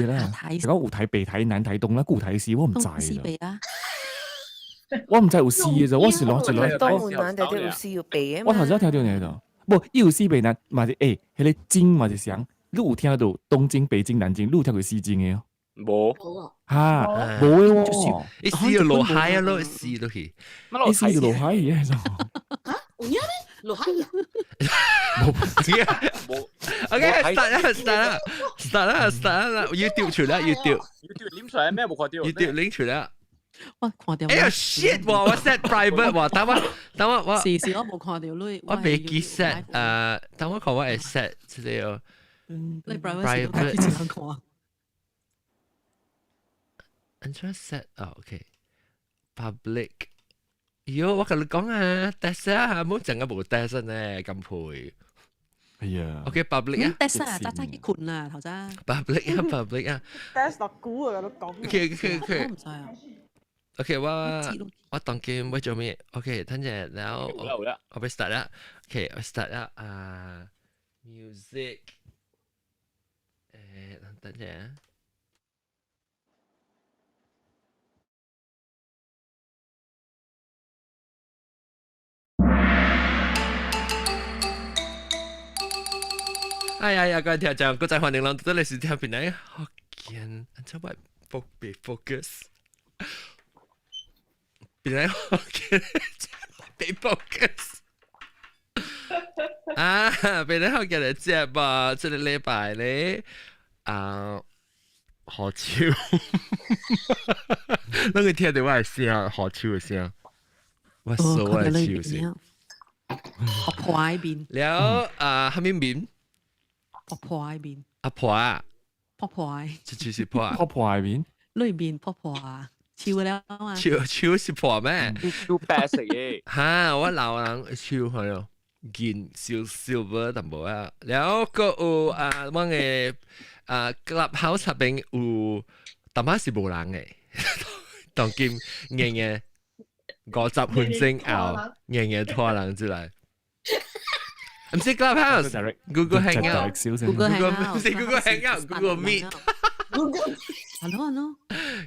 啦。台講有台北台南台東啦，舊台西我唔知啦。西北啊。我唔知有四嘅啫，我是攞一攞。東南南就有四有北啊。我頭先聽到你度，無伊有西北南，嘛是欸，彼個京嘛是啥？你有聽到東京、北京、南京，你有聽過西京的？無。哈，無的喎。伊死就落海啊咯，死落去。伊死就落海嘅。嚇？有影咩？落海啊？冇。 OK，start 啦，start 啦，start 啦，start 啦，YouTube 出啦，YouTube。 YouTube 拎出來咩？無看到。 YouTube 拎出來。我看到。哎呀 shit！喎，我 set private 喎，等我等我我。是是，我無看到你。我未記 set 誒，等我看我會 set 這個。你 private 看。按怎 set 啊？OK，public。喲，我共你講啊，test 啊，冇整個無 test 呢，咁配。係啊。 OK，public 啊。 test 啊，早早去睏啦，頭先。 public 啊，public 啊。 test 落估啊，都講。 OK，OK，OK。我唔知啊。 OK，我當今要做咩？OK，等陣然後我我要 start 啦。OK，我 start 啦。啊，music。誒，等陣啊。哎呀呀！各位聽眾，各位歡迎來到這裡是聽邊來福建，按怎我被 focus？邊來福建被 focus？啊，邊來福建嚟接吧？這個禮拜咧，啊，何超，啷個聽到我的聲，何超的聲，我說我的笑聲。阿婆喺邊。了啊，蝦米面？婆婆喺邊。阿婆啊。婆婆喺。這就是婆啊。婆婆喺邊。裏面婆婆啊，笑了嘛。笑笑是婆咩？笑白色嘅。哈，我老人笑係咯，銀笑 silver 淡薄啊。了個有啊，我嘅啊 clubhouse 入邊有，淡仔是無人嘅，當今硬硬50分鐘後，硬硬拖人出來。唔是 Clubhouse，Google Hangout， Google Hangout，唔是 Google Hangout，Google Meet。 Hello hello。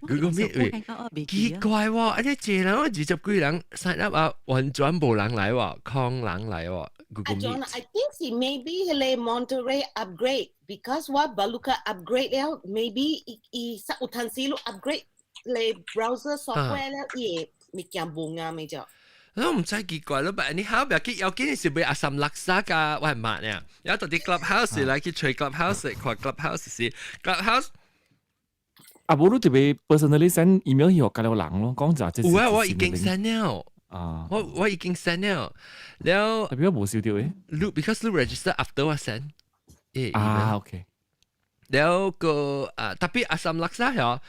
Google Meet 喂，奇怪喎，啊這濟人我20幾人 sign up 啊，完全無人來喎，空人來喎。Google John, Meet。 I think 是 maybe 彼個 Monterey upgrade because 我 baru 去 upgrade 了，maybe 伊伊有陣時你 upgrade 你 browser software 了，伊會物件無啱的啫。我唔知奇怪咯，但你後邊去要緊是買阿三垃圾噶，我係問呢。有到啲 Clubhouse 來去吹 Clubhouse，看 Clubhouse 是 Clubhouse。啊，無你特別 personally send email 去予加了人咯，講就這。有啊，我已經 send 了。啊，我已經 send 了，了。特別我無收到誒。你 because 你 register after 我 send。啊，OK。了個啊，特別阿三垃圾嗬，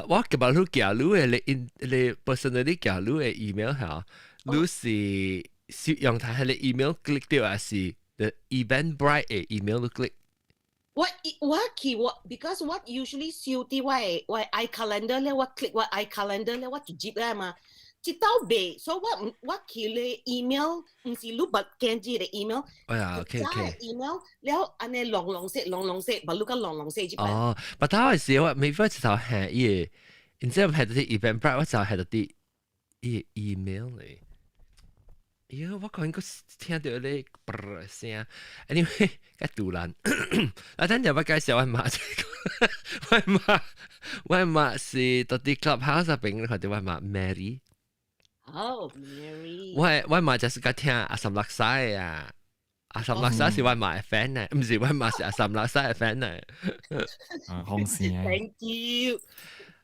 我今日你寄你的你 in 你 personally 寄你的 email 嗬。你是是用睇係你 email click 掉，還是 the Eventbrite 的 email 你 click？我我去我 because 我 usually 收啲我的 iCalendar 咧，我 click 我 iCalendar 咧，我就接啦嘛。這道未，所以我唔我去你 email，毋是你捌見這個 email。哎呀，OK OK。 email 了，按呢濃濃色、濃濃色，捌你個濃濃色這擺。哦，但係時我每次就係伊個，然之後係啲 Eventbrite，我就係啲伊個 email 嚟。喲，我講應該聽到咧啵聲，anyway，較突然。啊，等陣我介紹我媽，我媽，我媽是到啲 clubhouse 入邊，看到我媽 Mary。哦，Mary。我媽就是個聽阿三垃圾啊，阿三垃圾是我媽的 fan 呢，毋是我媽是阿三垃圾的 fan 呢。啊，紅線。 Thank you。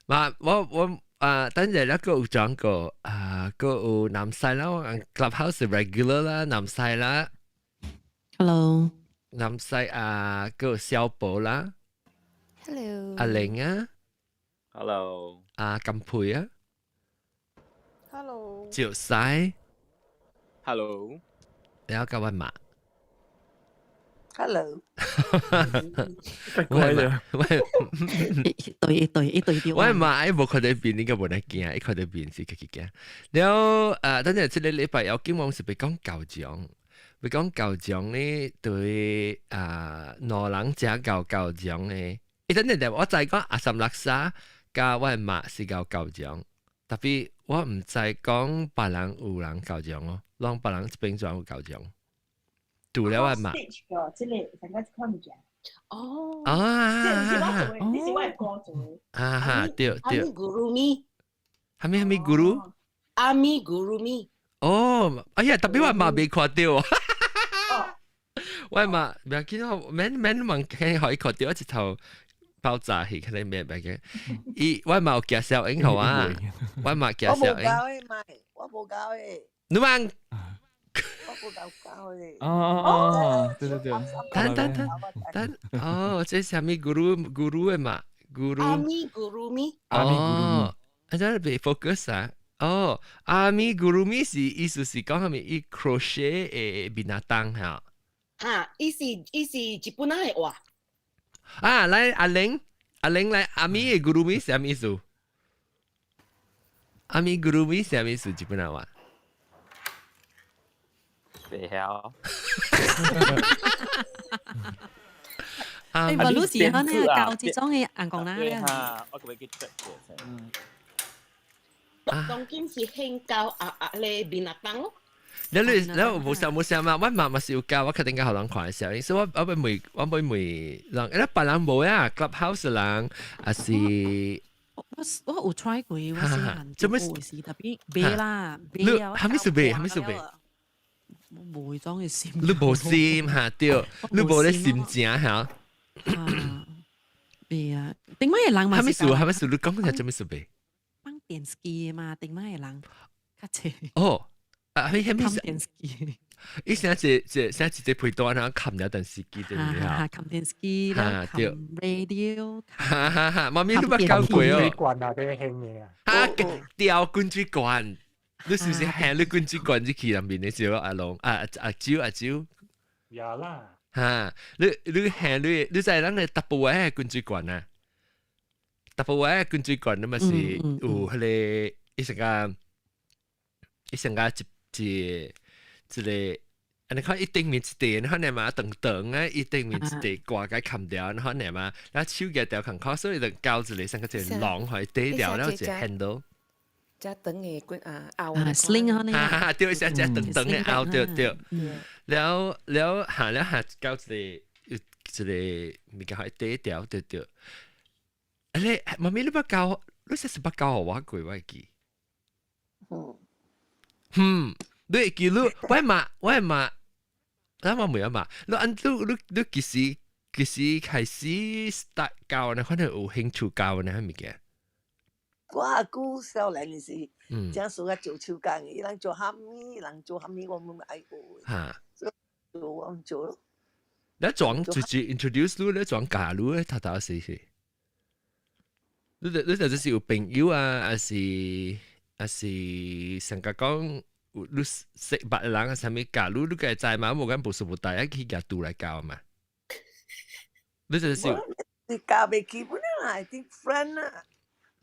嘛，我。啊，等陣咧，個有講過，啊，個有南西啦，我 clubhouse regular 啦，南西啦，Hello，南西啊，個有小寶啦，Hello，阿玲啊，Hello，啊金培啊，Hello，趙西，Hello，你有夠溫嘛？Hello，喂喂，一對一對一對對。我媽伊無看到面，應該無得驚，伊看到面是家己驚。了等陣這個禮拜有見我是欲講夠獎，欲講夠獎呢對啊，兩人食夠夠獎的。伊等陣我知講阿三垃圾佮我媽是𠢕教獎，tapi 我毋知講別人有人教獎哦，攏別人這邊怎有教獎。除了我媽。個，這個成個這款物件。哦。啊。這毋是我做的，這是我的哥做的。啊哈，對對。 Amigurumi。啥物啥物 guru？ Amigurumi。哦，哎呀，特別我媽未看著。我媽袂要緊，免免問，可以看著，一頭爆炸去，可能免袂緊。伊我媽有寄小影予我，我媽寄小影。我無教的，媽，我無教的。你問？我無教教的。哦哦哦，對對對。等等等等，哦，這是啥物 guru guru 的嘛？guru。 Amigurumi。哦，啊，這袂 focus 啊。哦，amigurumi 是意思是講啥物？伊 crochet 的 binatang 嚇。哈，伊是日本人的話。啊，來阿玲，阿玲來，amigurumi 是啥物意思？Amigurumi 是啥物意思？日本人話。袂曉。欸，無你是可能教這種的紅公啦。哈，我閣欲去 check 過。當今是興教啊啊咧 binatang 咯。你你你無想無想嘛？我媽嘛是有教，我肯定教予人看的時候，所以我我欲問我欲問人，欸，別人無啊，Clubhouse 人還是我有 try 過，我細漢做咩時 tapi 袂啦，袂啊！啥物事袂？啥物事袂？無種的心，你無心哈對，你無咧心情哈。袂啊，頂擺的人嘛啥物事？啥物事？你講下做咩事袂？放電視機嘛，頂擺的人較濟。哦。啊，彼彼冚電視機。伊現在這現在一個配段啊，冚了電視機對不對啊？冚電視機，了冚 radio。哈哈哈！媽咪你捌教過哦？滾水罐啊，這個興的啊。啊，吊滾水罐，你是不是行你滾水罐入去內面的時候，阿龍啊阿蕉阿蕉？有啦。哈！你你行你你知咱的 Tupperware 滾水罐啊？Tupperware 滾水罐，你嘛是有彼個伊成個伊成個一。一一個，啊！你看伊頂面一塊，你看你嘛長長啊，伊頂面一塊掛個冚掉，你看你嘛，然後手舉掉空口，所以就交一個像個一個籠予伊底掉，然後一個 handle。遮長的滾啊拗，sling 啊，哈哈，對，一隻長長的拗，對對。了了下了下交一個一個物件予伊底掉，對對。啊你媽咪你捌教，你說是捌教予我過，我會記。嗯。嗯，你會記你，我嘛我嘛，咱嘛袂啊嘛，你按你你你幾時幾時開始 start 教呢？可能有興趣教呢，彼物件。我阿姑少年時，正喜歡做手工，伊人做蝦米，人做蝦米，我們愛學。所以做我們做咯。你怎直接 introduce 你，你怎教你？頭頭是是。你你就是有朋友啊，還是還是成個講？你識別人啊，啥物教你，你該知嘛？無講無數無大，去舉拄來教嘛。你就是你教袂起本啊，I think friend 啊。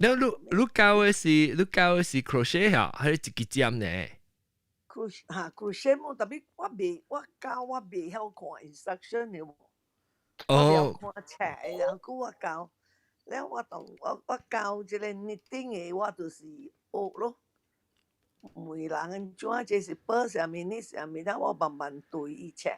你你你教的是你教的是 crochet 哈，還是一支針呢？crochet 哈 crochet 冇，特別我袂我教我袂曉看 instruction 的喎。哦。我看冊，然後我教，了我當我我教這個 knitting 的，我就是學咯。問人按怎，這是報啥物，你啥物，了我慢慢對伊冊。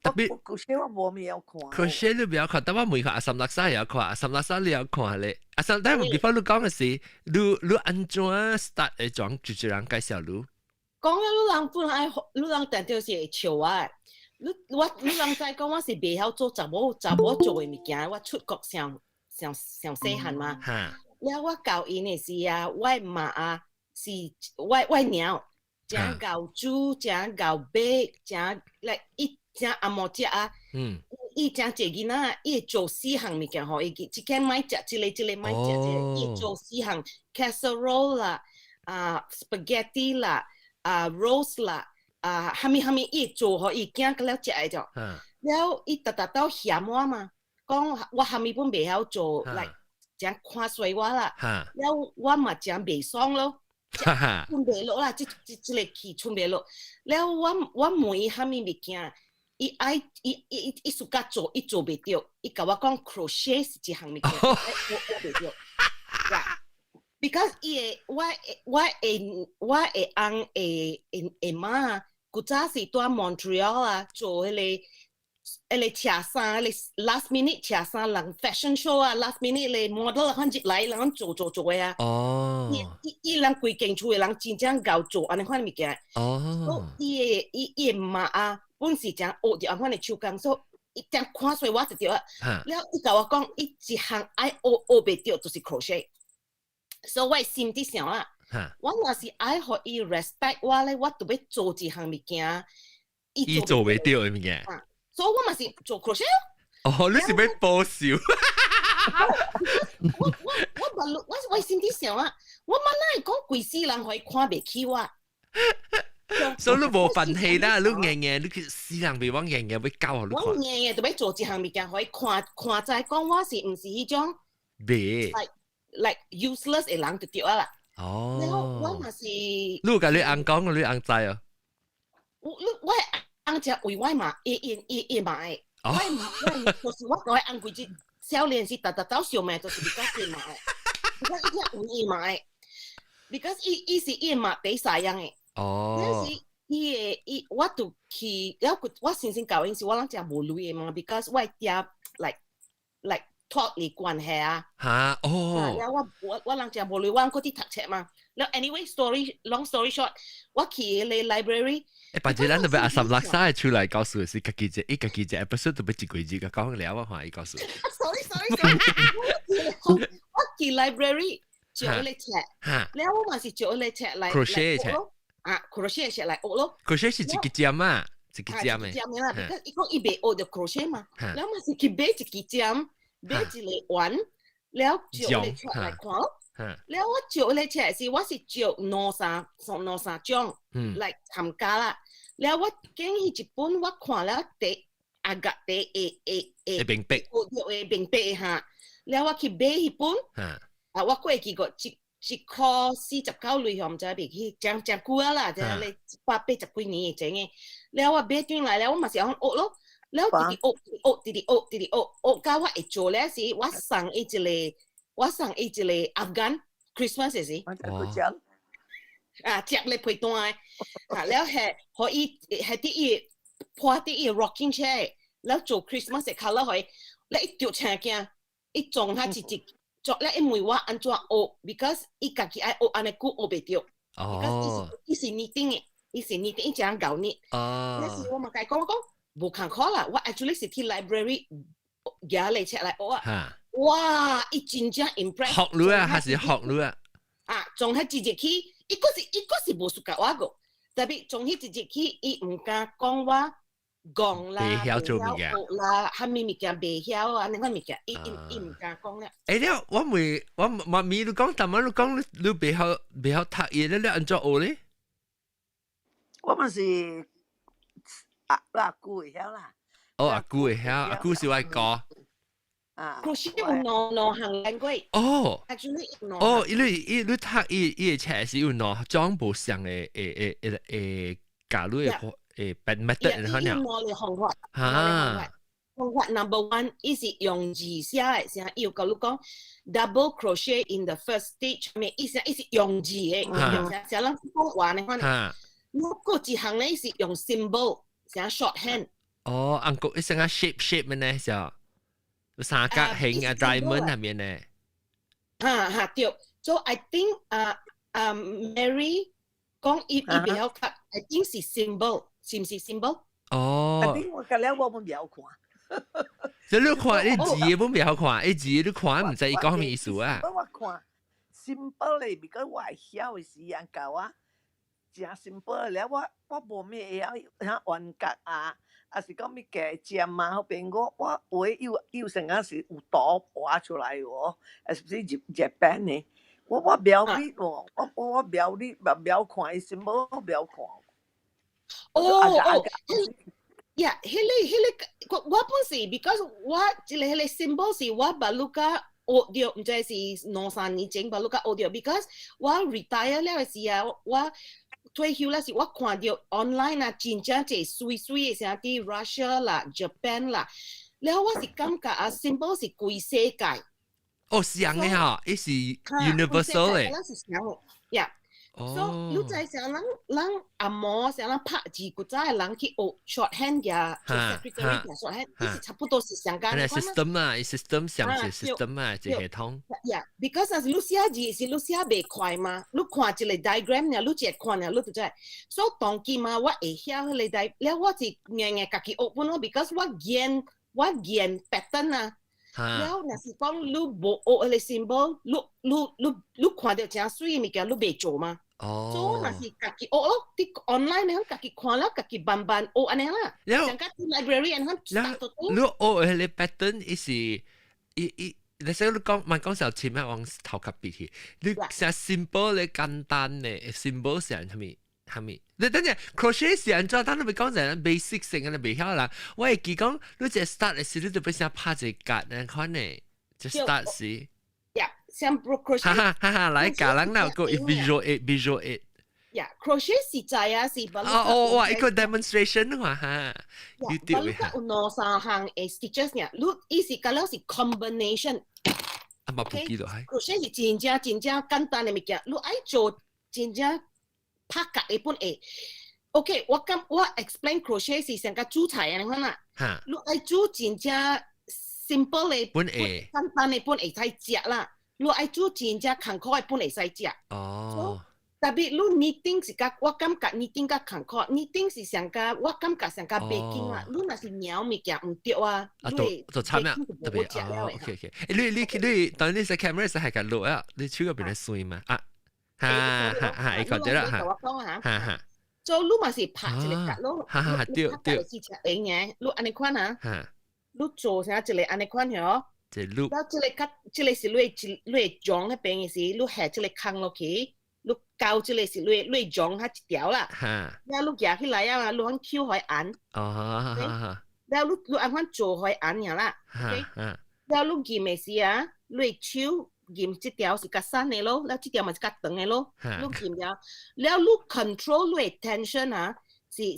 Tapi crochet 我無物曉看。 crochet 你袂曉看，但我問看 asam laksa 會曉看，asam laksa 你曉看咧。asam 但係 before 你講的是，你你按怎 start 會怎就一人介紹你？講了，你人本來你人定著是會笑我。你我你人知講我是袂曉做查某查某做的物件，我出國上上上細漢嘛。了我教𪜶的時啊，我媽啊是我我娘，誠𠢕煮，誠𠢕 bake，誠來伊誠紅毛食啊。伊誠濟囡仔，伊會做四項物件予伊，這間莫食，這個這個莫食，這個伊會做四項 casserole 啦，啊 spaghetti 啦，啊 roast 啦，啊蝦米蝦米，伊會做予伊囝個了食的著。了伊逐逐都嫌我嘛，講我蝦米本袂曉做，來誠看衰我啦。了我嘛誠袂爽咯。吞袂落啦，這這這個氣吞袂落。了我我問伊蝦米物件，伊愛伊伊伊 suka 做，伊做袂著，伊共我講 crochet 是一項物件，我袂著。Because 伊的我的翁的媽，古早是蹛 Montreal 啊，做彼個車衫，彼個 last minute 車衫人 fashion show 啊，last minute 咧 model 反入來，人做做做的啊。伊伊人規間厝的人真正𠢕做按呢款物件。伊的伊伊的媽啊，本是誠學著按款的手工，所以伊誠看衰我就對啊。了，伊共我講，伊一項愛學學袂著，就是 crochet。所以我心佇想啊，我若是愛予伊 respect 我咧，我就欲做一項物件。伊做袂著的物件。所以我嘛是做 crochet。哦，你是欲報仇？我我我嘛我我心佇想啊，我嘛哪會講規世人予伊看袂起我？所以你無忿氣啦，你硬硬，你死人袂往硬硬欲教予你看。我硬硬就欲做一項物件，予伊看看知講我是毋是彼種袂 like useless 的人就對啦。哦。我嘛是。你有共你翁講，你翁知啊？我我翁只為我嘛，伊伊伊伊嘛會。我我就是我共我翁規日少年時，逐逐走相罵，就是 because 伊嘛會。because 伊聽有伊嘛會，because 伊伊是伊嘛第三樣的。那時伊的伊，我就去，了我先生教𪜶時，我攏誠無鐳的嘛，because 我的爹 like 脫離關係啊。嚇哦。了我我我攏誠無鐳，我閣佇讀冊嘛。了 anyway story long story short，我去彼个 library。誒，反正咱就欲阿三垃圾出來告訴是家己一伊家己一 episode 都欲一幾字個講了我看伊告訴。 Sorry sorry sorry，我去 library 借彼個冊，了我嘛是借彼個冊來 crochet 冊。啊，crochet 冊來學咯。 crochet 是一個針啊，一個針的。針的啦，because 伊講伊袂學著 crochet 嘛，了嘛是去買一支針，買一個圓，了借彼個冊來看咯。了我借彼個冊是我是借兩三兩三種來參加啦。了我見彼一本我看了第阿格第會會會明白，會明白哈。了我去買彼本，啊我過記過一一箍49鐳，毋知袂去，誠誠久啊啦，這咧180幾年以前的。了我買轉來了，我嘛是按學咯。了直直學，學，直直學，直直學，學到我會做了時，我送伊一個 Afghan Christmas 時。啊，摺咧被單的，啊，了係予伊係佇伊鋪佇伊 rocking chair，了做 Christmas 的 colour 予伊，了伊著青驚，伊撞下一一。做咧，伊問我按怎學，because 伊家己愛學按呢久學袂著。哦。伊是 knitting 的，伊是 knitting，伊誠𠢕 knit。那時我嘛共伊講，我講無共苦啦，我 actually 是去 library 舉來冊來學啊。哇！伊真正 impress。學你啊，還是學你啊？啊，從彼一日起，伊閣是無輸共我個，特別從彼一日起，伊毋敢講我戇啦，袂曉做物件啦，啥物物件袂曉啊，那款物件，伊伊伊毋敢講了。欸，了我問我媽咪你講，但係你講你你袂曉讀伊，你你按怎學咧？我嘛是阿阿姑會曉啦。哦，阿姑會曉，阿姑是我哥。啊，可是有兩兩項 language。哦。 Actually 哦，伊你伊你讀伊伊的冊是有兩種無相的誒誒誒誒教你的誒 method 可能。兩個方法。哈。方法 number one，伊是用字寫的，啥伊有共你講 double crochet in the first stitch，咩意思？伊是用字的，用寫寫咱講話呢款。我閣一項咧是用 symbol，寫 shorthand。哦，按個一成個 shape shape 嘅呢，是三角形啊，diamond 係咪呢？哈哈對，so I think 啊啊 Mary 講伊伊比較較，I think 是 symbol，是毋是 symbol？哦。 I think 我個了我冇曉看。所以你看你字本袂曉看，伊字你看毋知伊講咩意思啊？我看 simple 咧，比較我會曉的時間教我，誠 simple 了，我我無咩會曉，遐圓角啊。啊是講欲加針啊，彼邊我我畫有有成啊是有圖畫出來無？啊是毋是日日本的？我我袂曉你喎，我我我袂曉你，袂曉看伊是無我袂曉看。哦哦，呀，彼個彼個，我我本是 because 我這個彼個 symbol 是我捌汝甲學著，毋知是兩三年前捌汝甲學著，because 我 retire 了的時啊，我退休啦，是我看著 online 啊，真正濟媠媠的啥佇 Russia 啦、Japan 啦，了我是感覺啊，symbol 是規世界。哦，是樣的哈，伊是 universal 的。咱是啥的呀？所以你知啥人人紅毛啥人拍字，古早的人去學 shorthand 嘅，做 secretary 嘅 shorthand，伊是差不多是上間。係 system 啊，system 上是 system 啊，一系統。 Yeah，because 若是你寫字是你寫袂快嘛，你看一個 diagram 爾，你一看爾，你就知。所以當今嘛，我會曉彼個 diagram，了我是硬硬家己學本咯，because 我見 pattern 啊。了，若是講你無學彼個 symbol，你看著誠媠的物件，你袂做嘛？所以我嘛是家己學咯，佇 online 呢，家己看了，家己慢慢學按呢啦。像佮 library 按呢，你學彼個 pattern 伊是伊伊，你使你講，莫講小前面往頭殼比去，你寫 symbol 咧簡單嘅 symbol 是啥物？啥物？你等陣 crochet 是按怎？等你咪講成 basic 性嘅，你袂曉啦。我會記講，你這 start 的時，你就欲先拍一個結，按款呢，這 start 時。呀，像 crochet。哈哈哈哈，來教人啦，個 visual aid，visual aid。呀，crochet 是在啊，是。哦哦，哇，一個 demonstration 話哈。 YouTube 有兩三項的 stitches 呢，你伊是佮了是 combination。啊，嘛不記得係。 crochet 是真正真正簡單的物件，你愛做真正拍結的本會。OK，我感我 explain crochet 是像佮煮菜按呢款啦。你愛煮真正 simple 的本會簡單的本會使食啦。你愛煮真正艱苦的本會使食。哦。特別你 knitting 是較，我感覺 knitting 較艱苦，knitting 是上較，我感覺上較 baking 啦。你若是貓物件毋對啊，啊，就就慘啦，特別哦，OK OK。你你你，當你隻 camera 是係個錄啊，你手嗰邊咧水嘛？啊，哈哈哈，會看到啦，哈，哈哈。做你嘛是拍一個結咯，哈哈，對對。是食用嘅，你按呢款啊，你做啥一個按呢款嗬？一個了這個較，這個是你一你裝彼邊的時，你下這個空落去。你膠這個是你裝較一條啦，了你舉起來啊，你按扣予按，哦，了你按款做予按爾啦，了你撳的時啊，你手撳這條是較瘦的咯，了這條嘛是較長的咯，你撳了，了你 control 你的 tension 啊，是你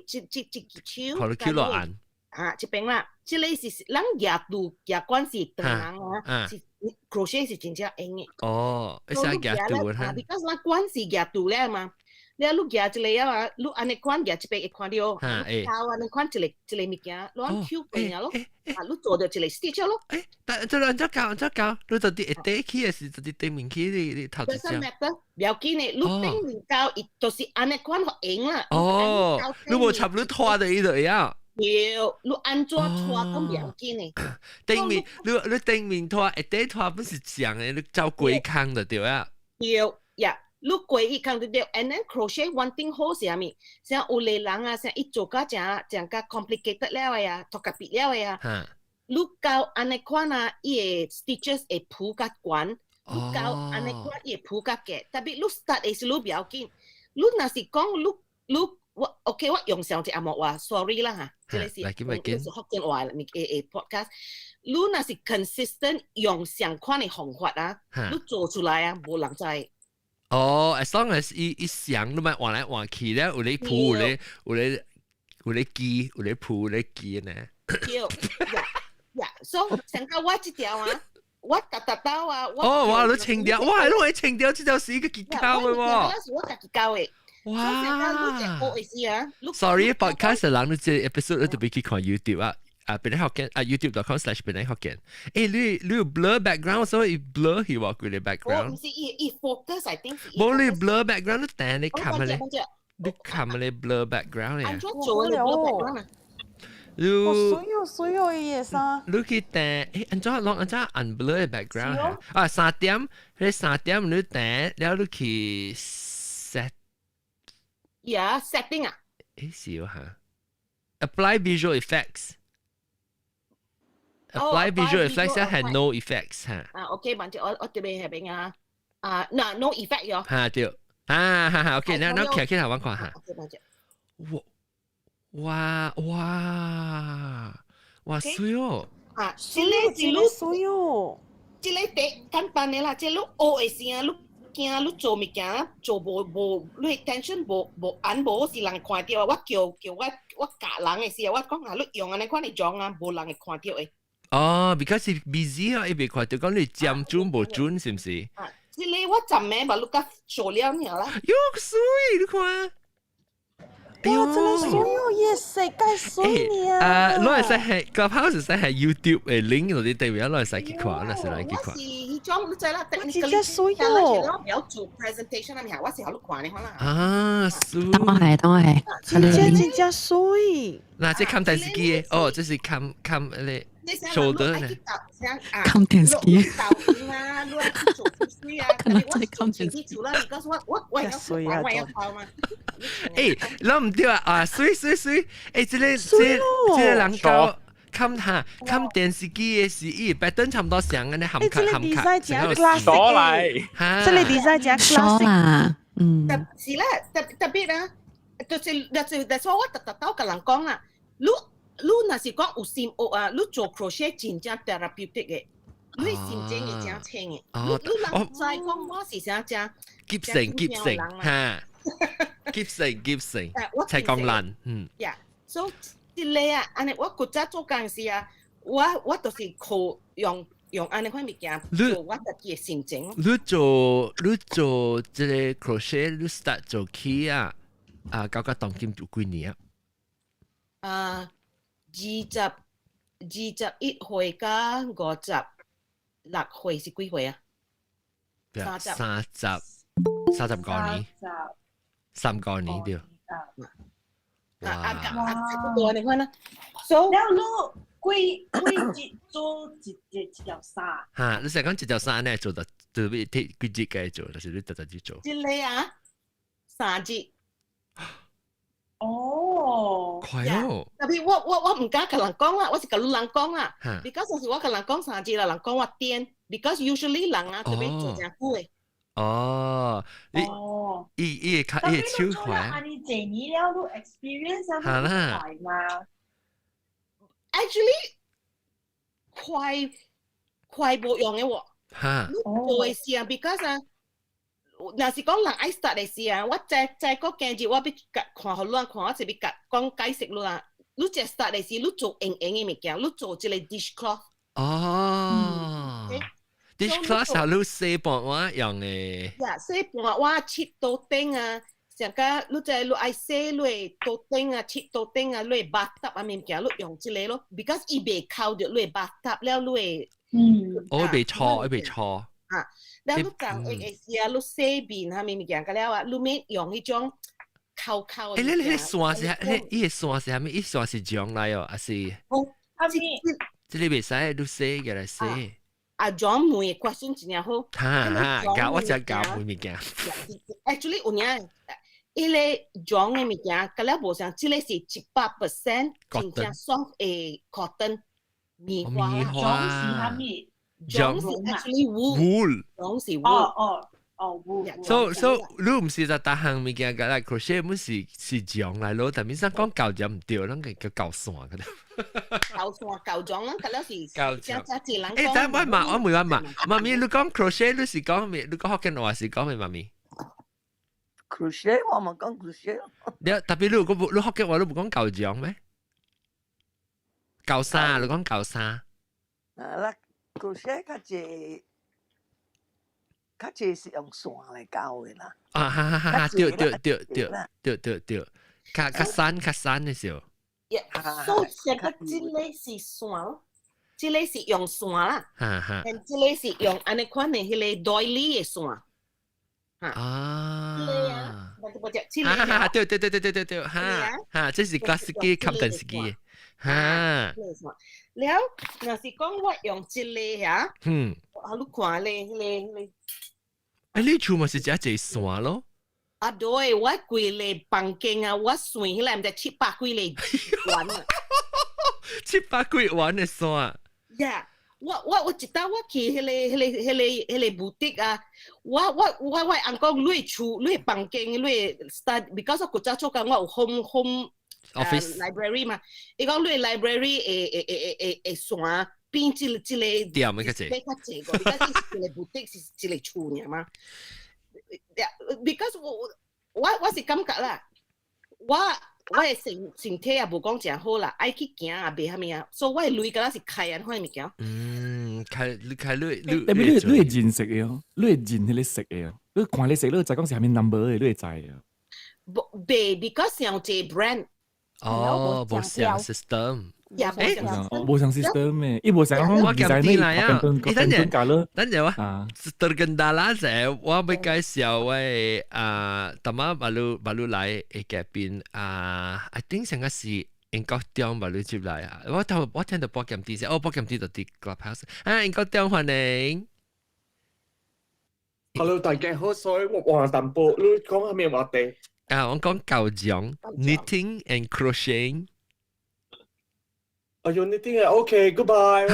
這隻手，予你扣落按，啊，這邊啦，這個是咱舉度舉管是長人啊，是 crochet 是真正用的。哦，會使舉度哈。 because 咱管是舉度咧嘛，了你舉一個啊，你按呢款舉這邊會看著，頭按呢款一個一個物件，你按扣過爾咯，啊，你做著一個 stitch 咯。欸，但這按怎教按怎教？你到底會底起還是到底頂面起？你頭一隻。 Doesn't matter，不要緊的，你頂面教伊就是按呢款用啦。哦，你無插你拖著伊就會曉。對，你按怎拖都不要緊的。頂面你你頂面拖，下底拖不是長的，你走過空就對啊。對呀，你過一空就對。And then crochet one thing 好是啥物？像有的人啊，像伊做甲誠誠較 complicated 了的啊，特別了的啊。你教按呢款啊，伊的 stitches 會鋪較懸。你教按呢款，伊會鋪較低。特別你 start 的時你不要緊。你若是講你你我 OK，我用上一紅毛話，sorry 啦嚇，這個是這是福建話的podcast。你若是 consistent 用相款的方法啊，你做出來啊，無人知。哦，as long as 伊伊相，你莫換來換去咧，有咧鋪，有咧有咧有咧記，有咧鋪，有咧記呢。對，呀，所以上個我這條啊，我逐逐刀啊。哦，哇！你清掉，哇！你會清掉，這條是一個技巧的喎。是我家己教的。哇！Sorry，podcast 人你這 episode 你特別去看 YouTube 啊。啊，變福建啊，youtube.com/變福建。欸，你你有 blur background，所以 blur 去喎，佢哋 background。我毋是伊伊 focus，I think。無你 blur background，你等你看咧，你看咧 blur background 咧。按怎做咧 blur background 啊？你水哦水哦伊的衫。你去訂，欸，按怎攏按怎按 blur background 啊？三點，彼三點你訂，了你去 set。 Yeah, setting 啊。欸，是哦哈。Apply visual effects。Apply visual effects 係 no effects 嚇。啊，OK，反正我這邊係邊啊？啊，嗱，no effect 喲。嚇對，啊哈哈，OK，那那徛起來我看下。哇哇哇哇媠哦！啊，這個是你媠哦。這個第簡單的啦，這個你學的時啊，你驚你做物件做無無，你 tension 無無按無是人看著啊！我叫叫我我教人的時候，我講啊，你用按呢款的裝啊，無人會看著的。哦，because 是 busy 啊，伊袂看著講你佔準無準是毋是？啊，這個我昨暝嘛，你甲做了爾啦。喲，媠，你看。哇，真係媠哦，伊色介媠呢。啊，攞嚟使係 Clubhouse 使係 YouTube 嘅 link 嗰啲地位，攞嚟使去看，那是來去看。我是彼種，你知啦，真正媠哦。我不要做 presentation 啊，我是予你看的，可能。啊，媠。當我係，當我係。真正真正媠。嗱，這看電視機的，哦，這是看看咧。shoulder 呢？看電視機。啊，你愛去做水啊，可能在看電視。我要我嘛。欸，諗毋對啊！啊，媠媠媠！欸，這個這這個人教看下看電視機的是伊 pattern 差不多像按呢含卡含卡，真 classic 來，這個 design 真 classic 啦，嗯。是啦，特特別啊，就是，所以我特特都共人講啦，你你若是講有心學啊，你做 crochet 真正 therapeutic 的，你心情會真清的。你你人知講我是啥正急性急性哈，急性急性，才講難，嗯。呀，所以這個啊，按呢我古早做工時啊，我我就是靠用用按呢款物件做我家己的心情。你做你做這個 crochet，你 start 做起啊，啊，到到當今有幾年啊？啊。21歲加56歲是幾歲啊？三十三十35年，3個年對。哇！啊啊！差不多你看啦。所以了你幾幾日做一一一條衫？哈！你成講一條衫呢，做得做欲提幾日該做，但是你逐逐日做。這個啊，3日。哦，快哦！特別我我我毋敢共人講啦，我是共你人講啦。Because 有時我共人講三日啦，人講我癲。Because usually 人啊，特別做誠久的。哦，你伊伊會較伊會手快。啊，你這年了，你 experience 啊，快嘛？Actually，快快無用的喎。哈。你做的時啊，because 啊。若是講人愛 start 的時啊，我再再過今日我欲看予你看，我就欲共講解釋你啦。你這 start 的時，你做硬硬的物件，你做這個 dishcloth。哦。dishcloth 係你洗盤碗用的。呀，洗盤碗、拭桌頂啊，上個你這你愛洗你的桌頂啊、拭桌頂啊、你的 bathtub 啊物件，你用這個咯，because 伊袂揩著你的 bathtub 了，你的哦，袂錯，伊袂錯。啊，了你講會會時啊，你洗面啥物物件，個了啊，你免用彼種摳摳。欸，你你線是，你伊個線是啥物？伊線是將來哦，還是？哦，啊咪？這個袂使你洗過來洗。啊，將問的 question 真正好。哈哈，教我只教問物件。 Actually 有影，伊個絨的物件，個了無像，這個是100% 真正 soft 的 cotton 棉花。棉花。絨是啥物？絨是 actually wool，絨是 wool。哦哦哦，wool。 So 你毋是就逐項物件共來 crochet，本是是絨來咯，但免啥講膠就毋對，咱個叫膠線個。膠線膠絨，咱個了是。膠絨。欸，等我問，我問我問，媽咪，你講 crochet，你是講咩？你講福建話是講咩？媽咪？crochet 我嘛講 crochet。你特別你有講你福建話你無講膠絨咩？膠衫，你講膠衫。啊啦。crochet 較濟，較濟是用線來膠的啦。啊哈哈哈！對對對對對對對，較較散較散的時候。所以這個這個是線，這個是用線啦。哈哈。這個是用按呢款的彼個 doily 的線。啊。這個啊，哈哈，對對對對對對對，哈哈，這是 classic 機，看電視機，哈。了，若是講我用這個嚇，啊，你看咧，彼個彼個。欸，你厝嘛是誠濟線咯？啊對，我規個房間啊，我算起來毋知七百幾個環啊。七百幾環的線。呀，我我我一當我去彼個彼個彼個彼個 boutique 啊，我我我我翁講你厝你房間你 study，because 我古早做工我有 home home office library 嘛，伊講你 library 會會會會會線變這個這個店的較濟，較濟個，because 一個 boutique 是一個厝爾嘛。，because 我是感覺啦，我的身體也無講誠好啦，愛去行也袂蝦米啊，所以我的鐳敢若是開按款物件。嗯，開你開你你特別你會認識的哦，你會認彼个色的哦，你看你色，你會知講是啥物 number 的，你會知啊。無袂，because 上濟 brand。哦，無相 system。也無無相 system 的，伊無相講我夾啲來啊！欸，等陣，等陣我 terkendala 者，我欲介紹我啊，淡仔 baru baru 來的嘉賓啊，I think 上個是英國中 baru 接來啊，我聽到播鹹啲先，哦，播鹹啲就佇 Clubhouse 啊，英國中歡迎。 Hello，大家好，所以我話淡薄，你講啥物話題？啊，我講膠漿 knitting and crocheting。哎喲，knitting 啊，OK，goodbye。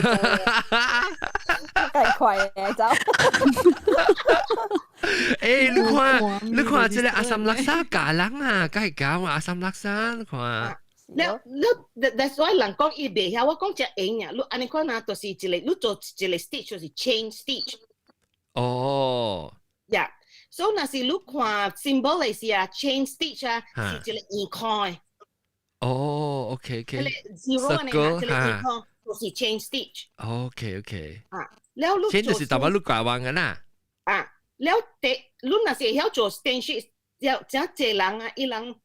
太快嘅走。欸，你看，你看這个阿三垃圾教人啊，梗係教阿三垃圾，你看。了了，that's why 人講伊袂曉，我講遮閒啊。你按呢款啊，就是一個，你做一個 stitch 就是 chain stitch。哦。呀，所以若是你看 symbol 的是啊，chain stitch 啊，是一個圓框的。哦，OK。 zero 按呢，一個圓框就是 chain stitch。 OK。啊，了你 chain 就是淡薄你拐彎的啦。啊，了第你若是會曉做 chain stitch，了真濟人啊，伊人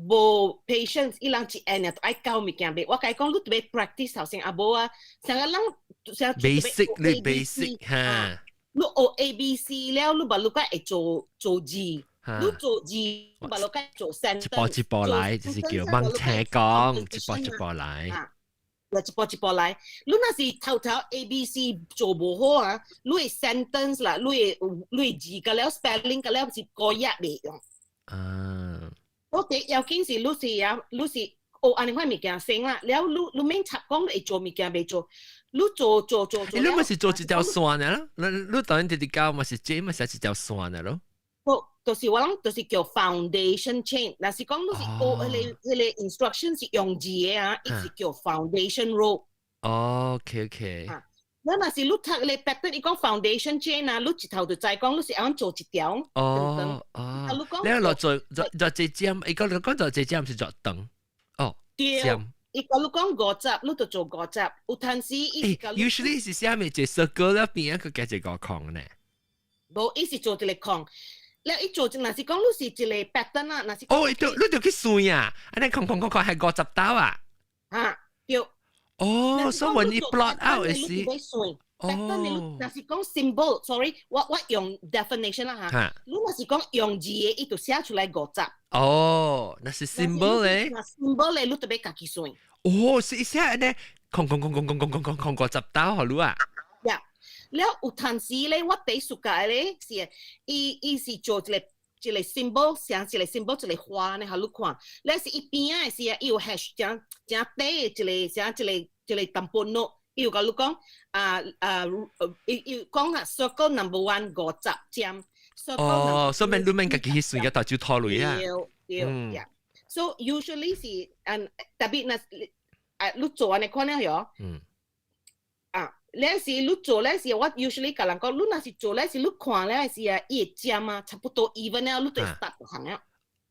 無 patience，伊人一按就愛教物件袂。我共伊講，你著欲 practice 頭先，啊無啊，成個人成 basic 你 basic 哈。你學 A B C 了，你嘛你閣會做做字，你做字，嘛你閣做 sentence。一步一步來，就是叫猛聽講，一步一步來。啊，一步一步來。你若是頭頭 A B C 做無好啊，你的 sentence 啦，你的字個了 spelling 個了是過頁袂用。啊。我第要緊是你是啊，你是學按呢款物件先啦，了你免插講你會做物件袂做，你做做做做。你咪是做一條線的咯？你當然直直教嘛是這嘛是一條線的咯。無，就是我諗就是叫 foundation chain。若是講你是學彼個 instruction 是用字的啊，伊是叫 foundation row。哦，OK。啊，咱若是你讀咧 pattern，伊講 foundation chain 啊，你一頭就知講你是按做一條。哦，你落做做做這針，伊講你講做這針是做長，哦，對，伊講你講50，你就做五十。有陣時伊是 usually 是啥物一個 circle 了邊一個加一個空呢？無，伊是做一個空。了伊做，若是講你是一個 pattern 啊，若是哦，你就去算啊，按呢空空空空係50兜啊？啊，對。哦，所以你 plot out 的是。 pattern 你若是講 symbol，sorry，我用 definition 啦嚇。你若是講用字的，伊就寫出來五十。哦，若是 symbol 咧。若 symbol 咧，你就欲家己算。哦，是寫呢，空空空空空空空空空50兜，予你啊？呀，了有陣時咧，我第暑假咧是，伊是做一個 symbol，像一個 symbol 一個花呢，予你看。了是伊邊仔的是啊，伊有 hash 誠誠短的一個，像一個淡薄 note。伊有共你講啊啊，伊講啊，circle number one 五十針。哦，所以你免家己去算個大招拖累啊。對對呀。So usually 是，嗯，特別若啊，你做按呢款了喲。啊，咧是你做咧是，我 usually 共人講，你若是做咧是你看咧是啊，伊會針啊，差不多 even 了，你就 start 就行了。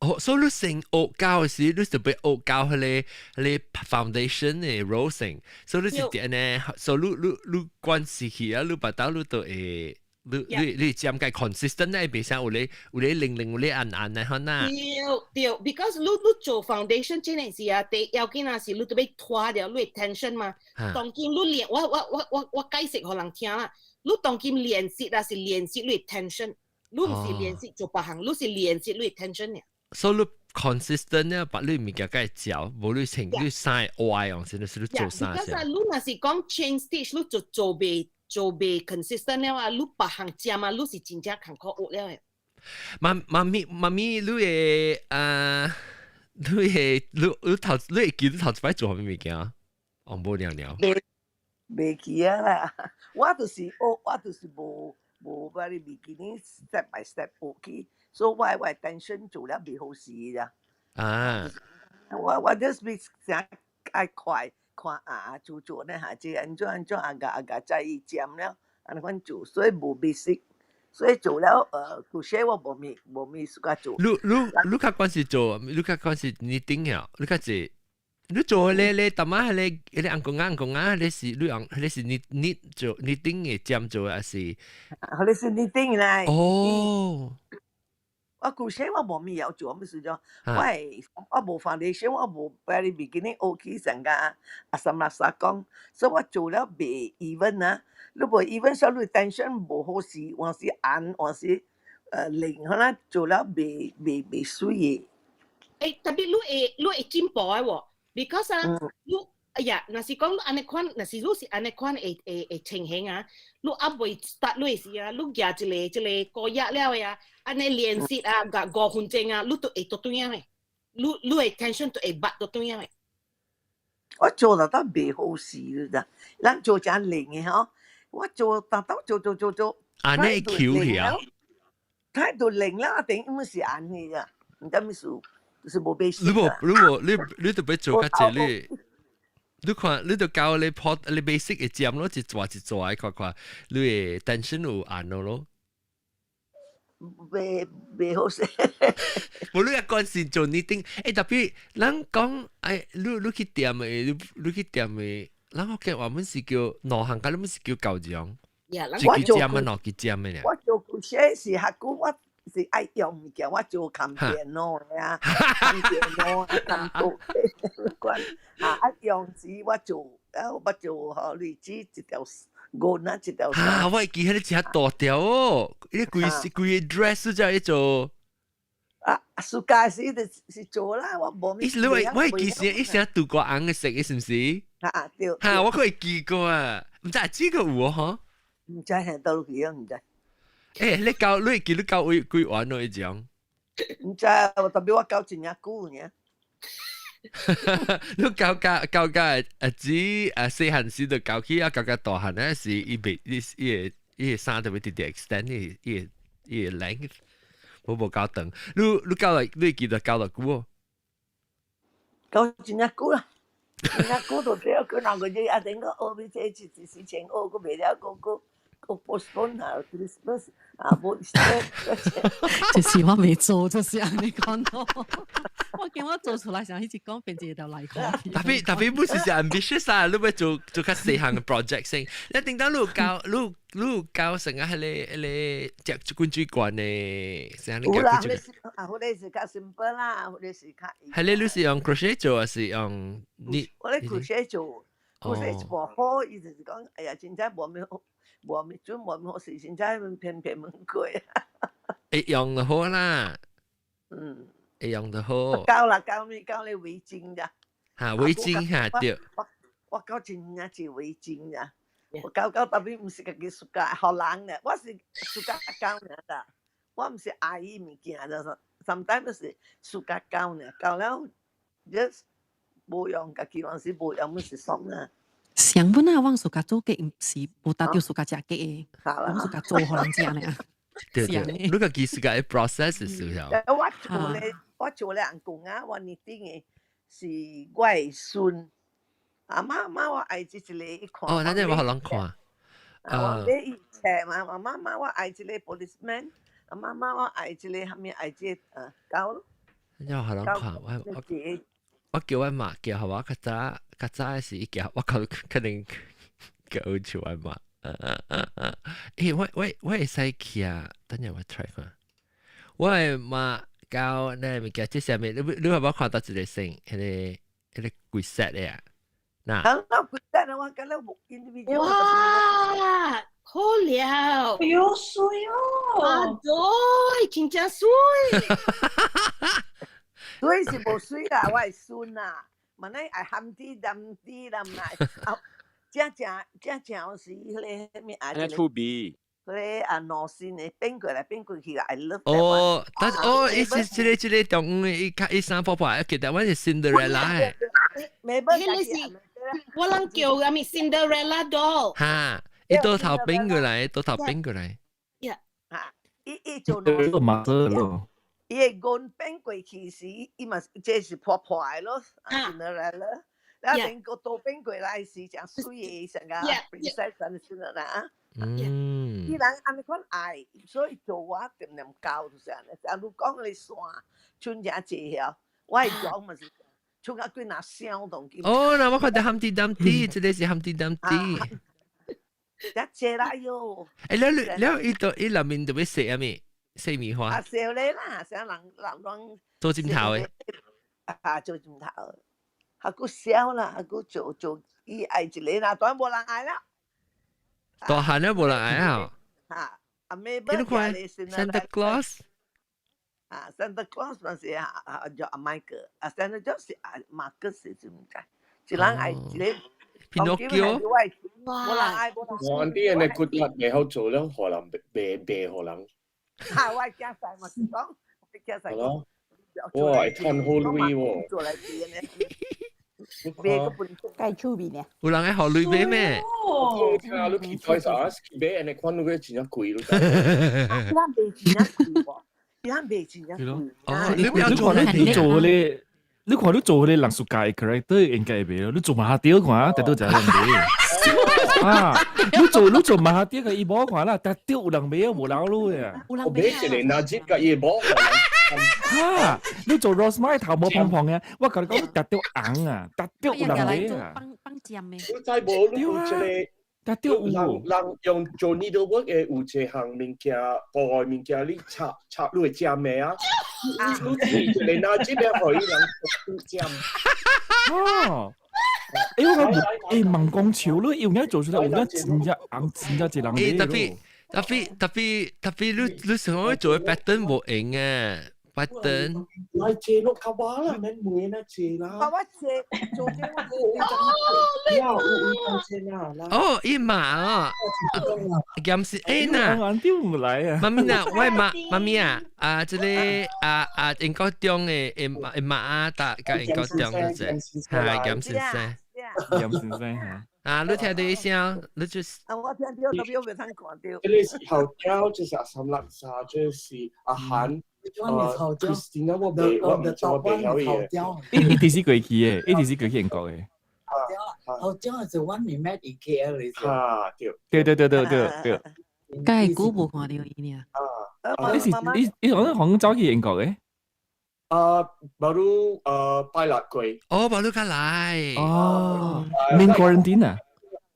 哦，所以你先學教的時，你就欲學教彼個 foundation 的 row 先，所以你是點呢？所以你關係去啊，你把到你就會，你針個 consistent 咧，袂使有咧零零有咧按按的可能。對對，because 你做 foundation 這件事啊，第要緊啊是你都欲拖著，你會 tension 嘛。當今你練，我解釋予人聽啦。你當今練習啊是練習你 tension，你毋是練習做別項，你是練習你 tension 爾。所以你 consistent 咧，把你物件該嚼，無你成你啥歪哦，是你是你做啥先？你若是講 chain stitch，你就做袂 consistent 了啊，你別項針啊，你是真正艱苦學了的。媽咪，你會啊？你會你會記得頭一擺做啥物物件？哦，無聊聊。袂記啊啦，我就是學，我就是無把你 beginning step by step 學去。所以我 tension 做了袂好勢啦。啊！我 just 欲誠愛快看啊，做做呢下這按怎按怎啊個啊個在意尖了，按呢款做，所以無 basic。所以做了crochet 我無咪 suka 做。你較關是做，你較關是你頂啊，你較是你做咧淡仔彼個紅公仔紅公仔，你是你用你是你做你頂嘅針做還是？彼是 knitting 來。哦。我 crochet 我無咪曉做，乜事咗？我無 foundation，我無 very beginning 學起成個阿三阿三講，所以我做了袂 even 啊。你無 even 所以你 tension 無好勢，還是按還是零，可能做了袂媠的。欸，特別你會進步的喎，because 啊，你哎呀，若是講按呢款，若是你是按呢款的情形啊，你猶未 start 你時啊，你舉一個這個高壓了的啊，按呢練習啊，個5分鐘啊，你都會倒轉的，你的 tension 都會拔倒轉的。我做得都袂好勢啦，咱做誠靈的吼，我做逐逐做做做做，按呢翹起啊，態度靈啦，一定毋是按呢啊，毋知咩事，就是無變。你無你無你特別做較濟你。你看，你就教你破你 basic 嘅針咯，一抓一抓，看看你會 tension 有按咯。袂好勢。無你個關是做 knitting，欸，特別咱講，哎，你去店的，你去店的，咱福建話阮是叫兩行，佮你們是叫九種，一支針啊，兩支針的。我做 crochet 是較久，我是愛用物件，我做崁電腦的啊，崁電腦啊，崁刀管啊，愛用紙我做，啊，我做吼，類似一條銀啊，一條。啊，我會記彼個真大條哦，彼個規規個 dress 才去做。啊，暑假時就是做啦，我無。你我會記成伊成杜國紅的色，是毋是？啊對。哈，我閣會記過啊，毋知這個有吼？毋知係佗落去啊，毋知。欸，你教你會記你教幾幾萬咯？彼種？毋知，我特別我教真正久爾。你教教教教只細漢時就教起啊，教教大漢咧是伊袂伊個衫特別直直 extend 伊個 length，無教長。你教來你會記得教偌久哦？教真正久啦，真正久就對，佢2個月啊，等個學欲這一一時前學，閣袂了，閣 postpone 啊，Christmas 啊，無就是我未做，就是按呢講咯。我見我做出來時，一直講變一條內褲。特別特別不是是 ambitious 啊，你欲做做較細項嘅 project 先。你頂當你有教你有教成啊，彼個隻滾水罐的，啥你有啦，彼個是啊，彼個是較 simple 啦，彼個是較。彼個你是用 crochet 做，還是用你？我咧 crochet 做，crochet 無好，伊就是講，哎呀，真正無咩好，無咩準，無咩好事，真正騙騙問過。會用就好啦。會用就好。教啦，教你教你圍巾咋？嚇，圍巾嚇對。我教真正是圍巾咋。我教教特別毋是家己 suka 予人的，我是 suka 教爾啦。我毋是愛伊物件，就是 sometimes 是 suka 教爾，教了 just 無用，家己還是無用，毋是爽啊。上本啊，我 suka 做粿，毋是無達到 suka 食粿的，我 suka 做予人食爾。對對，你家己 suka process 是不是？我做咧紅公啊，我年頂的是我的孫。阿媽媽，我愛這一個，伊看。哦，咱這我予人看。啊，我買伊冊嘛，阿媽媽我愛這個 policeman，阿媽媽我愛這個，啥物愛這個狗咯。咱這我予人看，我叫我媽叫，予我較早較早的時叫，我可可能叫像我媽。欸，我會使去啊，等陣我 try 看。我的媽教那物件，這啥物？你有無看到一個先，彼個規 set 的啊？嗱，啊，那規 set 我感覺無 individual。哇，好了，哎喲，媠哦！啊對，真正媠。媠是無媠啦，我的孫啊，問你愛含啲淋啲淋來，啊，正正正正是彼個啥物啊？這趣味。彼個啊，兩線的變過來變過去，I love。哦，但是哦，伊是這個中午伊較伊衫破破，記得我是 Cinderella 的。彼個是我人叫啥物 Cinderella doll。哈，伊倒頭變過來，倒頭變過來。呀，哈，伊做這個馬子咯。伊個銀變過去時，伊嘛這是破破的咯，Cinderella。然後等個倒變過來時，誠媠的，成個 princess 咁樣啦。伊人按呢款愛，所以做我點點教就是按呢。像你講你山，春正濟曉，我會講嘛是，春啊幾若痠當今。哦，那我看到 Humpty Dumpty，這個是 Humpty Dumpty。一濟啦喲。誒，了了，伊都伊內面就欲寫啥物？寫米花。啊，燒咧啦，啥人人攏。做枕頭的。啊，做枕頭，還閣燒啦，還閣做做，伊愛一個啦，當無人愛啦。大漢了無人愛啊！啊，阿妹你看 Santa Claus。啊，Santa Claus 嘛是啊啊叫阿麥克，啊 Santa Claus 是阿馬克是知毋知？一人愛一個。 Pinocchio。無人愛，無人。我啲人嘅骨力未好做了，可能袂袂予人。哈！我驚使嘛是講，我驚使。係咯。哇！會趁好鐳喎。做來變咧。買個本計趣味呢？有人愛予鐳買咩？我聽下你去 Toys R Us 去買，按呢款你個真正貴咯。咱賣真正貴喎，咱賣真正貴。哦，你你看你做咧，你看你做彼個人數界 character 應該會袂咯，你做馬雕看，特都就人買。啊，你做馬雕個伊無看啦，特都有人買啊，無人擼啊。我買一個拿吉個伊無。哈！你做 Rosemary 頭毛蓬蓬嘅，我共你講，特都紅啊，特都有人買啊。幫幫尖的。你知無？你有一個，特都有人人用做 needlework 的有一項物件，布的物件，你插插你會尖的啊。你你一個拿吉的，予伊人尖。哦。欸，我講欸，盲公球你有影做出來，有影真正紅，真正一人買。欸，tapi tapi tapi tapi 你你想講做 pattern 無用啊？pattern。來借落較話啦，免問啦，借啦。我借做這我有有借啦。哦，伊嘛哦，鹹是欸呐。丟唔來啊！媽咪啊，我媽媽咪啊，啊，這個啊啊，英國中的的的媽啊，搭佮英國中的這，哈，鹹先生，鹹先生哈。啊，你聽到一聲，你就是。啊，我聽到，特別我袂通看到。這個是後雕，這是阿三垃圾，這是阿韓。呃，Christina 我袂，我唔知我袂曉伊。伊一直是過去的，一直是過去英國的。頭雕是 one we met in KL 嚟。啊，對。對對對對對對。該久無看到伊爾。啊，你是你你講講走去英國的？啊，baru 拜六過。哦，baru 較來。哦，免 quarantine 啊？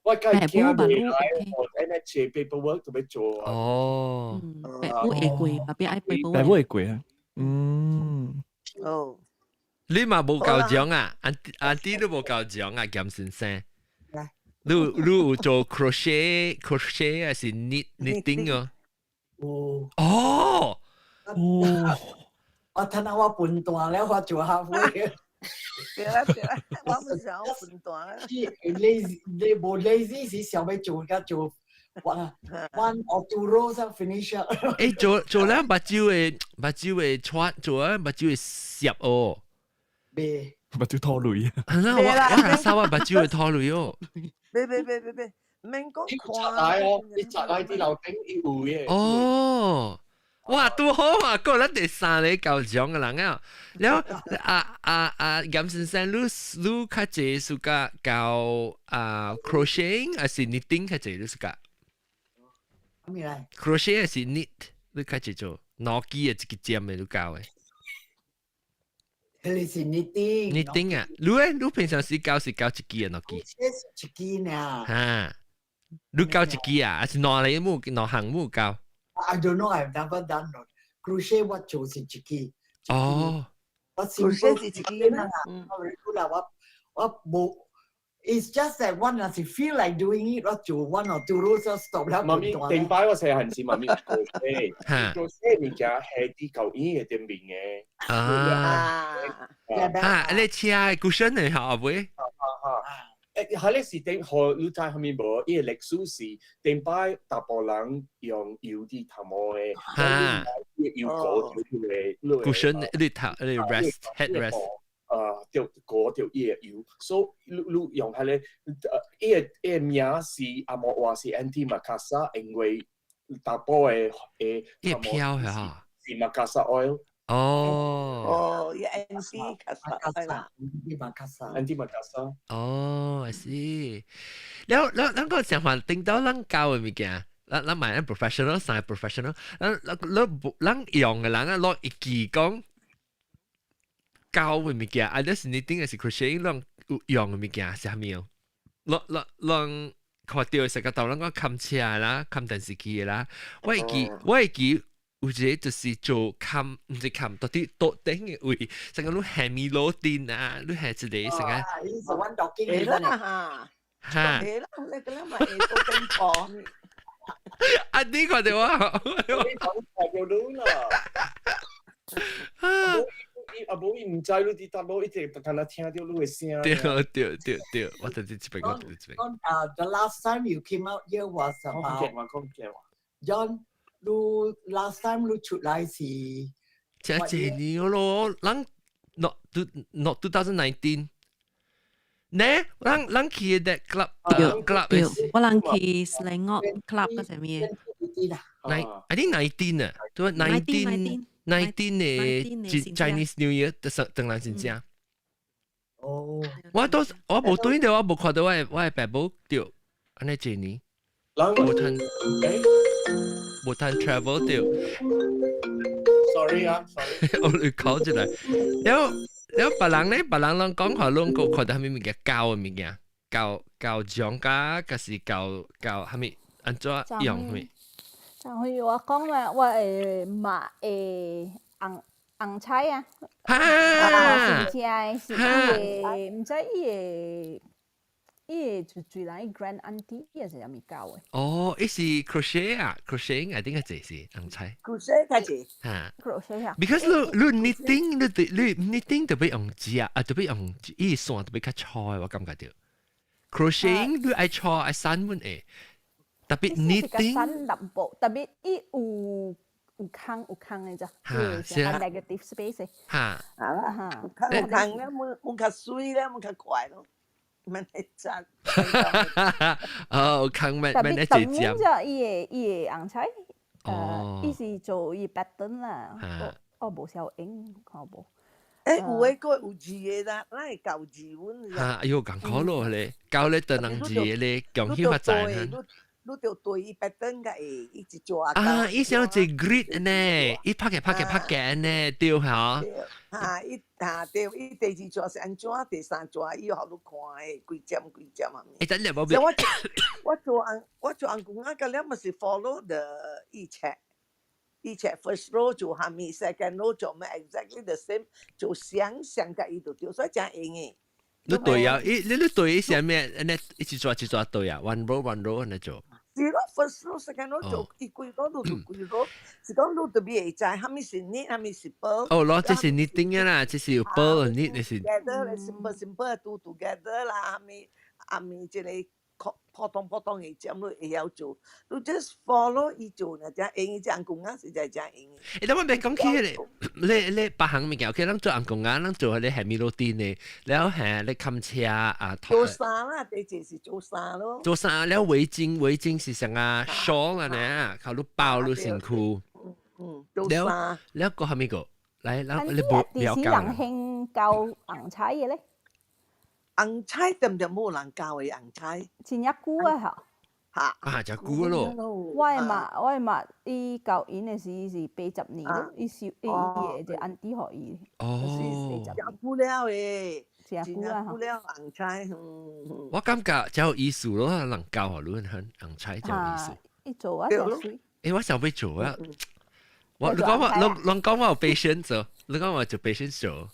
我梗係驚未來，我按呢寫 paperwork 就欲做。哦，爸母會過，爸爸愛 paperwork。爸母會過啊？嗯。哦。你嘛無夠獎啊？阿阿弟都無夠獎啊，鹹先生。你你有做 crochet crochet 還是 knitting 哦？有。哦。哦。我睇下我笨蛋了，我做 halfway。對啦對啦，我唔想笨蛋啦。 lazy，你無 lazy 是想欲做甲做 one one or two rows finish 啊。欸，做做了目睭會目睭會喘，做了目睭會澀哦。袂。目睭拖淚啊！係啦，我我係我目睭會拖淚哦。別別別別別，免講看。來哦，你插來佇樓頂伊有嘅。哦。哇，拄好啊！過咱第三個夠獎嘅人啊，了啊啊啊，嚴先生，你你較濟暑假教啊 crocheting 還是 knitting 較濟你暑假？咩來？crochet 還是 knit？你較濟做？兩支的一個尖的你教的？彼個是 knitting。 knitting 啊？你咧？你平常時教是教一支啊，兩支？這是一支爾。哈，你教一支啊？還是兩個冇兩項冇教？ I don't know, I've never done no. Crochet 我做是一支。哦。我 crochet 是一支啦。我我我無，It's just that 我若是 feel like doing it，我做 one or two rows 就 stop 了。媽咪，頂擺我細漢時，媽咪 crochet， crochet 物件係佇舊院的頂面的。啊。啊，你車 cushion 的好袂？啊啊。誒，彼個是頂，予你知蝦米無？伊個歷史是頂擺查埔人用油佇頭毛的，哈，油膏佇彼個 cushion 你頭你 rest head rest。啊，著膏著伊個油，所以你你用彼個，伊個伊個名是紅毛話是 antimacassar，因為查埔的的伊飄嚇，是 macassar oil。哦。哦，伊 antimacassar 係啦。 Antimacassar。 Antimacassar。哦，I see。了了，咱個想法頂到咱教的物件，咱咱買咱 professional，三個 professional，咱咱咱咱用的人啊，攏會記講教的物件，啊，這是你頂的是 crochet，攏有用的物件是啥物哦？攏攏攏看到成個頭，咱講冚車啦，冚電視機啦，我會記，我會記。有一個就是做冚，毋是冚，到底桌頂的位，成個你下米螺釘啊，你下一個成個。伊是阮讀經會啦哈，會啦，你個啦嘛會做燈婆。啊，你看到我？你講看到你啦。啊無伊毋知你佇佗落，一直干焦聽著你的聲。對對對對，我佇這邊，我佇這邊。啊，the last time you came out here was about 講講話。 John，你 last time 你出來是？這幾年咯，咱 not not 2019。呢，咱咱去的 club club 對，我人去 Selangor club 嗰陣咩 I think 19 啊，對 19 19 的 Chinese New Year 的上當然真正。哦，我都我無對到，我無看到我的爸母對，按呢一年，無趁無趁 travel 對。 Sorry 啊，sorry。我你講出來，了了別人咧，別人攏講話攏個看到啥物物件教的物件，教教獎家，還是教教啥物按怎用啥物？就去我講話，我會嘛會紅紅菜啊，哈，是正是伊個，毋知伊個伊個就最人伊 grand auntie 伊是啥物教的？哦，伊是 crochet 啊，crochet 一定係這是紅菜。 crochet 較濟。嚇，crochet 啊。 Because 你你 knitting 你你 knitting 特別用紙啊，啊特別用伊線特別較粗的，我感覺著。Crocheting 你愛粗愛散滿會，特別 knitting 散淡薄，特別伊有有空有空的咋，嚇，是啊，negative space。嚇，啊啦，有空有空咧，滿滿較水咧，滿較快咯。免去紮。哦，空免免咧特一針。別伊個伊個紅菜，伊是做伊 pattern 啦，我無曉用，看無。誒，有的個有字的啦，咱會教字阮。嚇，哎喲，艱苦咯咧，教咧當人字的咧，恭喜發財。你就對伊 pattern 甲會一直做啊！伊想一 grid 呢，伊拍嘅拍嘅拍嘅呢，對嚇。嚇，伊嚇對，伊第二撮是按怎，第三撮伊予你看的，幾針幾針啊？欸，等下無我我做紅我做紅公仔，甲了嘛是 follow the 伊冊，伊冊 first row 做蝦米，second row 做咩 exactly the same，做相相甲伊就對，所以誠用的。你對啊，伊你你對伊啥物？按呢一直抓一抓對啊，one row one row 按呢做。是咯，first row second row 做，伊規個都做規個，是講你特別會知，蝦米是 knit，蝦米是 purl。哦，咯，這是 knitting 啊啦，這是有 purl knit 的是。 Together，simple simple do together 啦，蝦米蝦米這個普通普通的針你會曉做，你 just follow 伊做，若誠用，這紅公仔實在誠用。欸，等我袂講起彼個，你你別項物件，OK，咱做紅公仔，咱做彼個下米羅丁的，了後你冚車啊，做衫啦，第一是做衫咯。做衫了圍巾，圍巾是啥啊？shawl 啊呢，靠你包你身軀。嗯，做衫。了個蝦米個？來，咱你無了解。人興教紅菜的咧？紅菜對毋對？無人教的紅菜。真正久啊吼！嚇！啊，真久咯。我的媽，我的媽，伊教𪜶的時是80年咯，伊收伊伊的就 auntie 予伊。哦。真久了的。真久啊！久了紅菜，嗯。我感覺真有意思咯，人教予你很紅菜真有意思。伊做啊真媠。欸，我想欲做啊！我你講我，你你講我有 patience 做，你講我做 patience 做。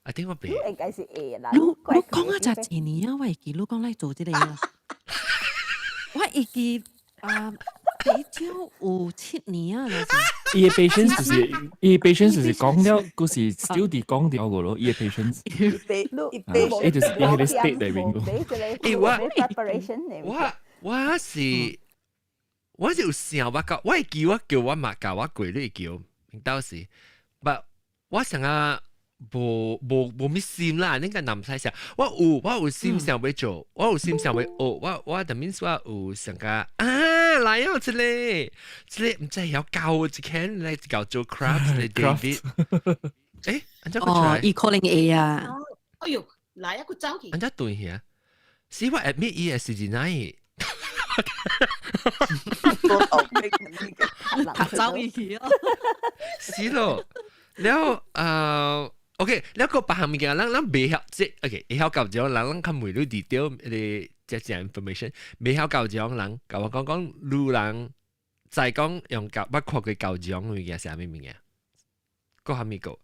I think 我袂。應該是會啦。你你講啊，才一年啊，我會記你講來做這個啊。我會記啊，最少有7年啊，伊的 patience 就是伊的 patience 就是講了，佢是 still 佇講掉個咯。伊的 patience，伊就是佇彼個 state 裏面個。欸，我我我是我是有想我教，我會記我叫我媽教我過，你會記，到時，but 我想啊，無無無咩心啦，你個男仔想，我有心想欲做，我有心想欲學，我 that means 我有想個啊來哦，這個毋知曉教一間來教做 craft 咧，David，欸，按怎哦，伊可能會啊。哎喲，來一個走去。按怎對去啊？是我 admit 伊係是真愛。讀走伊去哦。是咯，了OK，了個別項物件，咱袂曉這 OK，會曉教這種人，咱較問你 detail 你這隻 information，袂曉教這種人，共我講講，女人再講用教，捌看過教這種物件是啥物物件？個蝦米個？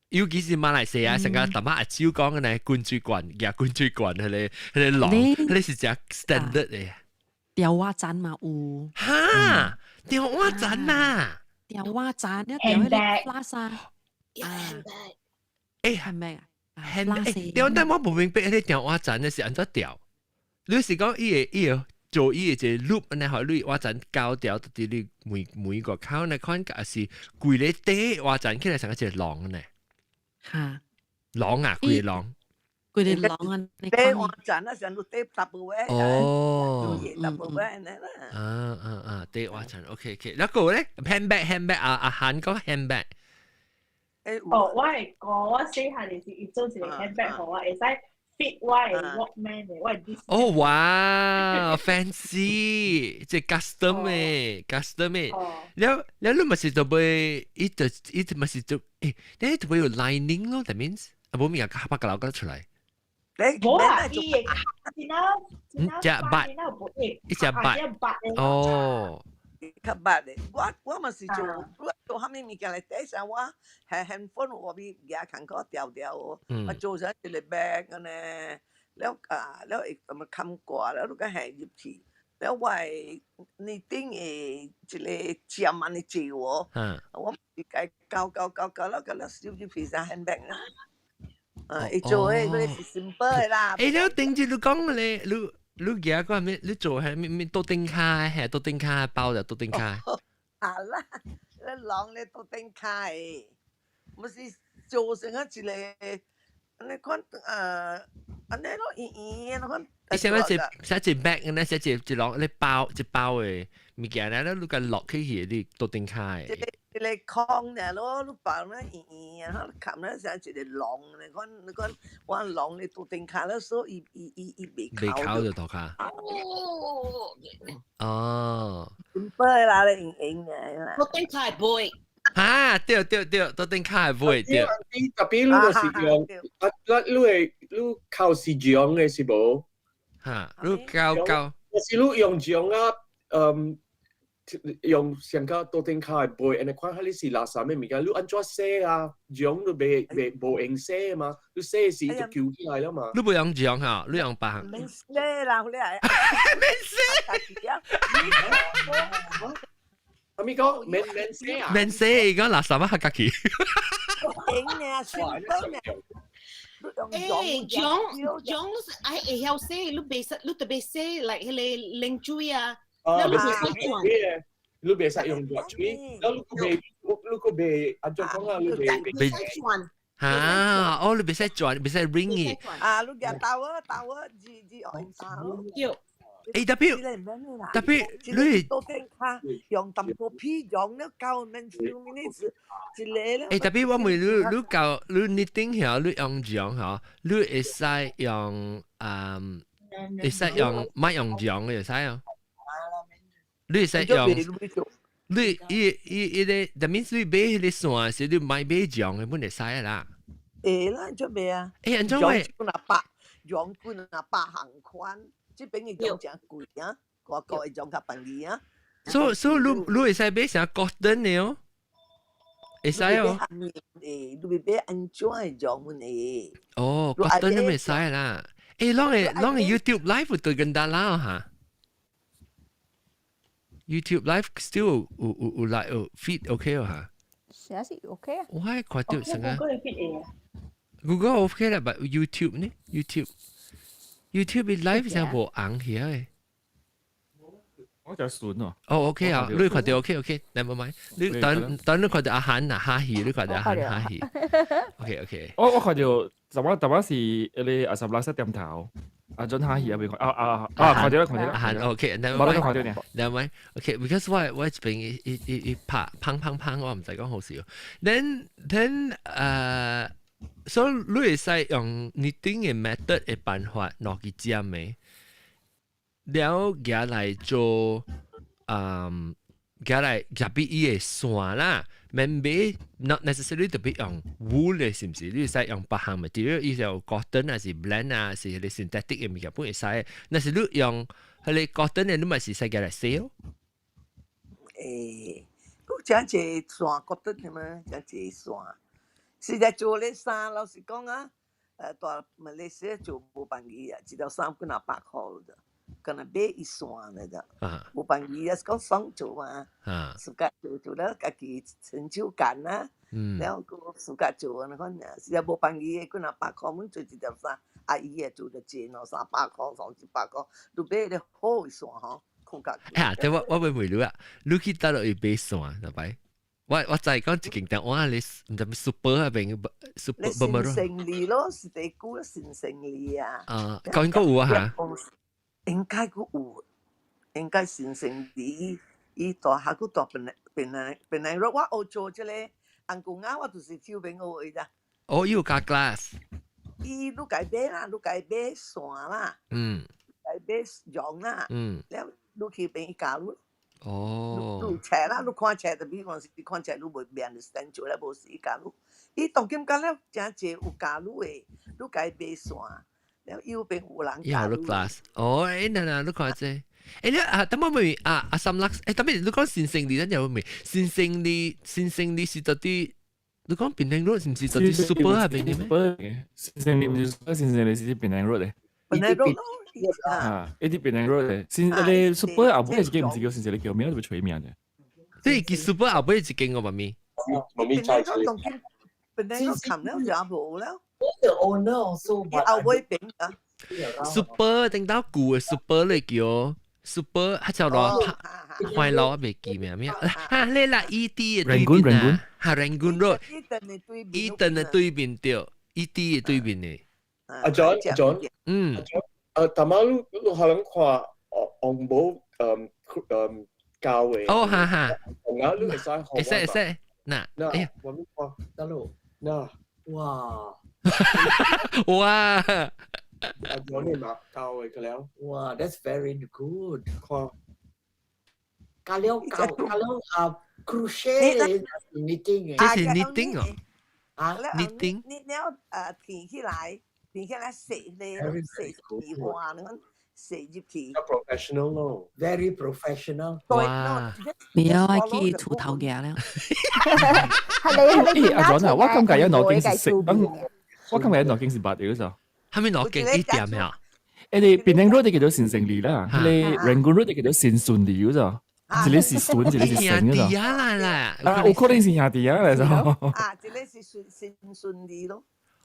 尤其是馬來西亞，成個淡薄阿蕉講嘅呢，滾水罐，舉滾水罐，彼個籠，彼個是隻 standard 嘅。吊瓦棧嘛有。哈，吊瓦棧啊！吊瓦棧，你吊彼個拉沙。欸，係咪啊？ handbag，吊，但我無明白，彼個吊瓦棧是按怎吊？你是講伊個做伊個一個 loop，然後你瓦棧膠掉，佇你每每個口那款，還是規個底瓦棧起來成個一個籠呢？嚇！籠啊，規個籠。規個籠啊！底瓦棧啊，上路底double 位。哦。 double 位呢啦。啊啊啊！底瓦棧，OK OK。那個咧，handbag handbag 啊啊，韓國 handbag。哦，我係講我細漢時伊做一個 handbag 予我，會使 fit 我的 Walkman 的，我的 Discman。哦哇，fancy，這 custom 的，custom 的。了了，你咪是就會，伊就伊就咪是就，欸，你就會有 lining 咯，that means，啊，無物件拍個樓個出來。無啊，伊會真啊真啊，隻八，一隻八，哦。較捌的，我嘛是做，我做啥物物件來底上我係 handphone 我比舉工課調調哦，我做成一個 bag 按呢，了啊了會咁麼冚掛，了你個還入去，了我的你頂的一個尖按呢做哦，我是家攪攪攪攪了，佮了收入去成 handbag 啦，啊，伊做的嗰個是 simple 的啦。欸，了頂住你講咧，你舉個咩？你做係咩咩桌頂跤？係桌頂跤包就桌頂跤。啊啦，你人咧桌頂跤的，毋是做成啊一個，你看按呢咯圓圓的，你看。你寫乜一寫一 bag 呢？寫一一籠你包一包的物件咧，你共落去去你桌頂跤的。一個空爾咯，你包咧圓圓，然後冚咧成一個籠，你看你看，我籠咧桌頂跤咧，所以伊袂袂扣就塗跤。哦。唔啦，你用用嘅啦。桌頂跤會袂。啊，對對對，桌頂跤會袂對。特別你就是用啊，你會你靠是用的是無？哈，你教教。是你用用啊，嗯。用上個桌頂跤的背，按呢款，彼是垃圾的物件，你按怎洗啊？絨都袂袂無用洗嘛，你洗時就揪起來了嘛。你無用絨哈，你用別項。免洗啦，你係。免洗。阿咪講免免洗啊？免洗，伊講垃圾啊，較家己。用呢，simple 呢。欸，絨絨是愛會曉洗，你袂使，你特別洗，來彼個冷水啊。啊，袂使用你袂使用熱水，然後你閣袂，你閣袂按怎講啊？你袂袂使轉。啊，哦，你袂使轉，袂使 wring 嘅。啊，你舉 towel towel 字字愛 towel。對。欸，特別特別你桌頂跤用淡薄皮用了夠免少 minutes 一個了。欸，特別我問你，你教你 knitting 曉，你用絨嗬，你會使用嗯，會使用莫用絨嘅會使哦。你會使用，你伊伊伊個，that means 你買彼個線是你買買絨嘅，本會使啦。會啦，做咩啊？欸，按怎會？幾若百，絨幾若百項款，這邊嘅絨誠貴啊，外國的絨較便宜啊。所以你你會使買啥 cotton 的哦？會使哦。會，你買按怎的絨本會。哦，cotton 都袂使啦。欸，攏會 YouTube Live 對跟得啦哈。YouTube Live still 有有有來有 feed OK 哦哈。是啊是 OK 啊。我還看到成個。 Google feed 會。 Google OK 啦，but YouTube 呢？YouTube YouTube 的 live 成無紅起來。我就筍哦。哦，OK 啊，你看到 OK OK，never mind。你等等你看到阿韓啊哈戲，你看到阿韓哈戲。OK OK。我看到，就我特別是你阿十六七點頭，阿準哈戲啊，未看啊啊啊，看到啦，看到啦。阿韓 OK，never 冇得看到呢。 Never mind。OK，because 我這邊伊拍砰砰砰，我唔知講好笑。Then 所以你會使用 knitting 嘅 method 嘅辦法落去針嘅。了舉來做，舉來入邊伊個線啦，免買 not necessarily 特別用 wool 嘅，是毋是？你會使用別項 material，伊就 cotton 還是 blend 啊，是彼個 synthetic 嘅物件本會使。若是你用彼個 cotton 嘅，你嘛是使舉來洗哦。欸，你真濟線 cotton 的嘛，真濟線。實在做咧衫，老實講啊，蹛馬來西亞做無便宜啊，一條衫幾若百箍咋。敢若買一線來咋，無便宜啊，是講爽做嘛，自家做做了家己成就感啊，了閣自家做按呢款爾，實在無便宜的，幾若百箍阮做一條衫，阿姨也做得濟兩三百箍、三四百箍，你買個好的線吼，看較。啊，對我會問你啊，你去佗落去買線，係咪？我知講一間店，我你毋知 super 嗰邊 super 新勝利咯，是地久新勝利啊。啊，講應該有啊嚇。應該閣有，應該新勝利伊蹛下閣蹛檳榔肉，我學做這個紅公仔，我就是手邊學的咋。哦，伊有教 class。伊你家買啦，你家買線啦。家買絨啦。了，你去邊伊教你。哦。你冊啦，你看冊就比講是你看冊，你袂變 understand 做咧，無時教你。伊當今講了誠濟有教你的，你家買線。了右邊有人教你 class。哦，嗱嗱，你看這，你啊，等我問啊，阿三樂，等下你講新勝利，咱又問新勝利，新勝利是到底？你講檳城 road 是毋是到底 super 啊邊嘅咩？新勝利毋是新勝利是檳城 road 嘅。檳城 road 啊，一啲檳城 road 嘅，新你 super 後尾一間毋是叫新勝利叫名，就會取名嘅。即係叫 super 後尾一間我媽咪。媽咪再檳城 road 冚了就無了。 The owner also 後尾邊啊。 super 頂到舊嘅 super 嚟叫 super，佢就落壞佬未記名咩？哈，你啦 ED 嘅對面啊，哈 Rangoon Road，Eden 嘅對面對，ED 嘅對面嘅。阿 John John，頭仔你你可能看紅毛教嘅。哦，哈哈。紅啊，你會使會使會使，嗱，哎呀，我咪看，得咯，嗱，哇，哇！阿 John 你嘛教嘅了。哇，that's very good。看。教了教教了啊，crochet 是 knitting 嘅。這是 knitting 哦。啊，knitting。你了填起來，填起來踅咧，踅字花，你講踅入去。 Professional 咯，very professional。哇！未有愛去厝頭嘅了。係你欸，阿 John 啊，我感覺有兩間是食，我感覺有兩間是捌嘅咋。係咪兩間啲店呀？你檳城 road 叫做新勝利啦，你 Rangoon road 叫做新順利嗰咋。一個是順，一個是成嗰咋。啊啦，啊，有可能是兄弟啊嚟就。啊，一個是順新順利咯。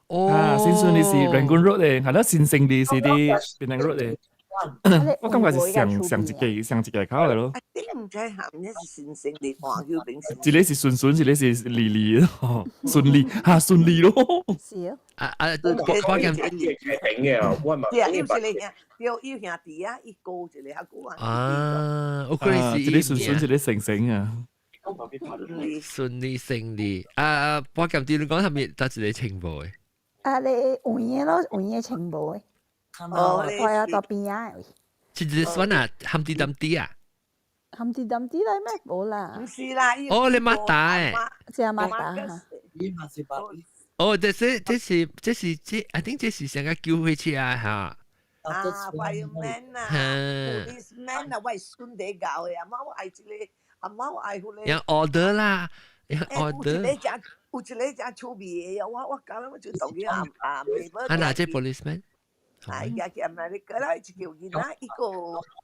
哦，啊，新順利是 Rangoon road 嘅，係啦，新勝利是佇檳城 road 嘅。我感覺是上上一個上一個口嚟咯。你毋知含呢是新勝利黃曉平。一個是順順，一個是利利咯，順利嚇順利咯。是啊。啊啊，我見頂嘅，我嘛。對啊，伊是個兄，對，伊兄弟啊，伊哥一個較久啊。啊，我可能是一個順順，一個成成啊。順利勝利啊！我琴啲你講係咪得一個情報嘅？啊，你有影咯，有影情報嘅。哦，我啊，到邊啊？是一個算啊，含啲담啲啊？含啲담啲嚟咩？冇啦。唔是啦，哦，你馬打誒？只馬打嚇。伊嘛是白。哦，這是這，I think 這是上個救護車啊嚇。啊，fireman 啊，policeman 啊，我係孫地教嘅，阿媽我愛一個，阿媽我愛彼個。有 order 啦，有 order。有一個真趣味的，我教我就當佢阿阿妹。啊，哪這 policeman？啊，伊家去美國啦，一個囡仔，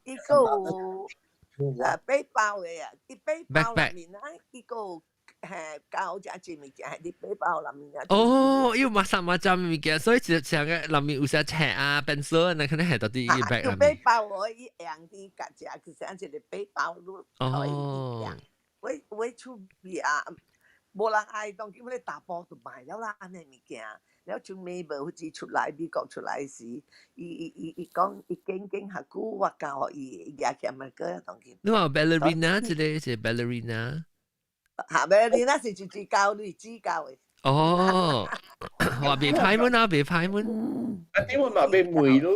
一個背包的啊，伊背包內面啊，一個係教只隻物件係啲背包內面啊。哦，要抹殺抹針物件，所以就上個內面有些尺啊、pencil，那可能係到啲 bag 內面。背包我伊用啲夾只，其實一個背包都可以用。我厝邊啊，無人愛當今咧大埔就賣了啦，按呢物件。了像尾無好似出來美國出來時，伊伊伊伊講伊經經較久，我教伊舉起來個當今。你話 ballerina，這個是 ballerina。嚇，ballerina 是一支教你指教的。哦，話別派門啊，別派門。啊，點我嘛欲問你，一個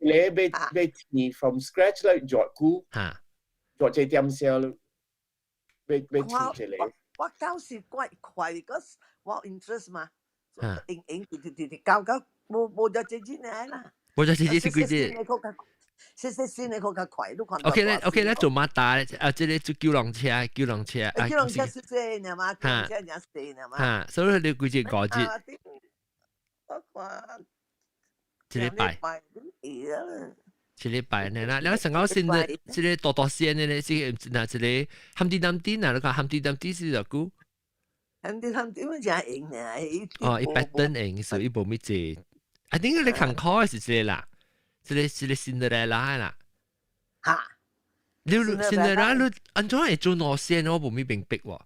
一個欲欲填 from scratch 來做久，做這點聲咯，欲欲填一個。我教是怪快，個我 interest 嘛。用用直直直直教到無無咗這幾年啦。無咗這幾是幾隻？細細新的較較快，你看。 OK 咧，OK 咧，做馬達啊，這個做九龍車，九龍車啊。九龍車細細爾嘛，九龍車爾細爾嘛。嚇，所以你幾隻五隻？我看。一禮拜。一禮拜呢啦，你上個先的，這個大大線的咧，這個那這個含啲南啲，嗱你看含啲南啲是偌久？含啲南啲咪真用呢？哦，伊 pattern 用，所以無咪濟。啊，點解你看考的是這個啦？這個這個 Cinderella 啦。哈？你 Cinderella 你按怎會做兩線？我無咪明白喎。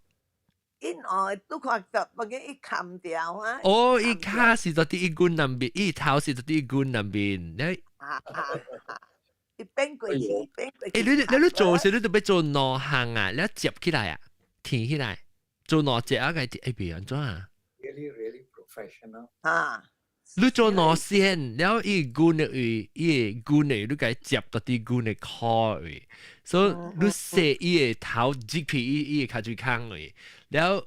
因哦，都看到，當然伊砍掉啊。哦，伊跤是佇伊滾內面，伊頭是佇伊滾內面。你啊啊啊！伊變過去，變過去。欸，你你你做時，你都欲做兩項啊？你接起來啊，填起來，做兩隻啊？個欸，別按怎啊？Really, really professional。啊！你做兩線，了伊滾的位，伊個滾的，你共接到佇滾的跤位，所以你洗伊個頭入去伊伊個跤水孔位，了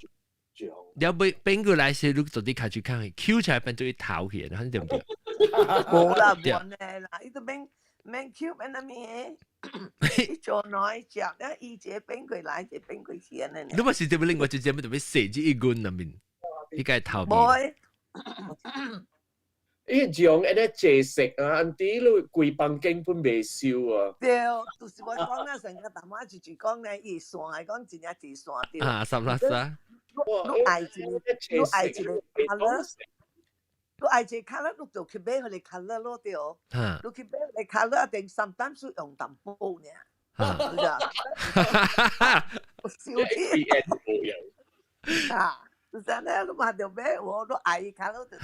了欲變過來時，你就佇跤水孔位，翹起來變做伊頭去，你對毋對？無啦，無呢啦，伊都免免翹免啥物的，伊做兩隻，了伊一個變過來，一個變過去按呢。你嘛是對不另外一隻，欲特別洗這伊滾內面，伊個頭面。伊種按呢濟色啊，安弟你規房間本袂收啊。對，就是我講啦，上個大媽就就講咧，伊線係講真正濟線對。啊，十六沙。你愛一個，你愛一個 colour，你愛一個 colour，你就去買彼個 colour 咯對。你去買彼個 colour，定 sometimes 用淡薄爾。是啊。少啲。啊。就是咧，你嘛就買我，你愛 colour 就。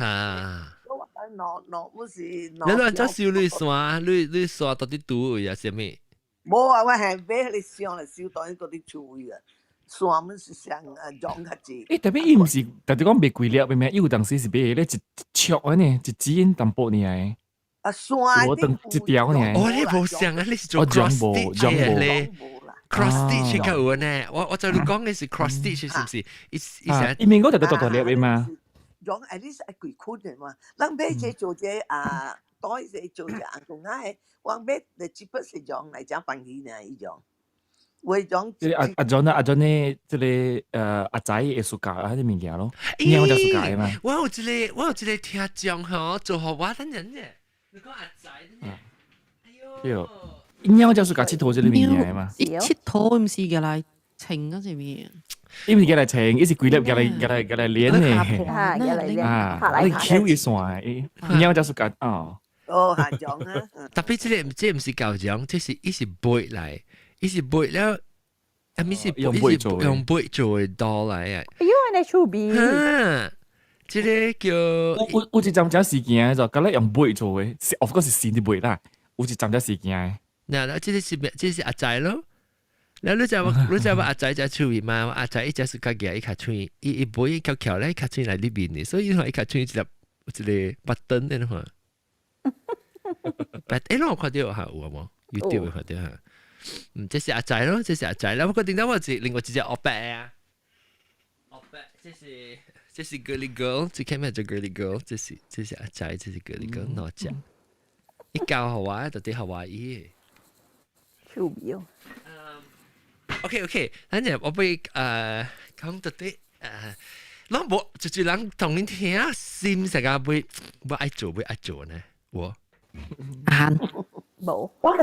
我話攞攞不是。你亂怎收你線？你你線到底拄位啊？啥物？無啊，我係買彼個線來收，當然嗰啲厝位啊。線們是上啊裝較濟。欸，特別伊毋是，特別講賣幾粒的咩？伊有當時是賣咧一尺安呢，一支淡薄爾。啊，線我等一條爾。哦，你無像啊，你是做 cross stitch 的咧？cross stitch 較有呢？我我就你講的是 cross stitch 是毋是？伊伊成。伊面嗰條都大大粒的嘛。用 at least 愛幾款的嘛，咱買這做這啊袋這做這紅公仔的，我買的只不是用來講便宜呢，伊種。會種。這個阿阿 John 啊，阿 John 呢，這個阿仔會暑假啊，這物件咯，你有只暑假的嘛？我有一個，我有一個聽眾吼，做予我等陣啫。你講阿仔呢？哎喲。對，貓只暑假𨑨迌這個物件的嘛？伊𨑨迌毋是過來穿啊，是物？伊毋是過來穿，伊是規粒過來過來過來連的。啊，過來連。啊，你 Q 伊線，伊貓只暑假哦。哦，下種啊。特別這個這毋是舊種，這是伊是背來。伊是背了，啊，咪是用背做，用背做的刀來啊！哎喲，按呢趣味。哈，這個叫有有有一陣子事件就，敢若用背做的，是 of course 是新的背啦。有一陣子事件。嗱，嗱，這個是咩？這個是阿仔咯。然後你知我，你知我阿仔只趣味嘛？我阿仔伊只是家己伊較趣，伊伊背伊翹翹咧，較趣來裏面的，所以伊伊較趣一粒一個 button 的嘛。但欸，我看到哈有無？YouTube 看到哈。嗯，這是阿仔咯，這是阿仔啦。不過點解我是另外一隻阿伯啊？阿伯，這是這是 girly girl，這看咩叫 girly girl？這是這是阿仔，這是 girly girl，哪隻？伊教予我，到底予我伊。趣味哦。 OK OK，等陣我欲講到底攏無就是人同你聽心成個欲欲愛做欲愛做呢，我。啊。無。我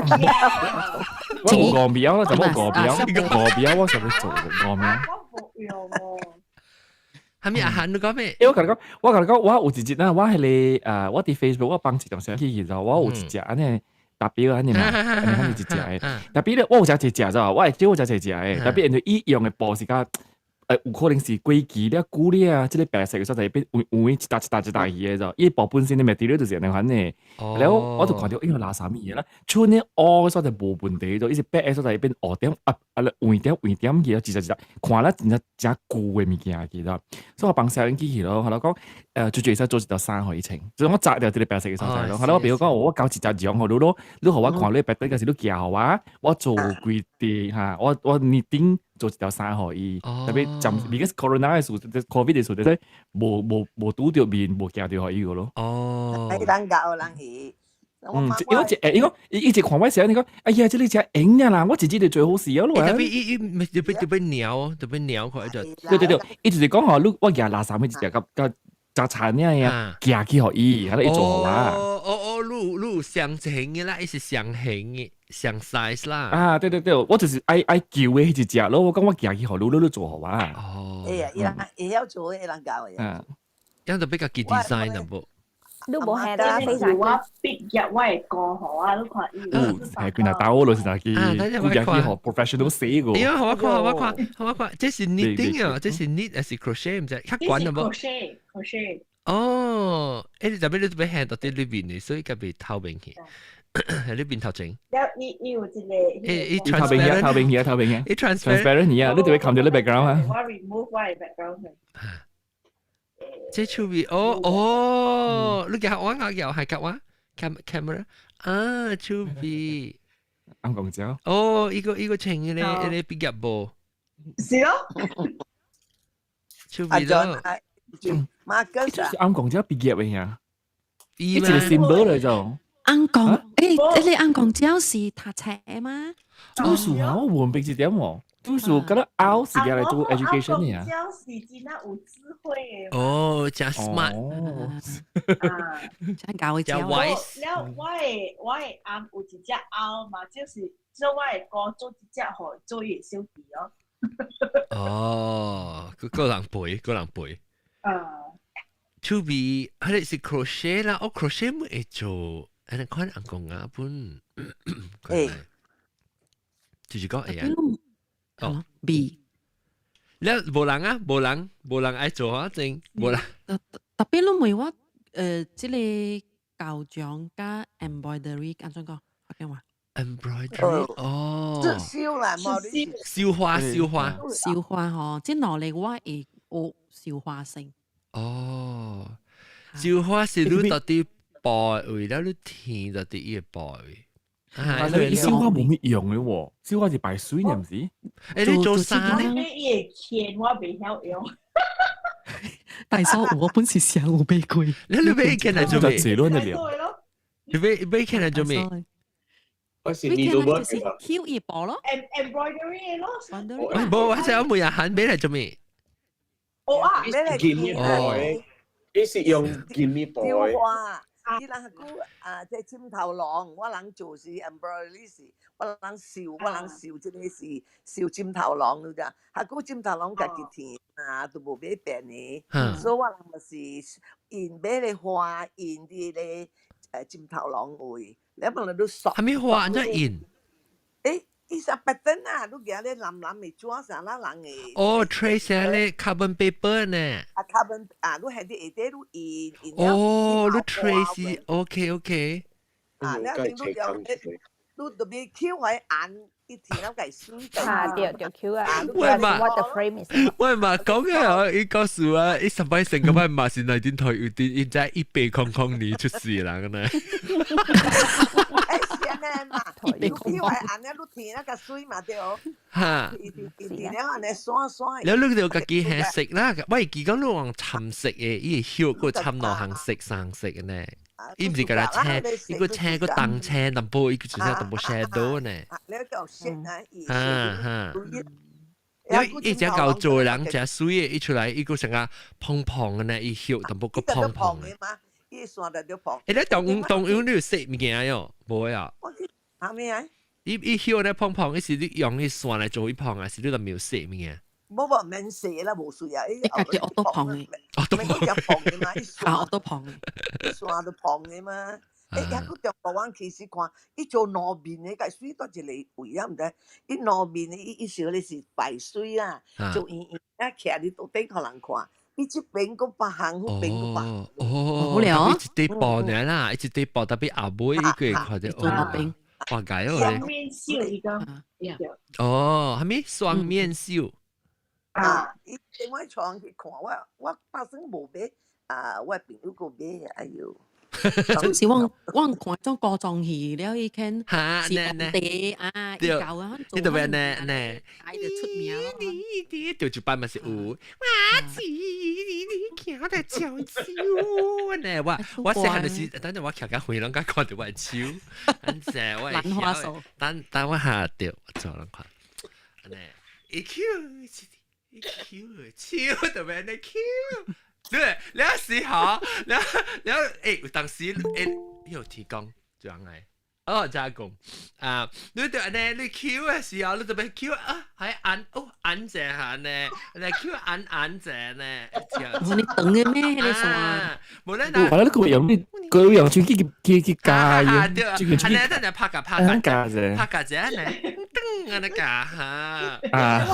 有五秒啦，就冇五秒，五秒我想欲做五秒。我無用喎。係咪阿韓你講咩？欸，我共你講，我共你講，我有一日啊，我彼個我佇 Facebook 我放一張相去，然後我有一隻按呢 W 按呢嘛，按呢按呢一隻的，特別咧，我有食一隻咋，我會記我食一隻的，特別因為伊用的布是較有可能是過期了久了啊，這个白色的所在變黃黃一沓一沓一沓去的就，伊布本身的 material 就是按呢款的，了我就看著哎喲垃圾物的啦，剩的烏的所在無問題，就伊是白的所在變烏點啊啊黃點黃點去，一隻一隻看了真正誠舊的物件去了，所以我放攝影機去咯，後來講就會使做一條衫予伊穿，就是我紮掉這个白色的所在咯，後來我比如講我交一隻絨予你咯，你予我看你白底，還是你寄予我，我做規定哈，我擬定做一條衫予伊，特別暫 because corona 的事，covid 的事，就是無拄著面，無寄著予伊個咯。哦。係人教人去。嗯，因為一伊講伊一直看我時，你講，哎呀，這个誠閒啊啦，我自己就最好勢啊咯。特別伊伊咪特別特別鳥，特別鳥佢就。對對對，伊就是講吼，你我寄垃圾一隻甲甲雜餐爾呀，寄去予伊，還伊做予我。哦哦哦，你相型的啦，伊是相型的，相 size 啦。啊，對對對，我就是愛愛舊的彼一隻咯，我講我寄去予你，你你做予我。哦。哎呀，伊人會曉做，伊人教的。嗯。這樣就比較記 design 淡薄。你無係啦，非常我畢業我會過予啊，你看伊。有係佢若打我就是去，佢寄去予 professional 寫個。哎呀，好我看，好我看，好我看，這是 knitting 啊，這是 knit 還是 crochet 毋知，較懸淡薄。 crochet，crochet。哦，欸，你特別你特別行到佇裏面的，所以較袂透明去，喺裏邊頭前。了，伊伊有一個。欸，伊透明去，透明去，透明去。伊 transparent 啊，你特別看著你 background 啊。我 remove 我的 background。這趣味，哦哦，你叫我我又係夾我 camera 啊，趣味。啱講啫。哦，伊個伊個穿嘅咧，伊個畢業布。是咯。趣味咯。馬哥就是啱講啫，畢業的呀。伊一個 symbol 來就。翁公，欸，你翁公蕉是讀冊嗎？讀書啊，我無明白一點喎。讀書覺得拗是來做 education 的呀。蕉是真正有智慧的。哦，誠 smart。啊，誠教的誠 wise。了，我的翁有一隻甌嘛，就是做我的哥做一隻予做伊的小弟哦。哦，個個人背，個人背。啊。趣味，彼个是 crochet 啦，我 crochet 沒會做，按呢款翁公仔本。欸。就是講會啊。哦，B。你無人啊，無人，無人愛做啊，真無人。特別你問我，這个膠漿佮 embroidery 按怎講？福建話。 embroidery 哦。刺繡啦，無你繡花，繡花。繡花吼，這兩个我會學繡花先。哦，繡花是你到底布位，了你天到底伊個布位。但係繡花無咩用的喎，繡花是擺水呢，毋是？欸，你做衫咧？伊個錢我袂曉用。大嫂，我本是想有買過。你買起來做咩？你買起來做咩？我是你做乜？就是繡伊布咯。 embroidery 咯。無，我想問下韓買來做咩？哦啊，買來金布，你是用金布？繡花。伊人久啊，這針頭龍，我人做是 embroidery 是，我人繡，我人繡這个是繡針頭龍，你知？啊，久針頭龍家己添啊，都無買變的，所以我人就是印買个花，印佇个針頭龍位，了問你索。啥物花按怎印？欸，伊是 pattern 啊，你舉咧藍藍的紙啥啦人的。哦，trace 咧 carbon paper 呢？啊，carbon 啊，你係佇下底你印印。哦，你 trace，OK OK。啊，了你用，你特別 Q 喺眼，一填了計水。啊，對對 Q 啊。喂嘛，What the frame is？喂嘛，講嘅哦，伊告訴我，伊十擺成個擺嘛是內頂頭有啲，伊在10000年出世人呢。嘛，你以為按呢，你填那個水嘛對哦。哈。填了按呢刷刷。了你就家己還色啦，我會記講你用摻色的，伊會葉閣摻兩項色、三項色的呢。伊毋是共來青，伊閣青閣重青淡薄，伊閣就是淡薄 shadow 呢。你個色啊，哈哈。因為伊只夠做的人誠媠的，伊出來伊閣成個蓬蓬的呢，伊葉淡薄閣蓬蓬的。伊線就著碰。欸，你當當用你有洗物件喲？無啊？我去啥物啊？伊伊曉咧碰碰，伊是你用伊線來做伊碰啊，是你都沒有洗物件？無無免洗啦，無需要。伊你家己學都碰的，免講只碰的嘛，伊啊，學都碰的，線都碰的嘛。欸，抑閣中國阮其實看，伊做兩面的，共水佗一個位啊，毋知伊兩面的，伊伊燒咧是排水啦，做圓圓啊，徛佇桌頂予人看。伊這邊閣別項，彼邊閣別項。哦，無聊一塊布爾啦，一塊布特別後尾伊個會看著。做兩邊。哇，解哦雙面繡伊講。哦，啥物雙面繡？啊！伊我床去看，我我打算無買，啊，我朋友閣買，哎喲。總是我我看種古裝戲了，伊看是皇帝啊，伊教啊，你特別呢呢，愛就出名咯。你對一班嘛是有，我知你行得悄悄呢，我我細漢就是，等陣我徛較遠，攏敢看著我的手，等陣我會等等我下掉，我做人看，按呢，一 Q 一 Q 手特別呢 Q。對，了時候，了了欸，有當時欸，有提供這樣的，哦，加工啊，你就按呢，你 Q 的時候，你特別 Q 啊，還按哦按這下呢，來 Q 按按這呢，你等嘅咩？你線？無咧，我咧個用你個用手機去去加嘅，對，按呢等陣拍架拍架，啫，拍架啫呢，噔按呢加哈。啊，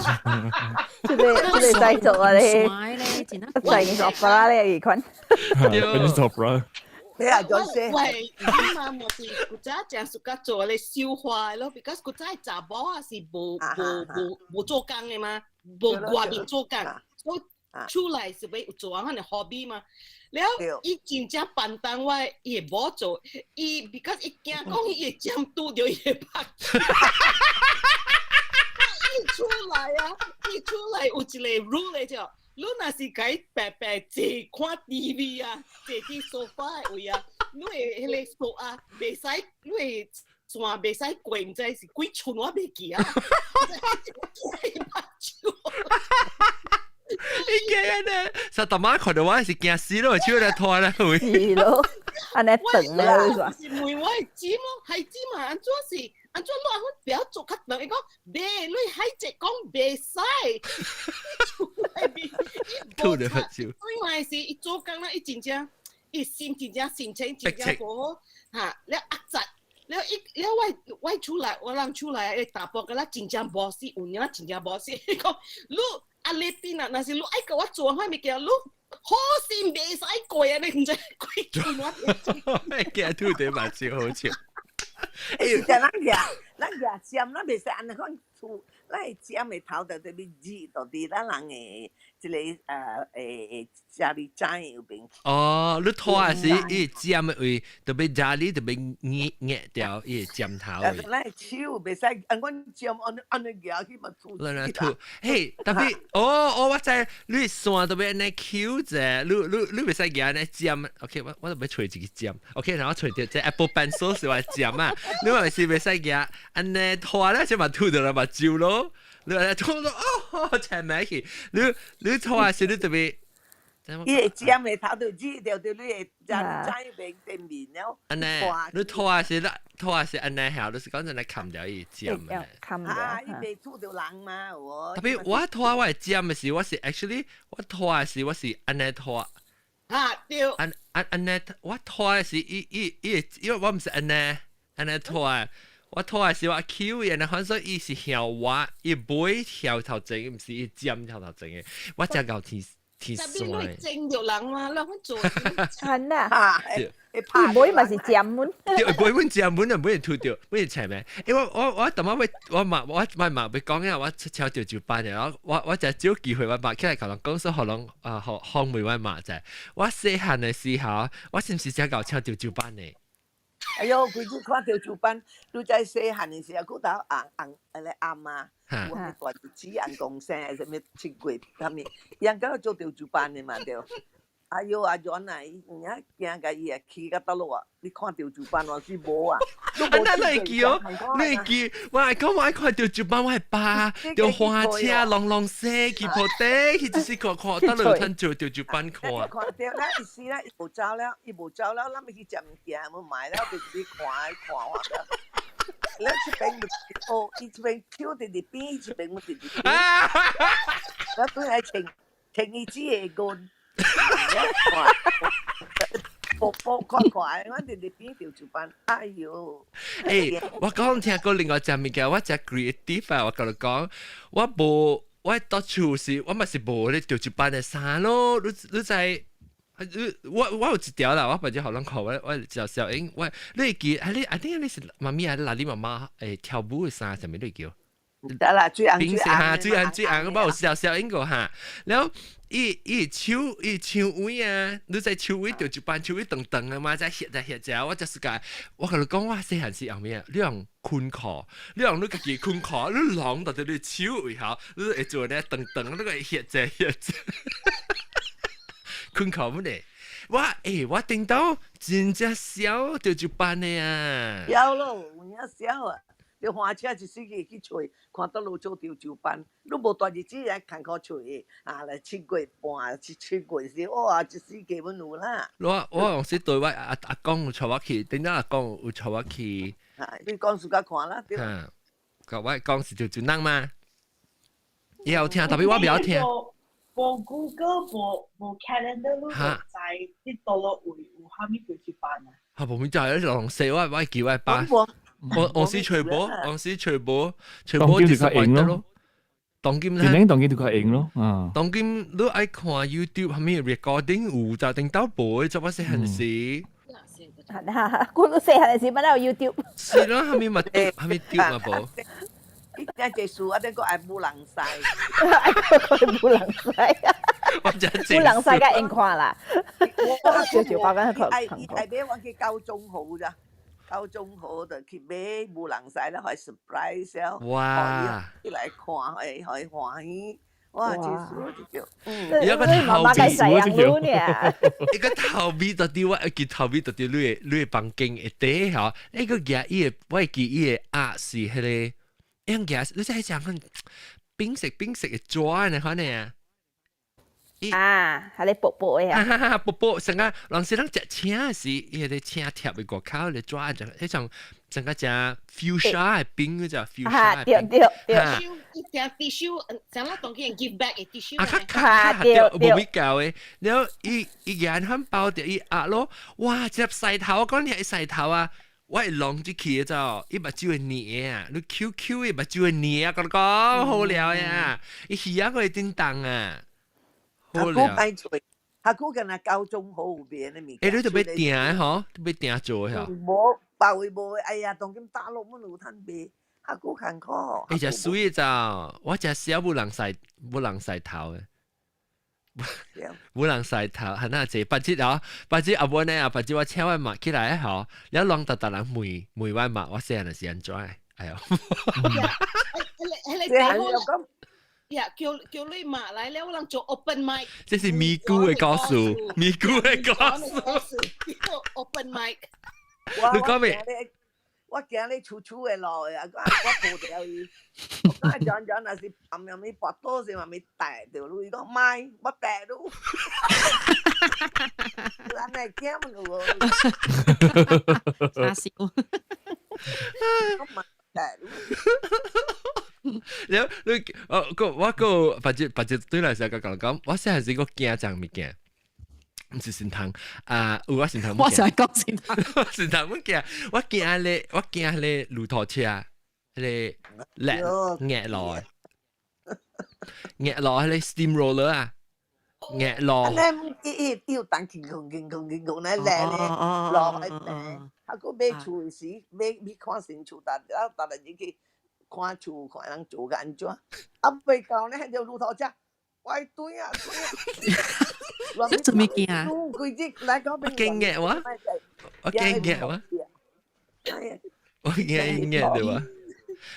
這個這個在做啊咧，在做 opera 咧，伊款。對，做 opera。你啊，再說。喂，你嘛莫是古早正暑假做咧燒花咯，because 古早查某啊是無無無無做工的嘛，無外面做工，所以出來是欲做按款的 hobby 嘛。了，伊真正笨蛋我，伊會無做，伊 because 伊驚講伊會針拄著伊的目睭。伊出來啊，伊出來有一個 rule 咧就。你若是共伊白白坐看 TV 啊，坐佇沙發的位啊，你的彼個手啊，袂使，你的線袂使過，毋知是幾寸我袂記啊。伊驚呢，實大媽看到我是驚死咯，手來拖咧位。是咯，按呢長咧，是問我會尖咯，係尖嘛？按怎是？按怎你按款不要做較長？伊講袂，你海隻講袂使。吐咧目睭。所以嘛是伊做工啦，伊真正，伊心真正心情真正無好，哈，了壓榨，了伊了我我出來，我人出來，伊查埔敢若真正無死，有影真正無死。伊講你啊你邊啊，若是你愛共我做款物件，你好心袂使過啊！你毋知幾寸我。驚吐咧目睭好笑。欸，是咱舉，咱舉尖，咱袂使按呢款粗，咱會尖的頭就特別熱，到佇咱人的這個會家裡知有邊。哦，你拖的是伊尖的位，特別家裡特別捏捏掉伊尖頭位。咱的手袂使按阮尖，按按呢舉去嘛粗。咱來吐，嘿，特別，哦哦，我知，你線特別按呢 Q 者，你你你袂使舉按呢尖，OK，我我特別揣一個尖，OK，然後揣著這 Apple Pencil 是話尖啊，你話是袂使舉，按呢拖咧就嘛吐著來目睭咯。你話吐到哦，請埋去，你你拖的時你特別。伊會尖的頭就熱著，對你會知知面對面了。按呢，你拖的時，拖的時按呢下，就是講真來冚掉伊尖的。冚掉。啊，伊袂吐著人嘛，有無？特別我拖我會尖的時，我是 actually 我拖的時，我是按呢拖。啊，對。按按按呢，我拖的時，伊伊伊，因為我毋是按呢按呢拖的。我拖的時我 Q 伊，然後所以伊是向我，伊尾向頭前，毋是伊尖向頭前的。我真𠢕天天酸的。整著人嘛，咱做。真啊！伊尾嘛是尖門。對，尾阮尖門啊，尾會吐著，尾會切咩？因為我我我逐擺要我嘛我嘛嘛欲講啊，我超著就班的，我我我誠少機會我嘛起來共人講說，予人啊，予訪問我嘛者。我細漢的時候，我是毋是誠𠢕超著就班的？哎喲，規日看著主班，你知細漢的時候，古頭翁翁迄個阿嬤，有彼大日子翁公生，啥物七月啥物，伊人敢若做潮州班的嘛對。哎喲，阿原來伊有影驚甲伊會去到倒落啊！你看著就班還是無啊？啊，那你會記哦？你會記？我係講我愛看著就班，我係爸，著花車浪浪聲去破地，去就是看看到落趁做著就班看。看著啦，伊死啦，伊無走了，伊無走了，咱咪去食物件，無買了，就去看看我了。咱這邊哦，伊這邊手佇佇邊，伊這邊我佇佇邊。我對來穿穿伊只個棍。步步看看，我佇佇邊著就班，哎喲！欸，我講聽過另外一隻物件，我真 creative 啊！我共你講，我無我到厝時，我嘛是無咧著一班的衫咯。你你知？你我我有一條啦，我反正予人看，我我就小英，我你會記？啊你啊你你是媽咪還是哪裡媽媽？欸，跳舞的衫啥物你會記？得啦，最紅最紅最紅最紅，我有小小英過哈。然後伊伊手伊手位啊，你在手位就一班手位長長的嘛，在歇在歇者，我就是講，我共你講，我細漢時後面，你用裙褲，你用你家己裙褲，你攏到你手位吼，你會做咧長長，你個歇者歇者，裙褲乜咧？我欸，我頂到真正痟，就一班的啊。痟咯，有影痟啊！你花車一時去去揣，看倒落做潮州班，你無大日子來艱苦揣啊！來7月半，七月時，哇！一世基本有啦。我我有時對我阿阿公有帶我去，頂陣阿公有帶我去。啊，你講自家看啦，對。嗯，個我講是就就人嘛，伊有聽，特別我袂曉聽。無 Google 無無 calendar，你就知你倒落位有啥物潮州班啊？啊，無咪就係龍四，我我記我爸。我我是全部，我是全部，全部就是較用咯。當今電影當今就較用咯。啊，當今你愛看 YouTube 啥物 recording 有就頂到無，做乜細漢時？哈，我都細漢時捌有 YouTube。是咯，啥物嘛，啥物丟嘛無？你聽這書，啊，頂個愛舞人屎，愛個舞人屎。我真舞人屎較用看啦。我小小包緊佢愛伊愛買我去高中好咋？高中好就去買舞人屎啦，予 surprise 了。哇！伊來看，會予歡喜。哇！這書就叫，一個頭尾，一個頭尾到底我記頭尾到底你的你的房間會底吼，一個夾伊的，我會記伊的鴨是彼個，樣夾，你知影講冰色冰色的紙呢，可能啊。啊，係你薄薄的啊！薄薄，成個人是人食青時，伊個青貼的外口咧紙就彼種成個食 fuchsia 的冰嗰隻 fuchsia 對對對。一隻 tissue，成粒當佢 give back 的 tissue。啊，較較較對，無比較的。然後伊伊眼漢包著伊壓咯，哇！一粒細頭，我講你係細頭啊！我會弄入去的就，伊目睭會黏啊，你 Q Q 伊目睭會黏啊，講講好料呀，伊魚仔會叮當啊。下久歹揣，下久敢若高中好有面的物件。欸，你特別訂的吼，特別訂做的吼。無，包位無，哎呀，當今大陸阮有趁賣，較久艱苦。欸，誠媠的就，我誠少無人洗，無人洗頭的。無人洗頭，係那濟，別日哦，別日阿母呢啊，別日我請我媽起來吼，了攏逐逐人問問我媽，我細漢是按怎的？哎喲。迄個呀，叫叫你媽來了，我人做 open mic。這是咪咕的故事，咪咕的故事。 open mic。你講未？我驚你厝厝的路啊！我我抱著伊，我講講講，若是暗暗暝跋倒時嘛，咪帶著你，伊講莫，我帶你。你按呢驚有無？傻笑。我嘛帶你。然後你哦個我個別只別只對來時講講講，我細漢時我驚這物件，毋是神童啊，有我神童。我就係講神童，神童物件，我驚咧，我驚咧駱駝車，彼個叻壓落，壓落彼個 steam roller 啊，壓落。安尼伊伊伊有當緊控緊控緊控咧咧咧落去病，啊，閣買厝的時買買看新厝，逐啊逐日入去。看厝看人做甲按怎，啊袂到呢，迄條駱駝車，喂對啊對啊，你做咩驚啊？規日來講我驚嘅我，我驚嘅我，我驚嘅對吧？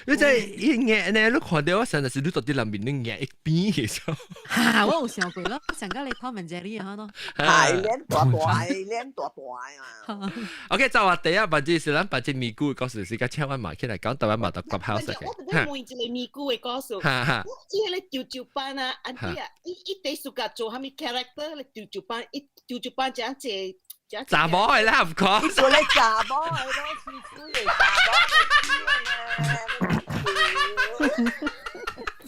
你真係一眼呢，你看到我成日是你到底兩邊你眼一邊嘅時候。嚇，我有想過咯，上個你 Tom and Jerry 啊咯。係臉大大，臉大大啊！ OK，就話第一，或者是咱把這咪咕故事是個千萬嘛起來講，台灣嘛到 Clubhouse 嘅。我特別問一個咪咕的故事。哈哈。伊迄個潮州班啊，安弟啊，伊伊第暑假做啥物 character 咧？潮州班，伊潮州班這樣濟。查某的啦，唔講。你做咧查某的咯，是水的查某的。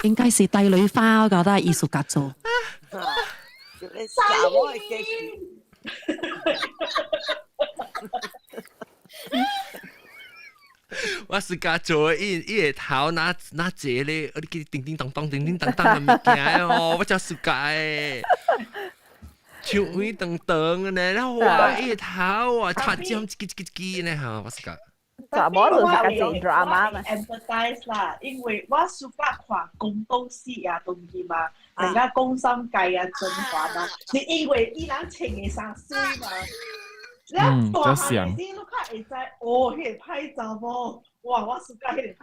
應該是帝女花，我覺得藝術家做。做咧查某的機器。我是家做伊伊個頭拿拿這咧，我記叮叮當當叮叮當當的物件哦，我真暑假的。長尾長長的呢，然後哇，伊個頭啊，插尖一支一支一支呢嚇，我是講。查某就是較濟 drama 嘛。 Empathize 啦，因為我暑假看宮鬥戲啊，東西嘛，人家宮心計啊、甄嬛啊，是因為伊人穿的衫媠嘛。你大漢時，你較會知哦，彼個歹查某，哇！我暑假彼個歹。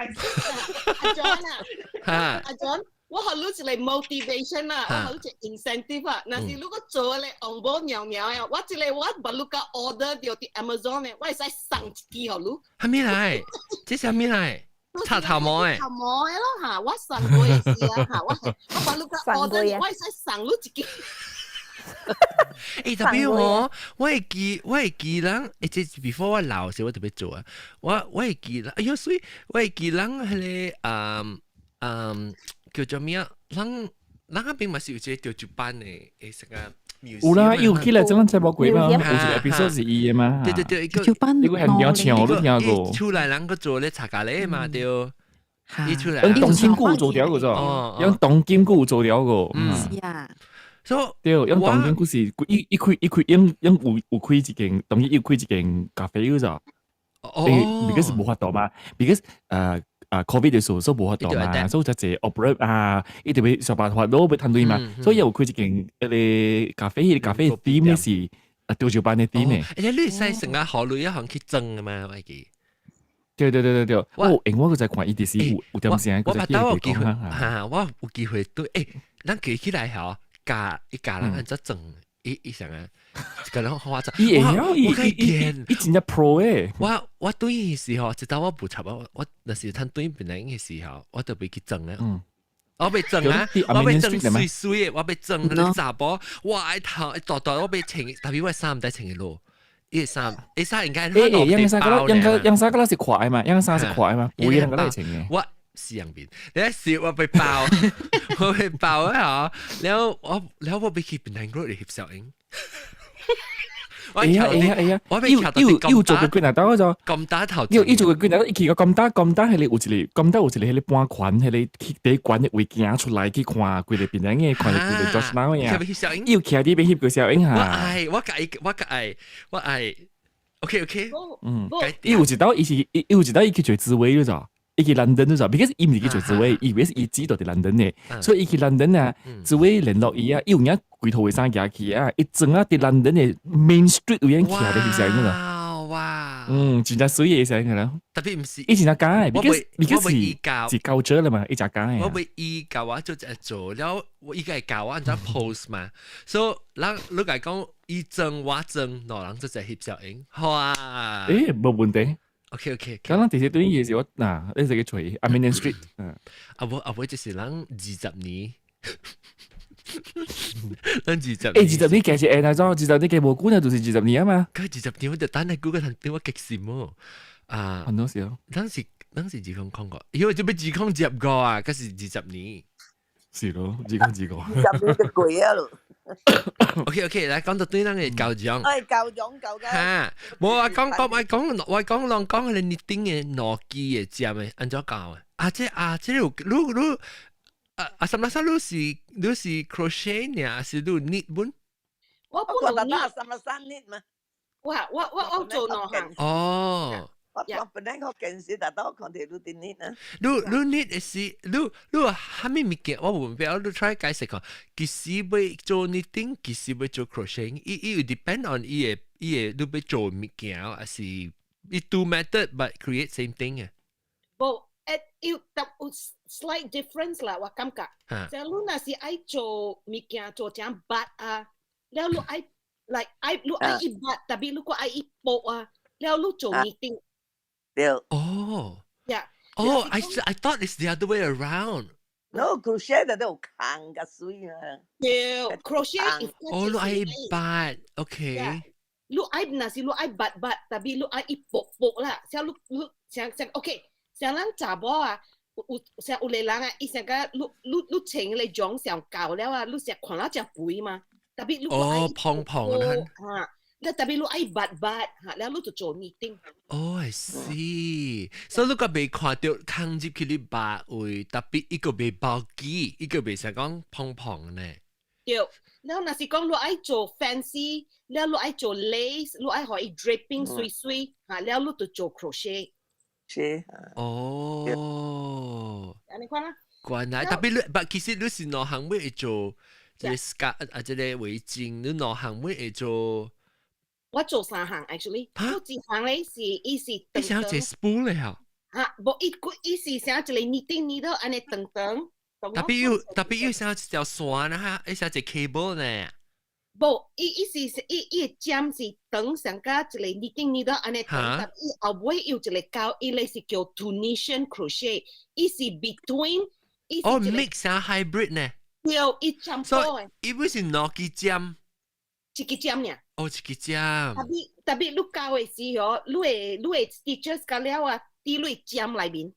阿 John 啊，阿 John。我予你一個 motivation 啊，我予你一個 incentive 啊。若是如果做咧紅毛喵喵啊，我這個我捌你甲 order 著佇 Amazon 的，我會使送一支予你。啥物來？這啥物來？插頭毛的。頭毛的咯嚇，我送過的是啊嚇，我我捌你甲 order，我會使送你一支。欸，特別我，我會記，我會記人，欸，這 before 我老時我特別做啊，我我會記，哎喲，所以我會記人彼個，嗯嗯。叫做咩啊？咱咱嗰邊嘛是有一個潮州班的，誒，啥個？有啦，伊有起來做咱節目過嘛？有一個 episode 是伊的嘛？對對對，潮州班，你個係聽唱我都聽過。出來人個做咧茶咖喱嘛對，伊出來。用東京股做掉個啫，用東京股做掉個。嗯，是啊。所以對，用東京股是伊伊開伊開用用有有開一間，當然有開一間咖啡個啫。哦。because 無法度嘛，because 誒。啊，COVID 的時候所以無法度嘛，所以才濟 operate 啊，伊特別想辦法攞欲趁錢嘛，所以有開一間彼個咖啡，彼個咖啡店的是啊，潮州班的店的。而且你會使成個學類一行去裝的嘛，我記。對對對對對，我因我閣在看伊就是有有點聲，我捌到有機會，哈，我有機會對，欸，咱記起來吼，教伊教人按怎裝，伊伊啥啊？個人好誇張，伊會曉，伊伊伊真正 pro 誒。我我對伊時候，直到我無插我，我若是趁對本來嘅時候，我就袂去裝啊。我欲裝啊，我欲裝媠媠的，我欲裝彼查埔，我愛頭大大，我欲穿，特別我衫毋知穿的落，伊衫伊衫應該。欸欸，楊衫個楊個楊衫個是快嘛，楊衫是快嘛，有樣個來穿的。我四樣邊，你一笑我被爆，我被爆啊！然後我然後我欲去檳城嗰度翕相。哎呀哎呀哎呀！又又又做個幾若刀咗，咁大頭。又又做個幾若刀，伊去個咁大咁大，彼個有一個咁大有一個彼個半環，彼個去第懸的位行出來去看規個檳城的，看著規個 George Now 呀。又徛佇邊翕個小影哈。我愛我愛我愛我愛。OK OK。嗯。伊有一道，伊是伊有一道，伊去做紫薇了咋？伊去倫敦了咋？because 伊毋是去做紫薇，伊以為是伊知道佇倫敦的，所以伊去倫敦啊，紫薇聯絡伊啊，伊有影規套的衫行去啊，伊裝啊佇倫敦的 Main Street 有影徛咧翕相個。哇！嗯，真正媠的相個啦。特別毋是，伊真正假的，because because 是是高質了嘛，伊真假的。我袂伊教我做一做了，我伊個會教我按怎 pose 嘛，所以人你共講伊裝我裝，兩人做一翕相影，好啊。欸，無問題。 OK OK，剛剛第時對伊是我嗱，你這個揣 Armenian Street，嗯，啊無啊無，就是人20年，咱二十，欸，二十年其實會來咗，二十年計無久呢，就是二十年啊嘛。佢二十年我就等下估個人對我激心哦，啊，很多時候，咱是咱是2005，因為這欲2015啊，嗰是二十年，是咯，2015。 20年就過啊咯。 OK OK，來講到對咱的教長，哎，教長教嘅。哈，無啊，講講我講我講人講彼個 knitting 的兩支的針的，按怎教的？啊，這啊，這有你你啊啊，什麼啥？你是你是 crochet 呢，還是你 knit 本？我不能 knit，什麼啥 knit 嘛？我我我我做兩項。哦。我我本來學近視，但當我看到你佇 knit 啊。你你 knit 的是你你有啥物物件？我無明白，你 try 解釋看。其實欲做 knitting，其實欲做 crochet，伊伊有 depend on 伊的伊的你欲做物件，還是伊 two method but create same thing 啊？無，有但有 slight difference 啦，我感覺。就你若是愛做物件做成筆啊，了你愛 like 愛你愛一筆，特別你閣愛一薄啊，了你做 knitting。對。哦。 Yeah。哦，I thought it's the other way around。 No, crochet 就都有空個水啊。對，crochet。哦，你愛筆，OK。你愛若是你愛筆筆，特別你愛一薄薄啦，像你你像像 OK，像咱查某啊，有有像有個人啊，伊像個你你你穿個裝上厚了啊，你成看了誠肥嘛，特別你哦，胖胖啊，嚇，你特別你愛筆筆嚇，了你就做 knitting。哦，I see。所以你個未看著空入去你白位，特別一個未包機，一個未使講胖胖呢。對，了若是講你愛做 fancy，了你愛做 lace，你愛予伊 draping 媠媠，嚇，了你就做 crochet。是。哦。按呢款啦。原來特別你，但其實你是兩項尾會做這個 scarf 啊，這個圍巾，你兩項尾會做。我做三項，actually，我一項咧是伊是。你想一個 spool 咧嚇？嚇，無伊伊是像一個 knitting needle 按呢長長。特別有特別有像一條線啊，伊像一個 cable 呢。無，伊伊是伊伊的針是長上加一個 knitting needle 按呢長，但伊後尾有一個膠，伊咧是叫 Tunisian crochet，伊是 between。哦，mix 啊 hybrid 呢？對，伊針所以伊不是兩支針，一支針爾。哦，一支針。特別特別，你教的時候，你會你會 stitches 甲了啊，佇你針內面。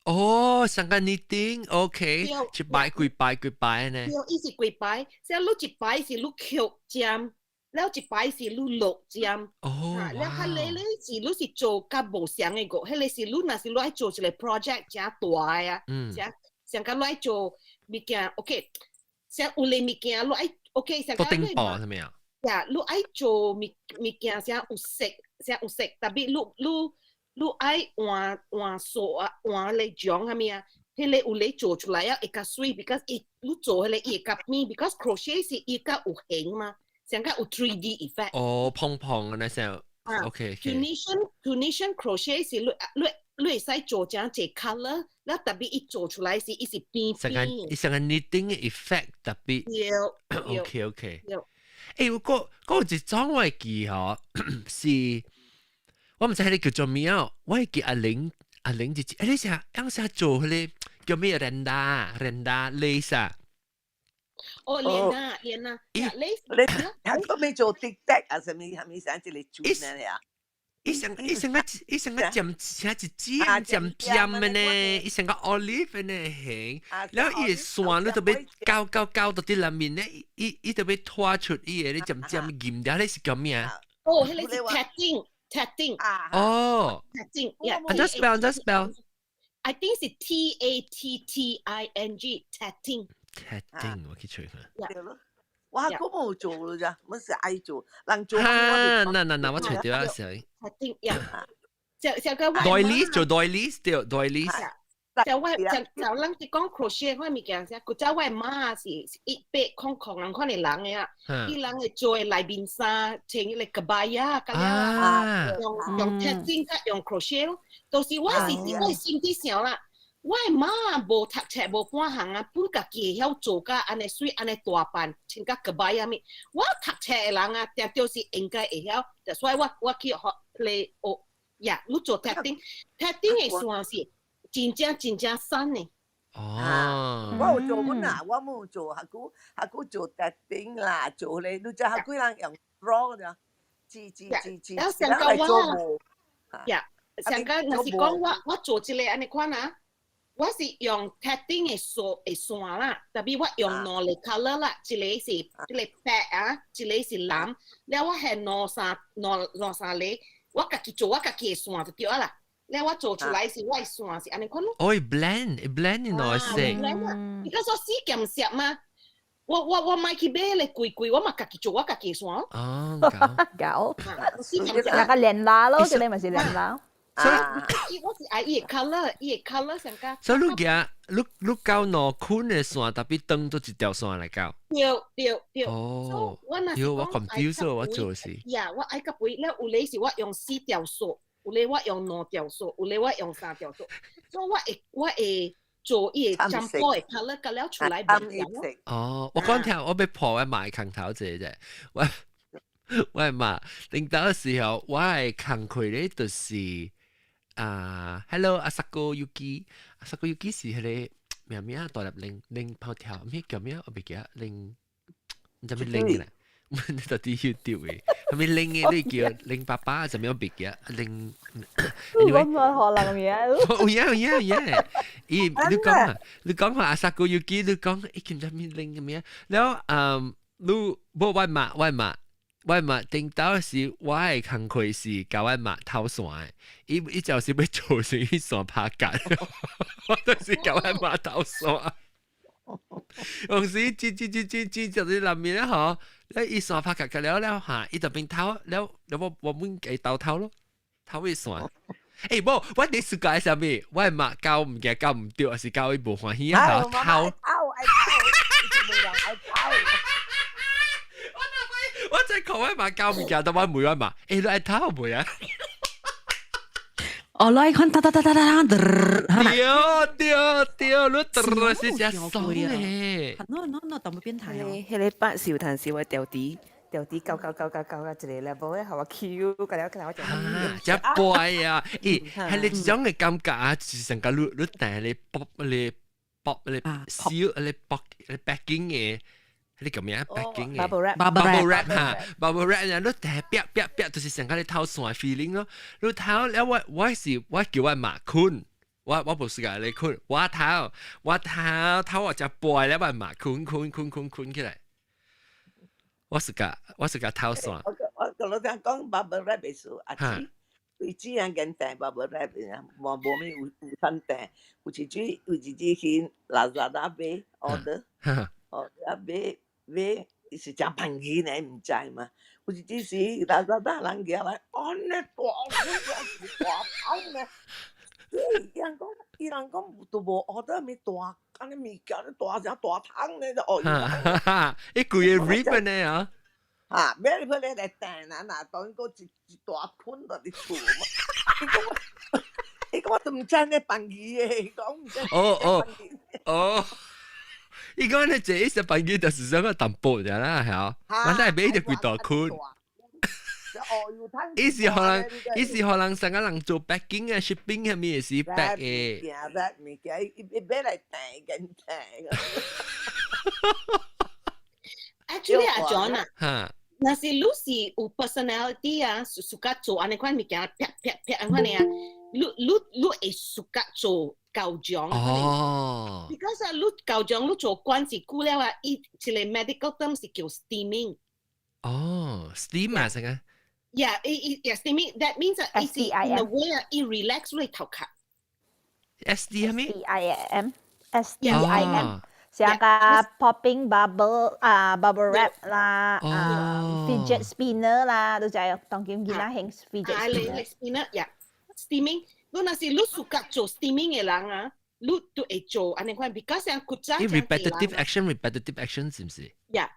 哦，上個 knitting，OK，一擺幾擺幾擺呢？對，伊是幾擺，所以你一擺是你曲針，了一擺是你落針。哦，了，彼个咧是你是做較無相的個，彼个是你若是你愛做一個 project 誠大的啊，誠上個你愛做物件，OK，像有個物件你愛 OK，上個都頂薄係咪啊？呀，你愛做物物件，啥有色，啥有色，特別你你。你愛換換數啊，換個獎啥物啊？彼個有咧做出來啊，會較媠，because 伊你做彼個伊會較變，because crochet 是伊較有形嘛，上較有 3D effect。哦，蓬蓬的那時候。OK。 Tunisian crochet 是你你你會使做誠濟 colour，了特別伊做出來是伊是變變。伊上個 knitting effect 特別。對。 OK。欸，我嗰嗰一種我會記嗬，是。我毋知彼个叫做咩啊，我會記阿玲阿玲就欸，你啥樣啥做彼个叫咩 renda renda lace 啊？哦，連啊連啊，lace 你係個咩做滴滴啊？啥物啥物啥一個磚啊？伊上伊上個伊上個尖像一尖尖尖的呢，伊上個 olive 呢形，然後伊個線你特別勾勾勾到佇內面呢，伊伊特別拖出伊個你尖尖銀條，你是叫咩啊？哦，彼个是 tatting。tatting 哦，tatting，yeah。按怎 spell？按怎 spell？ I think 是 Tatting tatting。 tatting 我去揣看。對咯，我閣無做了咋，我是愛做，人做。哈，嗱嗱嗱，我揣著啊，時。 tatting，呀，就就個 doilies 做 doilies 對 doilies。就我就就咱是講 crochet 款物件，啥，古早我媽是1800人款的人的啊，伊人會做的內面衫，穿彼個 kebaya，咁樣用用 tatting 佮用 crochet 咯。就是我是我心底想啦，我的媽無讀冊無半項啊，本家己會曉做甲按呢媠按呢大扮，穿甲 kebaya 物。我讀冊的人啊，定著是應該會曉，所以我我去學來學，呀，你做 tatting，tatting 的線是真正真正瘦的。哦，我有做本啊，我冇做，下久下久做 tatting 啦，做咧，你知下幾人用 straw 咋？自自自自，然後上個我，呀，上個若是講我我做這個按呢款啊，我是用 tatting 的線的線啦，特別我用兩個 colour 啦，一個是一個白啊，一個是藍，了我係兩三兩兩三個，我家己做我家己的線就對啦。了我做出來是我的線是按呢款咯。哦，blend blend 你攞色。 blend 啊，你講說死鹹色嘛？我我我買去買咧貴貴，我嘛家己做我家己的線。哦，搞，那個連拉咯，這個咪是連拉。所以我是愛伊的 colour，伊的 colour 上加。所以你行你你勾兩款的線，特別當做一條線來勾。對對對。哦。喲，我 confuse 我做是。呀，我愛較肥，了有咧是我用四條線，有咧我用兩條數，有咧我用三條數，所以我會做伊個占卜的 colour，甲了出來袂仝咯。哦，我講聽，我欲破我媽空頭者啫，我媽領導的時候，我的工課咧就是啊，Hello 阿薩哥 Yuki，阿薩哥 Yuki 是彼個咩咩大粒零零拋跳，咩叫咩？我袂記得零，毋知咩零啦，你到底要掉嘅，係咪零嘅？你叫零爸爸，就咩我袂記得零。你講我可能嘢。有影有影有影，伊你講啊，你講話阿薩哥 Yuki，你講伊叫咩零嘅咩？然後嗯，你無我媽頂到是我的工課是共我媽偷線的，伊就是欲做成伊線拍結，我就是共我媽偷線。有時剪剪剪剪剪就佇內面咧吼，咧伊線拍結了了嚇，伊就變偷了了我阮家兜偷咯，偷伊線。欸，無，我佇暑假啥物，我的媽教物件教毋對，還是教伊無歡喜啊？偷。偷愛偷，無人愛偷。我真係看我媽教物件，都我問我媽，欸，你愛偷袂啊？哦，來看，噠噠噠噠噠噠，對對對，你噠是真爽咧。 No no no，當冇變態哦。彼個八壽壇是我調弟，調弟教教教教教到一個 level 咧，予我 Q，甲了甲我就。啊，真乖啊！咦，係你這種嘅感覺啊，就是成個你訂你 pop 你 pop 你燒你 pop 你 packing 嘅。你叫咩啊？packing 嘅 bubble wrap bubble wrap 哈，bubble wrap 啊！你訂啪啪啪，就是成個你偷線 feeling 咯。你偷了我是我叫我媽睏，我無時間你睏，我偷我偷偷我食背了，我媽睏睏睏睏睏起來。我是個偷線。我我老聽講 bubble wrap 的事，阿姊，伊只樣簡單 bubble wrap 啊，無無咩有有產訂，有一次去 Lazada 買 order，哦啊買買，伊是誠便宜呢，毋知嘛。有一時 Lazada 人舉來，按呢大款，大包呢。伊人講，伊人講都無 order 物大，按呢物件大成大桶呢，就哦。伊規個 ribbon 呢啊！啊，買入來來訂啊，若當個一大捆落佇厝嘛。伊講我都毋知呢便宜的，伊講毋知。哦哦哦，伊講呢這一隻便宜就是這個淡薄爾啦，係啊，我真係買一幾大捆。伊是予人成個人做 packing 啊、shipping 係咩是 pack 嘅？物件，物件，伊買來訂緊訂。 Actually 阿 John 啊，若是你是有 personality 啊，suka 做按呢款物件，啪啪啪按款的啊，你會 suka 做夠獎。哦。 Because 啊，你夠獎你做慣是久了啊，伊一個 medical term 是叫 stimming。哦，steam 啊，成個。 Yeah, 伊 yeah stimming that means 啊，伊是 in a way 啊，伊 relax 你頭殼。 S D 係咩？S D I M S D I M。像個 popping bubble 啊，bubble wrap 啦，啊 fidget spinner 啦，都就係當今囡仔興 fidget spinner。 spinner 呀，stimming，你若是你 suka 做 stimming 的人啊，你都會做按呢款，because 像古早。 repetitive action，repetitive action 是毋是？呀，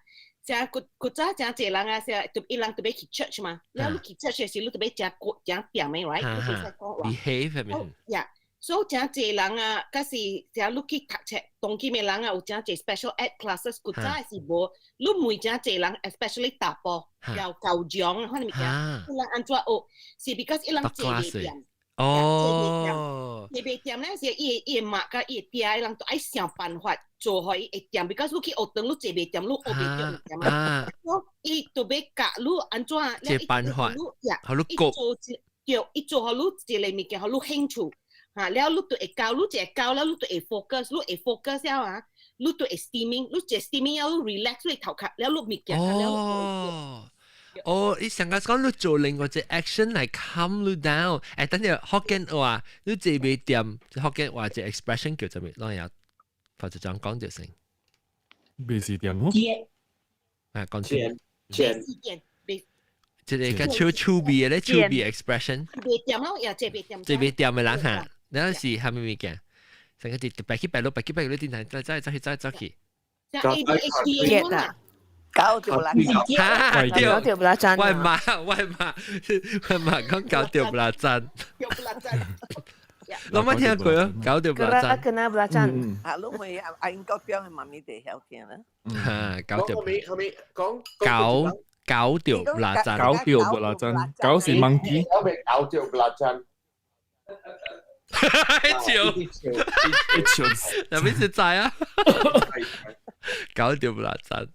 像古早誠濟人啊，像就伊人特別去 church 嘛，了你去 church 時，你特別誠國誠恬的，right？你袂使講話。 behave 係咪？呀。所以誠濟人啊，假是誠你去讀冊，當今的人啊，有誠濟 special ed classes，古早的是無。你問誠濟人，especially 查埔，又高中，款物件，伊人按怎學？是 because 伊人坐袂恬。哦。坐袂恬咧，是伊的媽佮伊的爹，伊人都愛想辦法做予伊會恬。because 你去學堂，你坐袂恬，你學袂著物件嘛。所以伊就欲教你按怎。這辦法。呀，予你做一對，伊做予你一個物件，予你興趣。嚇，了你就會教，你一個教了，你就會 focus，你會 focus 了啊，你就會 stimming，你一個 stimming 了，你 relax 你頭殼，了你物件了。哦，哦，你上個講你做另外一 action 來 calm 你 down，誒，等陣福建話，你坐袂恬，福建話這 expression 叫做咩？啷樣？或者講講就先。袂是恬哦。啊，講先。賤賤。這個較趣趣味的咧，趣味 expression。袂恬咯，也坐袂恬。坐袂恬的人哈，那是蝦米物件？成個直白去白落，白去白落，電台再再再去再再去。像 ADHD 啊。搞掉啦！對，搞掉 belacan。喂媽，喂媽，喂媽講搞掉 belacan。掉 belacan。諗乜聽過啊？搞掉 belacan。 Kena belacan。啊，攏會啊，啊，英國表嘅媽咪地曉聽啦。嚇，搞掉。後尾後尾講搞搞掉 belacan。搞掉 belacan，搞是 monkey。我未搞掉 belacan。笑，笑，入邊是仔啊？搞掉 belacan。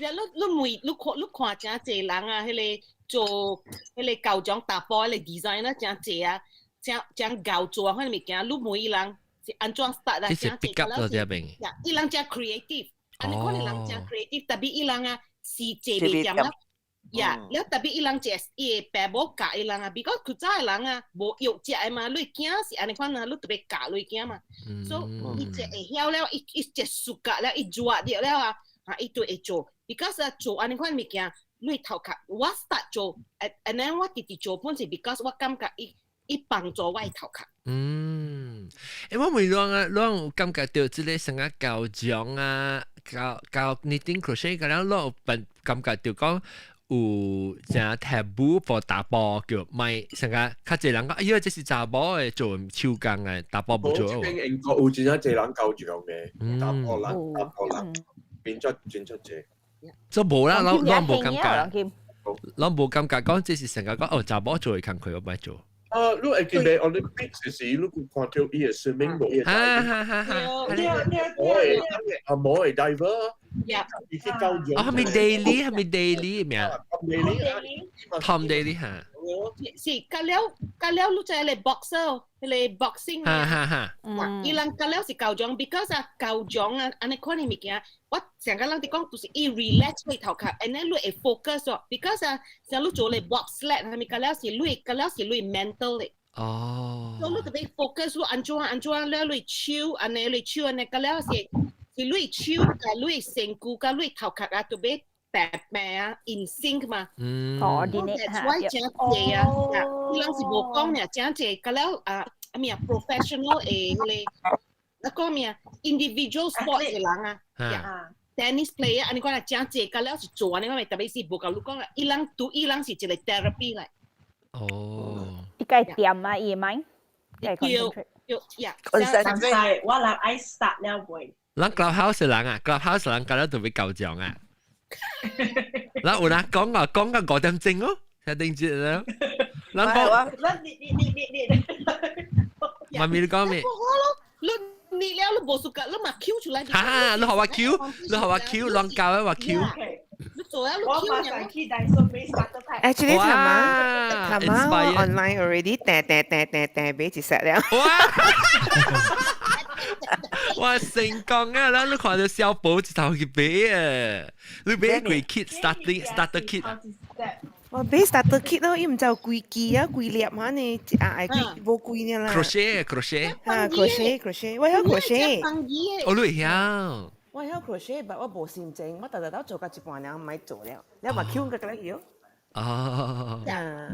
你你每你看你看誠濟人啊，彼个做彼个高獎查埔，彼个 designer 誠濟啊，誠誠𠢕做啊，彼个物件，你問伊人是按怎 start 啊？這是 pick up 咗這邊。伊人誠 creative，按呢款的人誠 creative，特別伊人啊是坐袂掂啦。呀，了特別伊人食伊的爸母教伊人啊，比較古早的人啊，無藥食的嘛，你囝是按呢款啊，你特別教你囝嘛，所以伊一會曉了，伊伊一暑假了，伊熱著了啊，啊，伊就會做。because 啊做按呢款物件，你頭殼我 start 做，and then 我直直做本是 because 我感覺伊伊幫助我的頭殼。嗯，欸，我問你啊，你有感覺到這個成個教獎啊，教教 knitting crochet 個了，你有感感覺到講有成 taboo for 查埔叫咪成個較濟人講，哎呀，這是查某的做手工的，查埔無做。這邊英國有真正濟人教獎的，查埔人，查埔人變做真出濟。做無啦，攏攏無感覺，攏無感覺講這是成個講哦，查某做的工課我欲做。啊，你會記得 Olympics 時，你有看到伊的 swimming 無？哈哈哈哈！我的阿毛的 diver，伊去教獎。啊，係咪 Daly？係咪 Daly 名？Tom Daley。 Tom Daley 嚇。是，隔了隔了，你知彼个 boxer，彼个 boxing 哈哈哈。伊人隔了是教獎，because 啊教獎啊，按呢款的物件，我成個人佇講就是伊 relax 你頭殼，and then 你會 focus 哦，because 啊，像你做咧 bobsled 係咪隔了是你隔了是你 mental 的。哦。所以你特別 focus 你按怎按怎了你手，按呢你手按呢隔了是是你手佮你身軀佮你頭殼啊，特別白白啊，in sync 嘛。嗯。 coordinate 嚇。我誠濟啊，伊人是無講爾，誠濟隔了啊，啊咩啊 professional 的彼个，那講咩啊 individual sport 的人啊。tennis player 按呢款啊，誠濟隔了是做按呢款，特別是無共你講啊，伊人對伊人是一個 therapy 來。哦。伊個掂啊，伊 mind，對對呀。 concentrate，我人愛 start 了未？咱 clubhouse 人啊，clubhouse 人隔了特別夠獎啊。咱有人講啊，講到5點鐘哦，聽定節啦。咱講，咱你你你你你，媽咪你講咩？好咯，你你了你無數個，你嘛 Q 出來。哈，你予我 Q，你予我 Q，亂教的我 Q。你做啊，你我 Q 馬上去 Daiso 買 starter pack。 Actually，頭媽頭媽我 online already 訂訂訂訂訂買一 set 了。哇，成功啊！咱你看到小寶一頭去買啊，你買幾 kit starting starter kit 啊？我買 starter kit 咯，伊毋知有幾支啊，幾粒哈呢？一盒幾無幾呢啦。 crochet crochet 啊，crochet crochet，我曉 crochet。哦，你會曉？我曉 crochet，但我無心情，我逐日都做到一半爾，毋愛做了，你嘛 Q 個個曉。哦，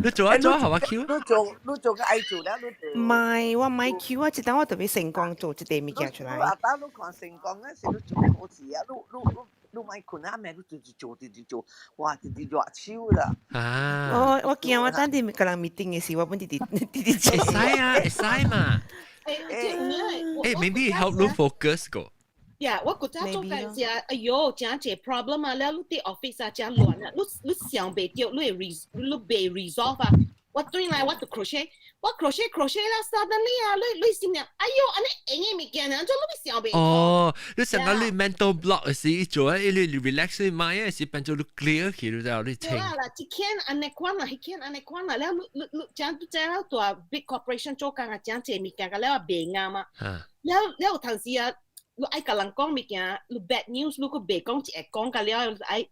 你做啊做好啊 Q？你做你做個愛做了，你唔係，我唔愛 Q 啊！一當我特別成功做一個物件出來。阿當你看成功啊，是你做好事啊，你你你你莫睏啊，咩？你直直做，直直做，哇，直直熱手啦。啊！我我驚我等陣共人 meeting 的時，我本直直直直做。會使啊，會使嘛。欸，maybe help 你 focus 個。呀，我古早做緊時啊，哎喲，誠濟 problem 啊，了你佇 office 啊，誠亂啊，你你想袂著，你會 res 你袂 resolve 啊。我轉來我就 crochet，我 crochet crochet 啦，suddenly 啊，你你心諗，哎喲，按呢閒的物件，按怎你想袂？哦，你想講你 mental block 時做啊，你 relax 你 mind 時變做你 clear 去，你就你清。對啦，一間按呢款啦，彼間按呢款啦，了你你你誠你知影大 big corporation 做工啊，誠濟物件，甲了也袂啱啊。了了有當時啊。你愛共人講物件，你 bad news 你閣袂講一會講甲了，愛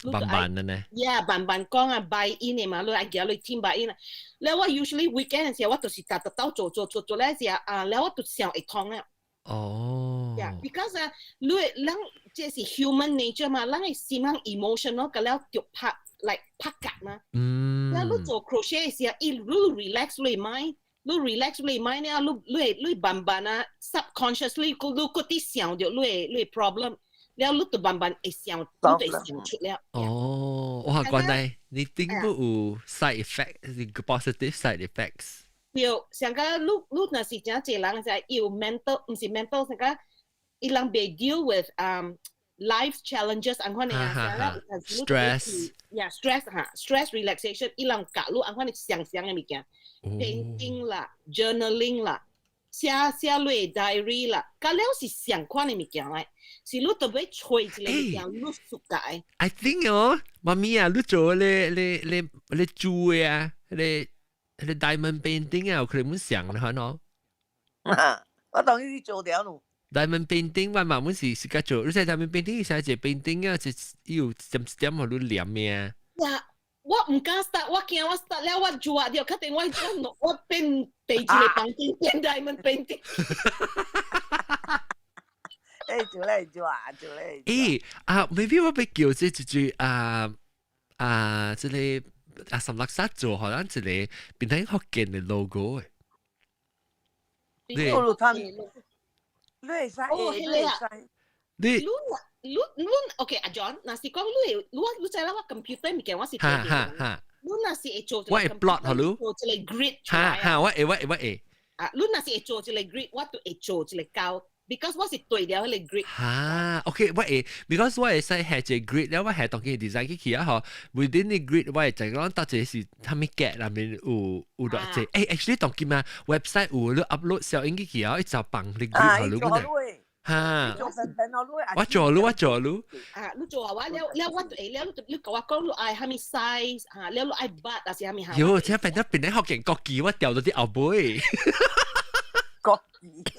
慢慢的呢。 Yeah，慢慢講啊，buy in 的嘛，你愛叫你 team buy in 啊。了我 usually weekend 時，我就是逐逐兜做做做做咧時啊，了我就想會通了。哦。 Yeah，because 啊，你咱這是 human nature 嘛，咱的心咱 emotional 甲了就拍 like 拍夾嘛。嗯。了你做 crochet 時啊，伊你 relax 你 mind。你 relax 你 mind 了，你你你慢慢啊，subconsciously 你閣佇想著你的你的 problem，了你就慢慢會想，你就會想出了。哦，哇，原來你頂不有 side effect，是 positive side effects。對，上個你若是真濟人就有 mental，毋是 mental，上個伊人袂 deal with life challenges 按款的啊，stress， yeah stress 哈，stress relaxation，伊人教你按款的想想的物件，painting 啦，journaling 啦，寫寫你 diary 啦，佮了是相款的物件來，是你特別揣一个物件，你 suka 的。 I think 哦，媽咪啊，你做咧咧咧咧做的啊，咧咧 diamond painting 啊，有可能想的可喏。我當然做掉咯。 diamond painting 我嘛本是是個做，你知 diamond painting 是一個 painting 啊，是有點點予你黏的啊。呀，我毋敢 start，我驚我 start 了我做掉，確定我我我變第一个房間變 diamond painting。誒，做咧做啊，做咧。誒啊，maybe 我欲叫這一句啊啊，這個啊什麼啥做，可能一個變成福建的 logo 誒。你你會使，哦，你會使。你你你你 OK 阿 John，若是講你會，你你知啦，我 computer 物件我是哈哈哈。你若是會做，我會 plot 予你。做一個 grid 哈哈，我會我會我會。啊，你若是會做一個 grid，我就會做一個膠，because 我是對了彼個 grid。哈，OK，我會，because 我會使下一個 grid，了我下當佢 design 去去啊嗬，within the grid 我會就講到這是啥物格內面有有偌濟，誒，actually 當今啊 website 有你 upload 小影去去啊，伊就放你 grid 予你嘅。哈，我做嚕，我做嚕。啊，你做啊，我了了我會了，你你共我講你愛啥物 size 嚇，了你愛 bud 還是啥物嚇？喲，這變得變得福建國旗，我掉到啲後背。國旗。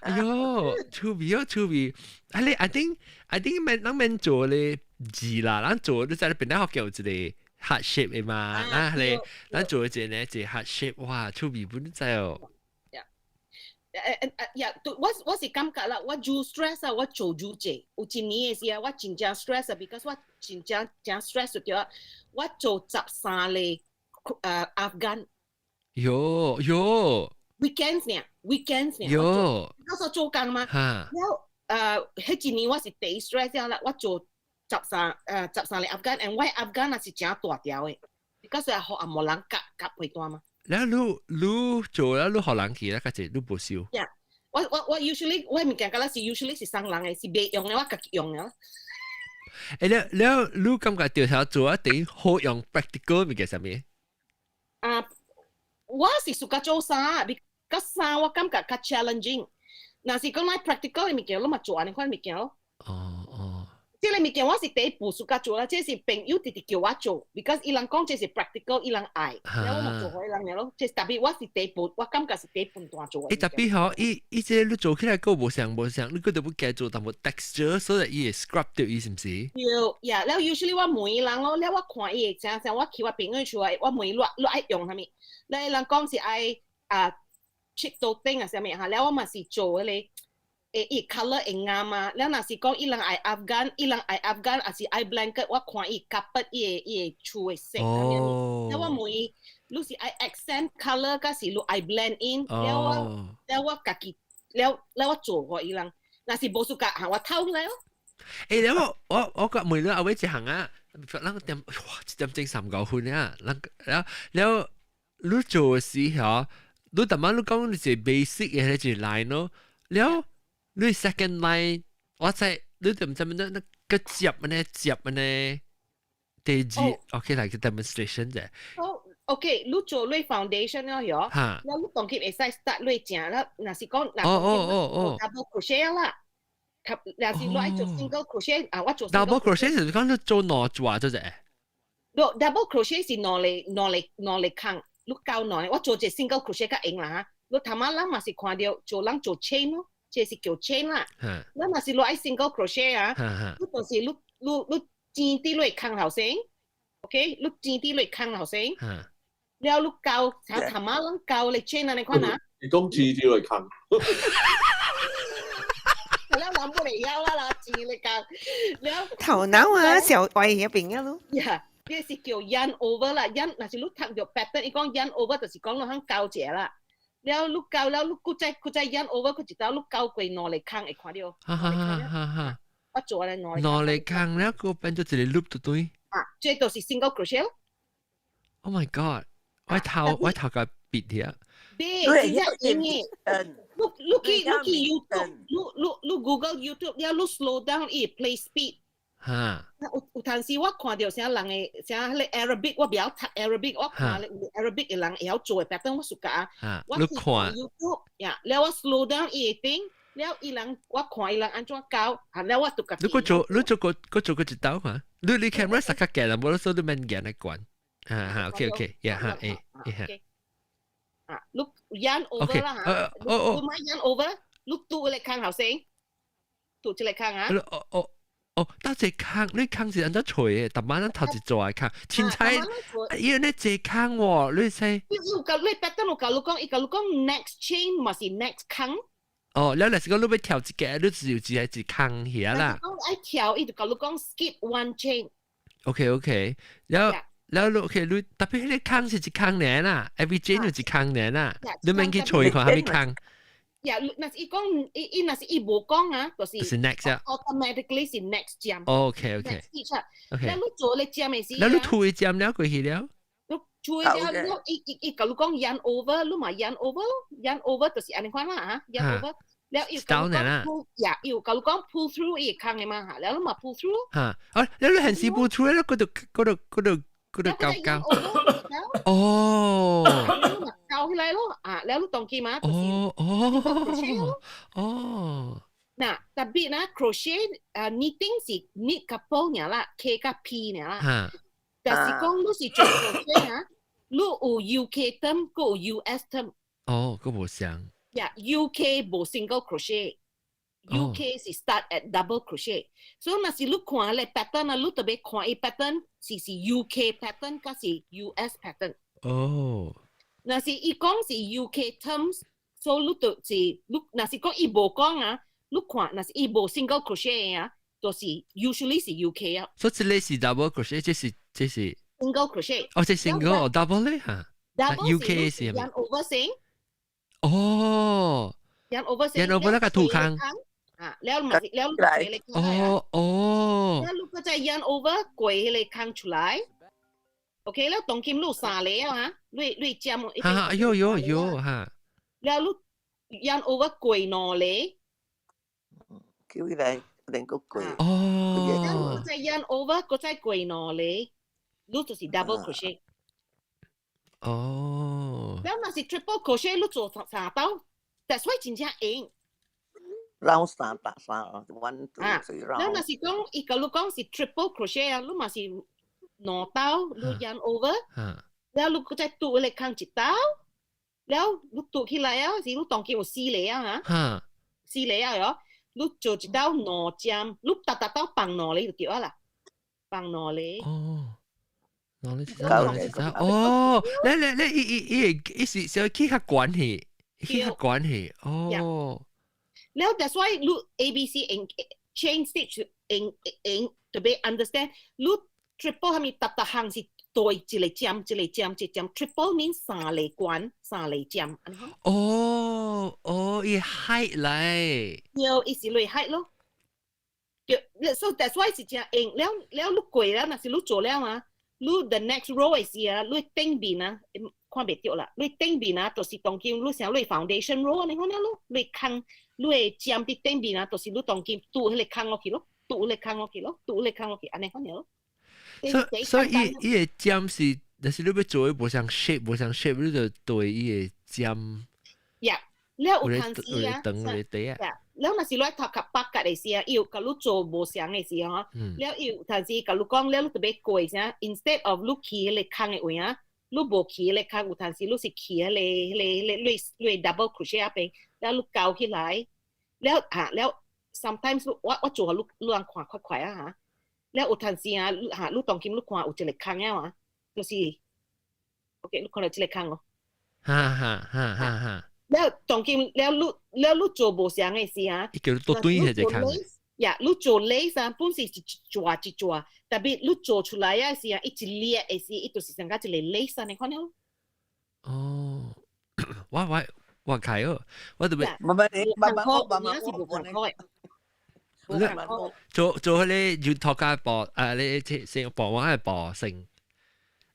哎喲，趣味哦，趣味。啊你，I think 免咱免做咧字啦，咱做你知你變得福建有一個 heart shape 的嘛，啊咧，咱做一個呢，一個 heart shape，哇，趣味本知哦。誒誒誒，呀，我我是感覺啦，我做 stress 啊，我做愈濟，有一年的時啊，我真正 stress 啊，because 我真正真 stress 對啊，我做13個afghan。喲喲。 weekends 呢，weekends 呢。喲。嗰時做工嘛。哈。了彼一年我是第一 stress 啦，我做13個 afghan，and 我 afghan 也是誠大條的，because 係予紅毛人夾夾被單嘛。了你你做了你予人去啦，較濟你無收。 Yeah，我我我 usually 我物件敢若是 usually 是送人的，是袂用的，我家己用的。欸，了了你感覺著做一點好用 practical 物件啥物？啊，我是 suka 做衫，because 衫我感覺較 challenging。若是講來 practical 的物件，攏嘛做按呢款物件咯。哦哦。這個物件我是第一步 suka 做啦，這是朋友直直叫我做，because 伊人講這是 practical，伊人愛，了我嘛做予伊人爾咯。這特別我是第一步，我感覺是第一步段做。欸，特別吼，伊伊這你做起來閣無相無相，你閣著欲加做淡薄 texture，所以伊會 scrub 掉伊是毋是？對，呀，了 usually 我問伊人咯，了我看伊會怎樣，我去我朋友厝啊，我問伊你你愛用啥物？了伊人講是愛啊切刀頂啊啥物哈，了我嘛是做彼個。會伊 colour 會啱啊！了若是講伊人愛 afghan，伊人愛 afghan，抑是愛 blanket，我看伊 carpet 伊个伊个厝的色咁樣。了我問伊，你是愛 accent colour，抑是你愛 blend in？了我了我家己了了我做予伊人，若是無 suka 嚇我偷來咯。欸，了我我我個問你後尾一項啊，咱點哇一點鐘三九分啊，咱了了你做時候，你逐擺你講你是 basic 的彼個 line 咯，了。你 second line，我知你就毋知那那個接呢接呢，第二 OK 來個 demonstration 啫。哦，OK，你做你 foundation 了喲，哈，了你當佢會使 start 你正啦，若是講哦哦哦哦，double crochet 啦，若是你愛做 single crochet 啊，我做 double crochet 是講你做兩撮做者。 double crochet 是兩個兩個兩個空，你夠兩個，我做一個 single crochet 較容啦哈。你頭仔人嘛是看著做人做 chain 咯。這是叫 chain 啦。咱若是你愛 single crochet 啊，你就是你你你剪佇你空頭先，OK？你剪佇你空頭先，了你勾，像頭仔攏勾你 chain 按呢款啊。你講剪佇你空。了人不會曉啦啦，剪你勾，了頭腦啊，小歪一邊啊咯。呀，這是叫 yarn over 啦，yarn 若是你讀著 pattern，伊講 yarn over 就是講你通勾一下啦。了你勾了，你閣再閣再 yarn over 閣一道，你勾過兩个空會看著。哈哈哈哈哈。我做咧兩兩个空了，閣變做一個 loop 就對。啊，這就是 single crochet。 Oh my god！我頭個別啲啊。對，真正用的。你去 YouTube，你 Google YouTube，了你 slow down 伊 play speed。有當時我看著啥人的啥彼個 Arabic，我袂曉讀 Arabic，我看咧有 Arabic 的人會曉做的 pattern，我 suka。我去看 YouTube，呀，了我 slow down 伊的頂，了伊人我看伊人按怎教，啊，了我就家己。你閣做閣做過一道看，你 camera 實較鏡啦，無你手你免鏡來關。哈哈，OK OK，呀哈，誒，哈。啊，你 yarn over 啦嚇，你莫 yarn over，你拄一個空後先，拄一個空啊。哦哦。哦，到這空，你空是按怎揣的？逐擺咱頭一做的空，凊彩，伊呢這空喎，你說。有甲你 pattern 有共你講，伊共你講 next chain 嘛是 next 空。哦，了若是講你欲跳一格，你只有只係一空遐啦。講愛跳，伊就共你講 skip one chain。 OK OK，了了你 OK，你特別彼個空是一空爾啦，every chain 就一空爾啦，你免去揣看啥物空。呀，若是伊講，伊若是伊無講啊，就是是 next 啊，automatically 是 next 針。 OK OK。 next stitch 啊。了你做咧針的時。了你吐一針了過去了。你做了，你伊共你講 yarn over，你嘛 yarn over，yarn over 就是按呢款啦嚇，yarn over。了伊共你講 pull，呀，伊有共你講 pull through 伊會空的嘛嚇，了你嘛 pull through。嚇，啊，了你還是 pull through 了，嗰度嗰度嗰度嗰度勾勾。哦。勾起來咯，啊，了你當機嘛？哦哦哦。嗱，特別啦，crochet 啊，knitting 是 knit couple 爾啦，K 佮 P 爾啦。但是講你是做 crochet 啊，你有 UK term，閣有 US term。哦，閣無相。呀，UK 無 single crochet。UK 是 start at double crochet，所以若是你看咧 pattern 啊，你特別看伊 pattern 是 UK pattern，抑是 US pattern。若是伊講是 UK terms，所以你就是你若是講伊無講啊，你看若是伊無 single crochet 啊，就是 usually 是 UK 啊。所以這個是 double crochet，這是 single crochet。哦，這 single double 咧嚇。 double UK 是 yarn over 先。哦。 yarn over 先。 yarn over 那個土空。啊，了嘛是了來。哦哦。了你閣再 yarn over 過彼個空出來。OK，了當今你有三個啊，你針。哈，有有有哈。了你 yarn over 過兩個。叫起來兩個過。哦。再 yarn over 閣再過兩個，你就是 double crochet。哦。了若是 triple crochet，你做三道，但所以真正用。 round 三百三，one two three round。了若是講伊共你講是 triple crochet 啊，你嘛是兩道，你 yarn over，了你閣再拄彼個空一道，了你拄起來啊，是你當今有四個啊嚇，四個啊喲，你做一道兩針，你逐逐道放兩個就對啊啦，放兩個。哦。兩個一道，兩個一道。哦，你你你伊伊伊伊是是去較懸去，去較懸去。哦。了，that's why 你 A B C in chain stitch in in 特別 understand，你 triple 係咪逐逐項是對一個針一個針一個針，triple means 三個關三個針。哦哦，伊 height 來。對，伊是類 height 咯。對，so that's why 是真用了了，你過了，若是你做了啊，你 the next row 的時啊，你頂面啊，看袂著啦，你頂面啊，就是當今你像你 foundation row 你看了咯，你空。你會針佇頂面啊，就是你當今拄彼個空落去咯，拄彼個空落去咯，拄彼個空落去，按呢款咯。所以伊伊個針是，若是你欲做無相 shape 無相 shape，你就對伊個針。呀，了有當時啊，長有短啊。了若是你頭殼八角的時啊，伊有共你做無相的時候，了伊有當時共你講了，你特別過啥，instead of 你去彼個空的位啊，你無去彼個空，有當時你是去彼個你 double crochet 那邊，了你勾起來。了嚇了，sometimes 我做予你你人看較快啊嚇，了有當時啊嚇，你當今你看有一個空啊嘛，就是 OK，你看著這个空哦。哈哈哈哈哈。了當今了你了你做無相的時啊，伊叫做對彼個空。呀，你做 lace 啊，本是一撮一撮，特別你做出來啊時啊，一列的時，伊就是像甲一個 lace 按呢款咯。哦，我我。我開哦，我特別慢慢慢慢學，慢慢學，做做迄個要托家播啊，你成播我係播成，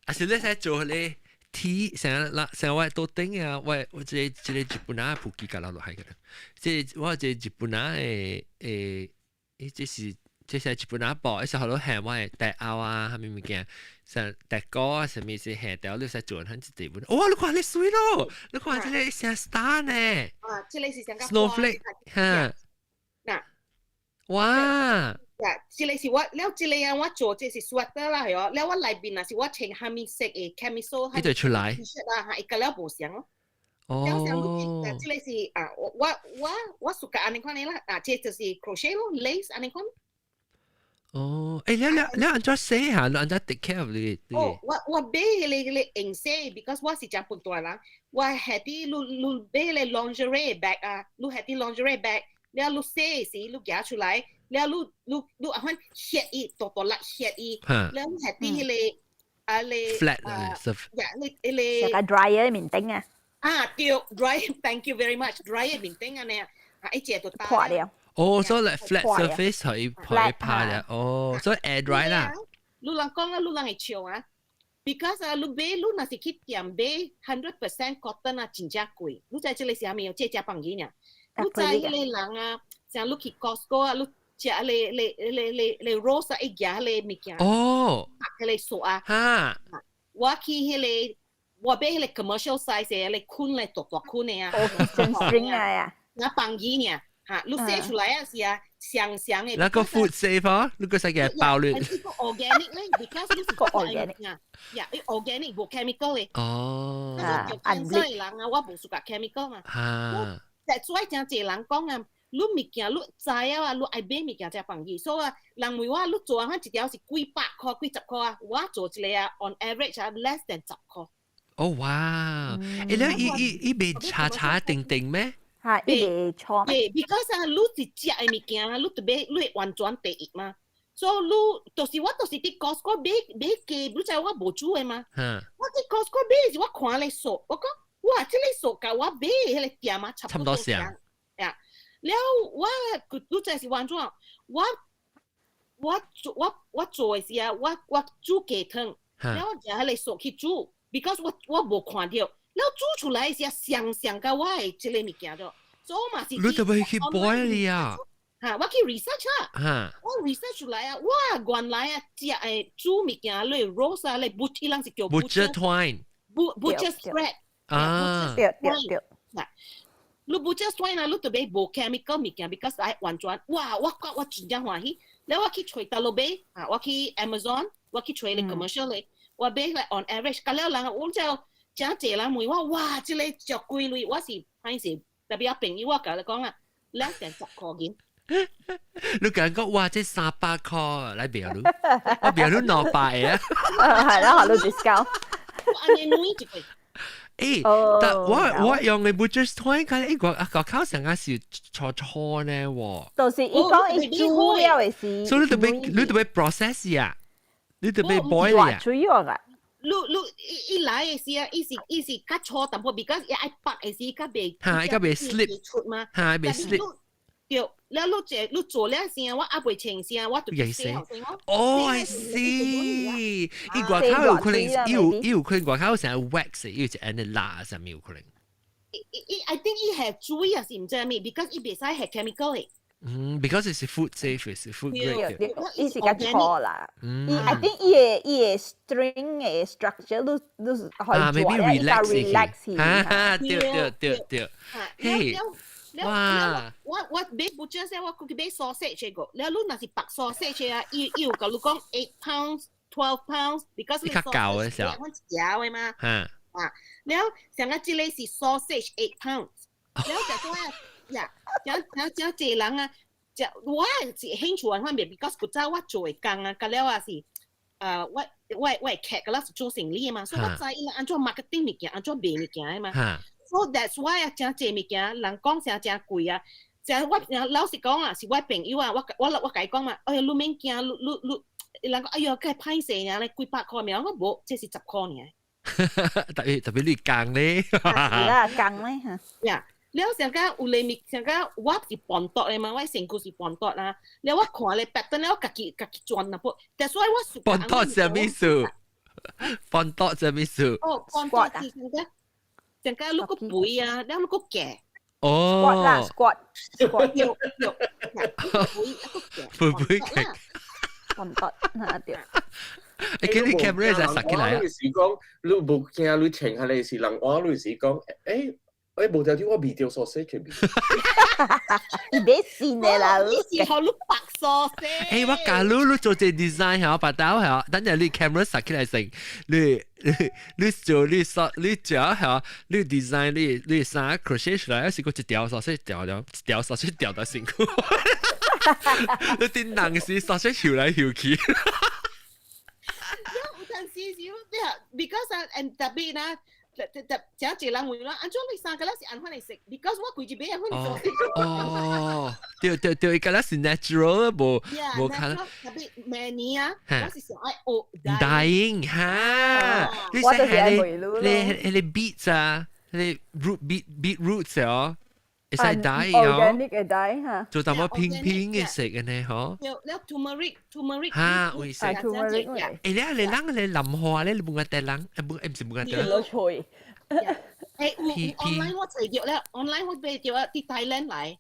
啊是你使做迄個 T 成日成日我都頂啊，我我這這個日本仔普及甲落落去嘅，這我這日本仔的誒，誒這是這是日本仔播，是好多下我的大歐啊，啥物物件，像大哥啊，啥物是下條你使做很一地本，哇！你看你水咯，你看這個像 star 呢，啊，這個是像個 snowflake 哈，嗱，哇！呀，這個是我了，這個啊，我做這是 sweater 啦，係哦，了我內邊啊是我穿蝦米色的 camisole，伊就出來，T-shirt 啊，嚇，伊個了無相咯。哦，這個是啊，我我我我暑假按呢款的啦，啊，這就是 crochet 咯，lace 按呢款。哦，誒，你你你按怎洗下？你按怎 take care of 你？哦，我我買彼個用洗，because 我是誠笨大人，我係啲你你買彼個 lingerie bag 啊，你係啲 lingerie bag，了你洗時你夾出來，了你你你按款歇伊，大大粒歇伊，了你係啲彼個啊你 flat 啊，呀，你彼個 dryer 面頂啊。啊，對，dry，thank you very much，dry 面頂按呢，啊，一隻就破了。哦，所以 flat surface 可以可以拍嘅，哦，所以 air dry 啦。你人講啊，你人會笑啊，because 啊，你買你若是去店買 100% cotton 啊，真正貴。你知這個是啥物？這只放魚爾。你知彼個人啊，像你去 Costco 啊，你食咧咧咧咧咧 rose 啊，伊夾彼個物件。哦。彼個素啊。哈。我去彼個，我買彼個 commercial size 的，彼個捆咧大大捆的啊。哦，string 啊呀。我放魚爾。嚇，你寫出來啊是啊，長長的。那個 food safe 啊？你個使嘅爆亂。呢個 organic 咧，because 你是個 organic 啊，呀，伊 organic 無 chemical 的。哦。啊，cancer 的人啊，我無 suka chemical 嘛。嚇。但所以誠濟人講啊，你物件你知啊，你愛買物件才放魚。所以啊，人問我你做啊，一條是幾百塊、幾十塊啊，我做一個啊，on average 啊，less than 10塊。哦哇！誒，你伊伊伊袂查查定定咩？嚇，伊袂錯。對，because 啊，你是食的物件啊，你特別你會完全第一嘛。所以你就是我就是佇 Costco 買買雞，你知我無煮的嘛。我佇 Costco 買時，我看咧數，我講哇，這個數佮我買彼個店啊，差不多相。呀，了我你知是按怎？我我做我我做的時啊，我我煮雞湯，了我食彼個數去煮，because 我我無看著，了煮出來時啊，相相佮我的這個物件咗。所以我嘛是。你特別去 boil 啊？嚇，我去 research 啊，我 research 出來啊，哇，原來啊，食的煮物件，你 roast 啊，你 butcher 人是叫 butcher twine。 butcher thread。啊。對對對。嗱，你 butcher twine 啊，你特別無 chemical 物件，because 愛完全，哇，我覺我真正歡喜。了我去揣佗落買，啊，我去 Amazon，我去揣咧 commercial 咧，我買咧 on average，佮了人我就誠濟人問我，哇，這個足貴鐳，我是歹勢，特別我朋友我共你講啊，less than 10塊銀。你講講哇，這300塊來賣你，我賣你200啊。係啦，學到 discount。我按呢軟一個。誒，但我我用的 butcher's twine，看伊個啊個口上啊是錯錯呢喎。就是伊講伊煮了的是。所以你特別你特別 process 啊，你特別 boil 啊。煮咗㗎。你你伊伊來的時啊，伊是伊是較粗淡薄，because 伊愛縛的時較袂。嚇，伊較袂 slip 出嘛。嚇，袂 slip。對，了你這你做了聲，我猶袂穿聲，我就洗好先。哦，I see。伊外口有可能，伊有伊有可能外口成 wax，伊有一按呢蠟啥物有可能。伊伊 I think 伊係水還是毋知咩，because 伊袂使係 chemical 的。嗯，because 是 food safe，是 food grade。伊是較粗啦。伊 I think 伊的伊的 string 的 structure 都都是可以做咧，較 relax。哈哈，對對對對。嘿。哇！我我買 butcher 先，我去買 sausage 個，了你若是白 sausage 啊，伊伊有共你講 8 pounds、 12 pounds，because 你較厚的時候，我一條的嘛。啊，了像啊，這個是 sausage 8 pounds，了就講啊，呀，講講講這人啊，就我是興趣按方面，because 古早我做的工啊，佮了啊是，我我我的客佮了是做生意的嘛，所以我知伊按怎 marketing 物件，按怎賣物件的嘛。So that's why 啊，誠濟物件，人講誠誠貴啊。誠我老實講啊，是我朋友啊，我我我共伊講嘛，哎呀，你免驚，你你你，人講哎喲，該歹勢爾咧，幾百塊爾，我無，這是10塊爾。特別特別你講咧，是啦，講咧嚇。呀，了上個有咧物，上個我是半桌咧嘛，我身軀是半桌啦。了我看咧 pattern 了，我家己家己轉啦啵。但所以我半桌啥物事？半桌啥物事？哦，半桌是上個上個你個背啊，了你個夾。哦。 squat 啦，squat squat 對對，背一個夾。背背夾。半桌嚇對。你見你 camera 就實起來啊！你是講你無驚你穿下嚟是人話你是講，誒無條條我味著 sausage 味。伊別信的啦，你是予你白 sausage。誒，我假如你做這 design 嚇，把刀嚇，等陣你 camera 實起來成，你你你做你索你做嚇，你 design 你你衫 crochet 出來，是個一條 sausage 掉了，一條 sausage 掉到辛苦。你啲人是 sausage 搖來搖去。有陣時是，because 啊，and 特別啦。特特真濟人問我，按怎你衫個咧是按款來色？Because 我規日買按款做。哦，對對對，伊個咧是 natural 無無看。特別明年啊，我是想愛學 dyeing 哈，你識係你你你 beets 啊，你 root beet beetroots 哦。會使 dye 哦，organic 嘅 dye 嚇，做淡薄平平嘅色嘅呢，嗬。了了 turmeric turmeric 嚇，會色。 turmeric 誒，你你人你淋花咧，你半個地人，誒半誒唔是半個地人。攞菜。誒，有 online 我找著咧，online 我買著啊，佇 Thailand 來。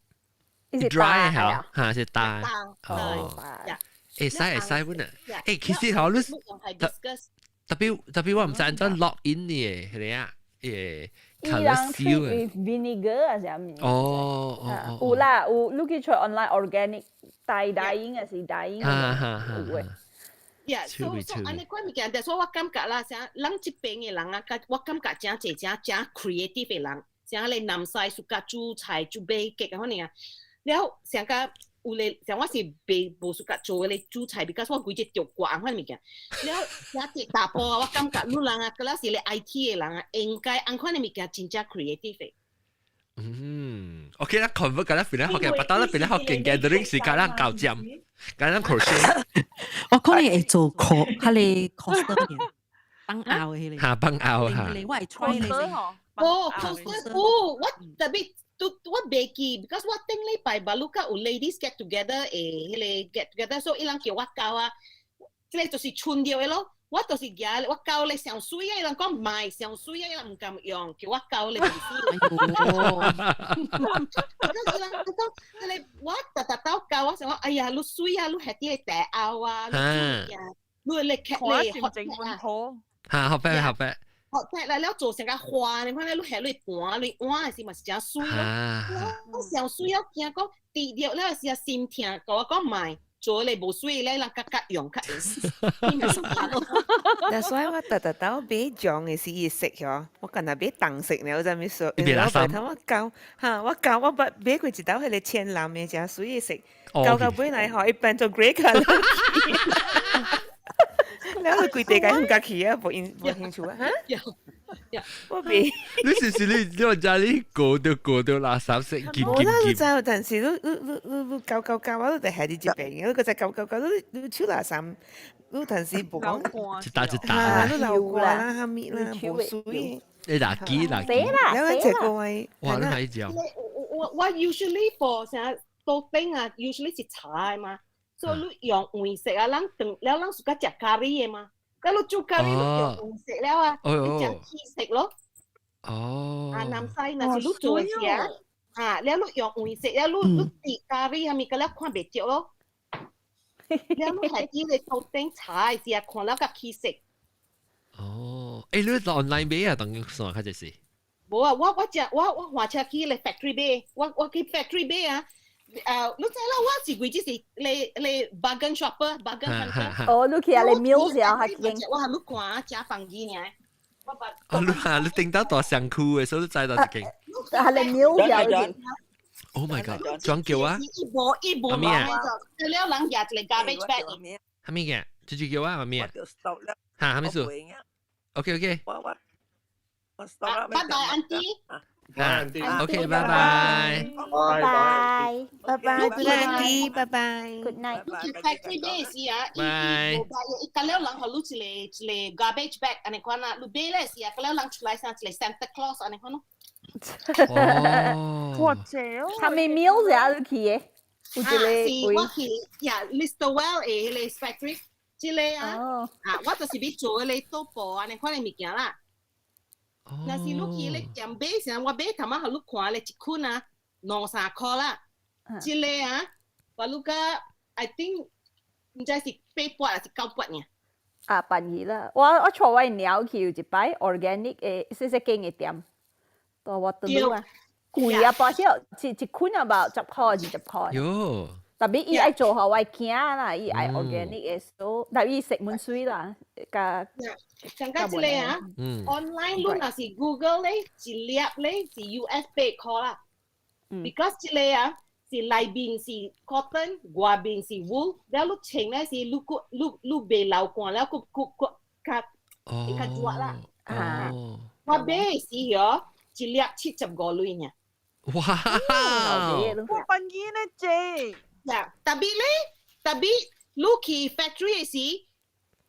dry 嚇，嚇是大。哦。會使會使本啊！誒，其實嗬，你特特別特別我毋知按怎 lock in 嘅，係咪啊？誒。伊人 treat with vinegar 啊，啥物？哦哦有啦，有，你去揣 online organic 大 dyeing 還是 dyeing 有嘅。 Yeah, so so 按呢款物件，但是我感覺啦，啥咱這邊嘅人啊，我感覺真濟真真 creative 嘅人，像你南西 suka 煮菜煮買結啊，可能啊，了上個有咧，像我是袂無 suka 做咧煮菜，because 我規日著掛款物件。了，也一大波我感覺女人啊，閣了是咧 IT 嘅人啊，應該按款嘅物件真正 creative 嘅。嗯，OK 啦，convert 緊啦，變咧學嘅，不得啦，變咧學勁 gathering 時間啦，搞尖，簡單 crochet。我可能會做 co，彼個 coaster 嘅，放拗嘅彼個。嚇，放拗嚇。我會 try 咧。哦，coaster，哦，我特別。都我袂記，because 我頂禮拜巴魯卡有 ladies get together 誒，彼個 get together，所以伊人叫我教啊，這個就是春掉的咯。我就是舉我教咧上水啊，伊人講賣上水啊，伊人毋敢用，叫我教咧唔水。伊人講，這個我逐逐兜教，我想講，哎呀，你水啊，你下啲個茶拗啊，你你咧劇咧學啊，嚇，學咩學咩？學踢來了做成個花，你看咧，你下你盤你碗的時嘛是誠水咯。我上水啊，驚講滴著了時啊心痛，共我講莫做咧無水咧，人較較用較會。但所以我特特兜買醬的是伊色嗬，我敢若買重色呢，我知物說？因為我白頭我教嚇，我教我捌買過一兜彼個淺藍的，誠水的色，教到尾來吼，伊變做 grey colour。了佢規地共向家去啊，無興無興趣啊，嚇！我袂。你是是你你話知你過到過到垃圾色，劍無啦，你劍劍。知有陣時你你你你你教教教，我都就下佇這邊，你閣再教教教，你你手垃圾，你有陣時無講一打一打啦，你流汗啦，啥物啦，無水。你垃圾垃圾。啦，了一個月。哇！你買隻。我我我 usually for 啥豆丁啊，usually 是茶的嘛。所以你用黃色啊，咱當了咱 suka 食咖喱的嘛，了你煮咖喱你用黃色了啊，你食起色咯。哦。啊，南西若是你做的時啊，啊，了你用黃色了，你你滴咖喱啥物，個了看袂著咯。了你係啲個頭頂茶的時啊，看了較起色。哦，誒，你 online 買啊？當算較就是。無啊，我我食我我換車去咧 factory 買，我我去 factory 買啊。誒，你知啦，我是規只是咧咧 bargain shopper，bargain hunter。哦，你去啊，你 mills 啊，較近。我係你看食放機爾。哦，你啊，你頂到大上區的，所以你知道一間。係你 mills 啊。 Oh my god！轉叫啊！一無一無咩啊？了人舉一個 garbage bag。啥物嘅？這就叫啊，媽咪啊？嚇，啥物事？OK OK。我我我 stop 啦。拜拜，auntie。啊，OK，拜拜。拜拜，拜拜，Good night，拜拜。 Good night。你去 factory 買時啊，伊伊無買，伊隔了人予你一個一個 garbage bag 按呢款啊，你買咧時啊，隔了人出來像一個 Santa Claus 按呢款咯。哦，哇，正哦！係咪 meal 啊？你去嘅？有一個是我去呀，Listowel 的彼個 factory，這個啊，啊，我就是欲做彼個桌布按呢款的物件啦。若是你去咧店買時，我買頭仔予你看咧一捆啊，兩三箍啦。這個啊，我你甲 I think 毋知是8百還是9百爾。啊，便宜啦！我帶我貓去有一擺 organic 的細細間的店，到我倒啊，貴啊，包少一一捆啊，about 10箍20箍。喲。 Tapi 伊愛做予我囝啦，伊愛 organic 的，所以但伊食滿水啦，加。上加這個啊，online 你若是 Google 咧，一粒咧是 US 8箍啦。Because 這個啊是內面是 cotton，外面是 wool，了你穿咧是你閣你你袂流汗了，閣閣閣較會較熱啦。啊！我買的時候一粒75鐳爾。哇！我便宜呢姐。呀，特別咧，特別你去 factory 的時，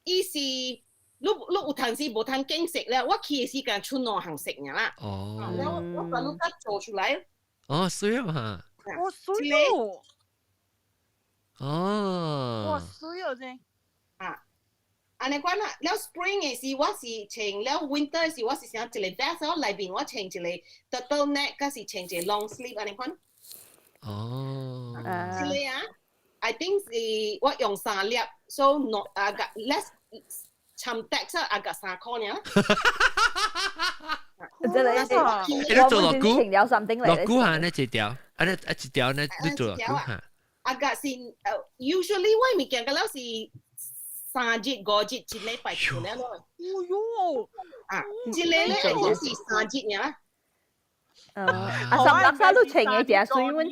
伊是你你有當時無通揀色咧，我去的時間出兩項色爾啦。哦。了我把你甲做出來。哦，水嘛。我水哦。哦。哇，水哦這。啊，按呢款啊，了 spring 的時我是穿，了 winter 的時我是想一個 vest，內面我穿一個 turtleneck，佮是穿一個 long sleeve 按呢款。哦。這個啊，I think 是我用三粒，so no 啊個 less 摻 tax 啊個3箍爾。真係，你做落久？落久下呢一條，啊你啊一條呢你做落久下？啊個是usually 我物件個了是3日5日一禮拜做了咯。哦喲，啊，這個咧一定是三日爾。啊，三粒沙都穿嘅真水阮。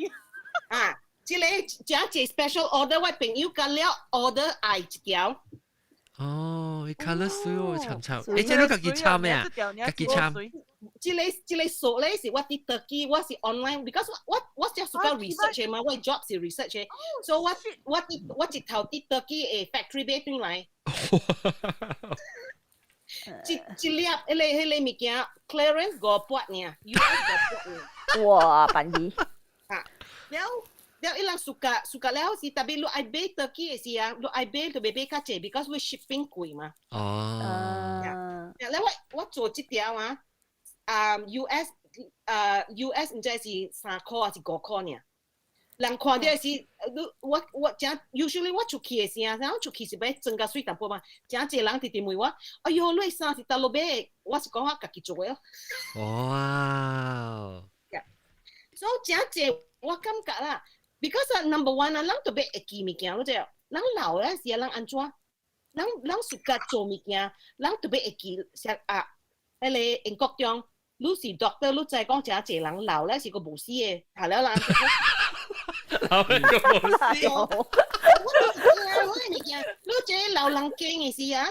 啊，這個這一 special order，我朋友甲了 order 愛一條。哦，伊 colour 水哦，參參。欸，這你家己參咩啊？家己參。這個這個數咧是我佇 Turkey，我是 online，because 我我我只屬於 research 嘛，我 job 是 research，所以我我佇我一頭佇 Turkey 的 factory 買轉來。一一粒彼個彼個物件 clearance 500爾，US 500爾。哇，便宜。啊，了了，伊人 suka suka 了是特別你愛買 Turkey 的時啊，你愛買就欲買較濟，because 我 shipping 貴嘛。哦。了我我做這條啊，啊 US 啊 US 毋知是3箍還是5箍爾。人看到是，你我我真 usually 我出去的時啊，然後出去是欲裝較媠淡薄嘛，真濟人直直問我，哎喲，你的衫是佗落買的？我是講我家己做的哦。哇！所以真濟我感覺啦，because number one 啊，咱特別會記物件，你知無？咱老咧時啊，咱按怎？咱咱 suka 做物件，咱特別會記，像啊，彼個英國中，你是 doctor，你知講真濟人老咧是個無死的，下了人。老個無死。我我物件，你這個老人經的時啊，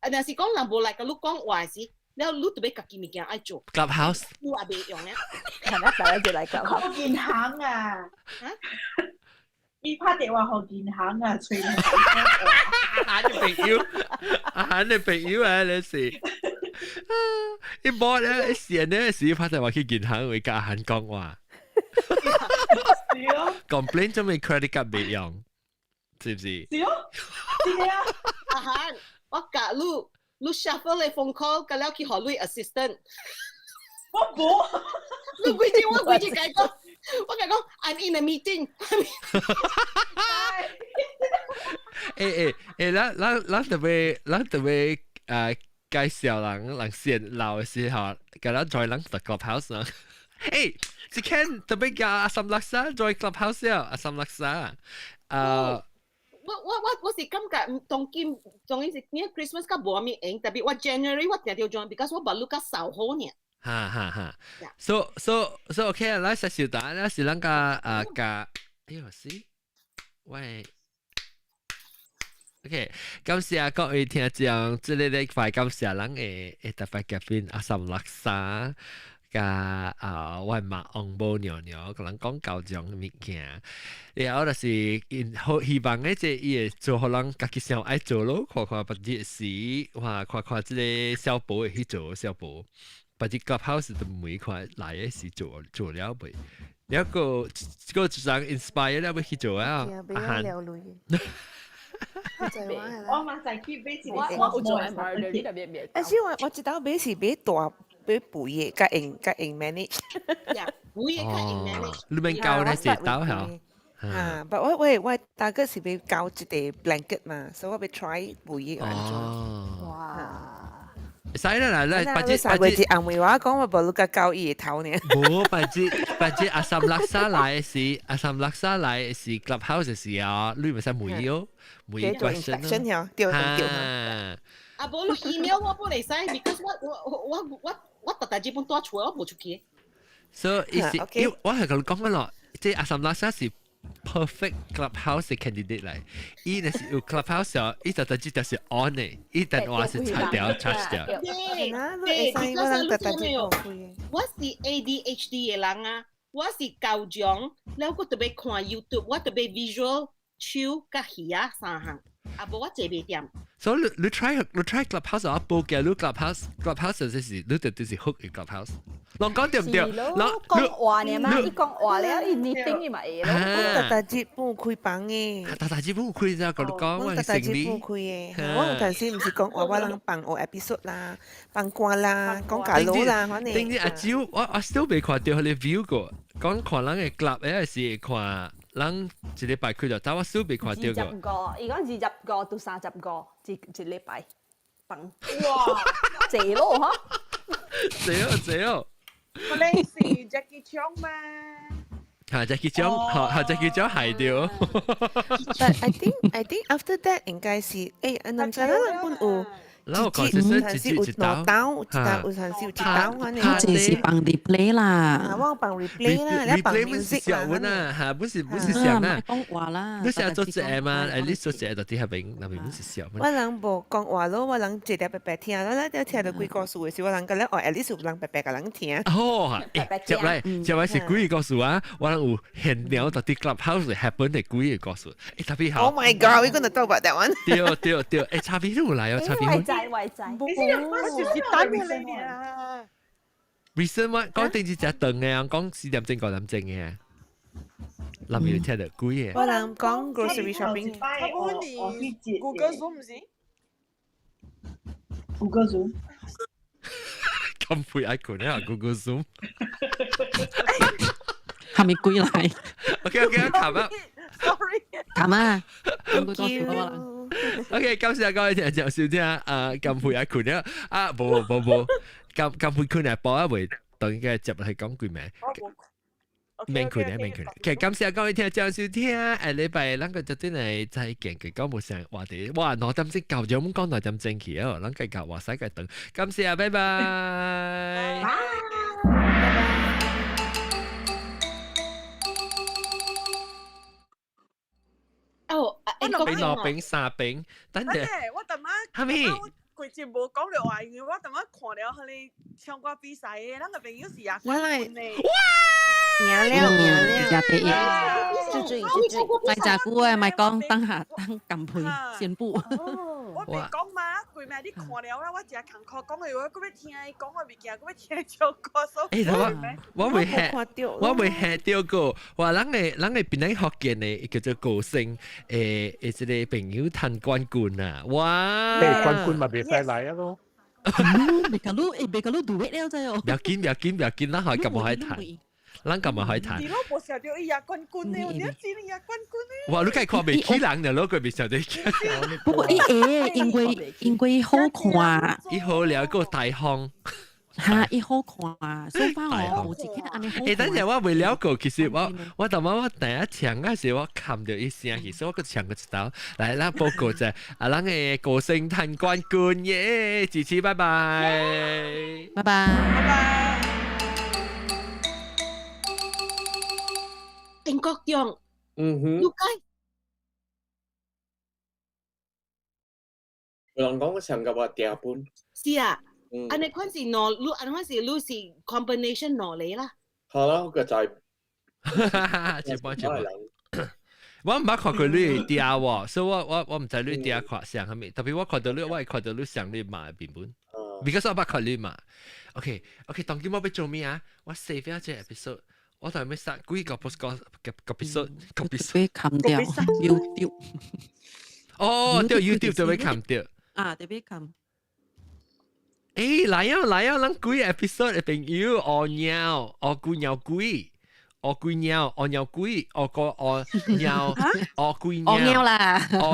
啊，若是講人無來共你講話時，了你特別家己物件愛做。 Clubhouse。你也袂用咧。係咪？大家就來 Clubhouse。銀行啊！伊拍電話予銀行啊，催你。阿你朋友，阿你朋友啊，你是。一摸咧，一時咧，時拍電話去銀行會佮阿漢講話。是哦。 complain 做咩 credit card 未用，是唔是？是哦，是啊。阿漢，我教你，你 shuffle 的 phone call，佮了去予你 assistant。我無。你規日我規日共伊講，我共伊講，I'm in a meeting。欸欸欸，咱咱咱特別，咱特別介紹人人先老的時候，共咱 join 人在 clubhouse 啊。欸，一間特別叫阿三laksa join clubhouse 啊，阿三laksa 啊。我我我我是感覺當今當今是因為 Christmas 較無啥物閒，特別我 January 我定著 join，because 我目睭較掃好爾。哈哈哈。So so so OK 啊，咱實小單，咱是咱個啊個，哎呦是，喂。OK，感謝各位聽眾，這個禮拜感謝咱的的特別嘉賓阿三laksa，佮啊我媽翁母娘娘，佮人講高中物件，然後就是因好希望咧，這伊會做予人家己想愛做咯，看看別日時，哇，看看這个小寶會去做小寶，別日 Clubhouse 都每看來的時做做了未？了個個一人 inspire 了欲去做啊！阿漢。我嘛再去買一個，我有做 embroidery 特別別。但是我一道買是買大買肥的，較用較用 manage。肥的較用 manage。你免教咧一道嚇？啊，不我大概是欲交一個 blanket 嘛，所以我欲 try 肥的按怎。哇！使啦啦，來，八節八節暗暝我講我無你共交伊的頭呢。無八節八節阿三拉沙來時，阿三拉沙來時 Clubhouse 時啊，你咪使問伊哦，問 question 咯。對對對。啊，無你 email 我不會使，because 我逐逐日本蹛厝，我無出去。所以意思，我係共你講緊咯，這阿三拉沙是 perfect Clubhouse candidate 嚟，伊若是有 Clubhouse，伊就就就是 on 的，伊電話是插掉 charge 掉。對對，because 你知沒有？我是 ADHD 的人啊，我是高中，了我特別看 YouTube，我特別 visual 手佮耳仔三項，啊無我坐袂掂。所以你 try Clubhouse 啊，報嘅你 Clubhouse 就是你就是 hook 嘅 Clubhouse。人講對唔對？講話呢嘛，伊講話了，伊你頂伊嘛會咯。我逐逐日本開房的。逐逐日本開咋？佮你講，我逐逐日本開的。我有陣時毋是講話，我人放學 episode 啦，放歌啦，講假佬啦，反正。頂日阿蕉，我 still 未看著彼个 view 過，講看人的 club 的是看人一禮拜開著，但我 still 未看著過。 25個，伊講25個到30個，一禮拜放。哇！濟咯，嗬？濟哦，濟哦。我哋是 Jackie Cheung 嘛？嚇，Jackie Cheung，嚇嚇 Jackie Cheung 係對。 But I think after that 應該是，誒，唔知咱人本有。然後講是有兩刀，一刀有陣時有一刀，反正。這是放 replay 啦。啊，我放 replay 啦，你放 music 啦。啊，嚇，不是不是小啊。講話啦。你成日做這嘛？誒，你做這就佇彼邊，那邊不是小。我人無講話咯，我人坐佇白白聽，咱咱聽著幾故事的時，我人覺得哦，at least 有人白白共人聽。哦，接來接來是幾個故事啊？我人有現場佇 clubhouse happen 的幾個故事。誒，特別好。 Oh my god, we gonna talk about that one。對對對，誒，差別都有來哦，差別。外在，你是就是單嘅你啊。 Recent one 講定是食長嘅，講4點鐘5點鐘嘅，諗住聽到幾個？我人講 grocery shopping。我你 Google Zoom 唔是？Google Zoom。咁配 icon 啊，Google Zoom。係咪歸來？OK OK，冚啊。 Sorry。冚啊。 OK，感謝各位聽眾收聽啊，咁配 icon 啊，啊，無無無，咁咁配困嚟播一回，當應該接落去講句名。免困啊，免困。其實感謝各位聽眾收聽，下禮拜咱個就真係再見，佢講無啥話題。哇，2點鐘夠咗，講2點鐘去哦，咱繼續話使繼等。感謝啊，拜拜。拜。哦，俾兩餅三餅，等陣。我特媽，係咪？我規節無講著話，因為我特媽看了彼个唱歌比賽的，咱个朋友是亞我來，冠軍的。哇！贏了，贏了，第一，注意注意，賣炸久的，莫講等下等乾杯宣布。我袂講嘛，規暝你看了啦，我誠艱苦講的話，閣欲聽伊講的物件，閣欲聽伊唱歌，所以。欸，我未嚇，我未嚇著過。話咱个檳榔福建的叫做歌星，這个朋友彈冠軍啊！哇！冠軍嘛袂使來啊咯。袂共你，欸，袂共你賭了咋哦？不要緊，不要緊，不要緊，咱可以咁可以彈，咱咁可以彈。你攏無想著伊贏冠軍的，你知伊贏冠軍的。哇！你梗係看袂起人了，攞佢袂想著。不過伊會，因為好看。伊好了個大方。嚇，伊好看，所以講我無一個按呢好。欸，等陣我未了過，其實我頭先我第一唱嗰時，我冚著伊聲，其實我閣唱過一道。來，咱報告者，啊，咱的歌星彈冠軍耶，支持，拜拜，拜拜，拜拜。丁國強，嗯哼，了解。有人講我上個話訂本，是啊。按呢款是兩，你按呢款是你是 combination 兩個啦。好啦，我個就係一半一半。我毋捌看過你的嗲喎，所以我毋知你嗲看像啥物，特別我看到你，我會看到你像你媽的面本，because 我捌看你媽。OK，當今我欲做咩啊？我 save 咗這 episode，我就欲殺幾個 post 個 episode 個 episode。被砍掉 YouTube。哦，對 YouTube 就欲砍掉。啊，特別砍。誒，來啊來啊，咱幾個 episode 的朋友，學貓，學鬼貓鬼。學鬼貓，學貓鬼，學個學貓，學鬼貓學貓啦，學貓，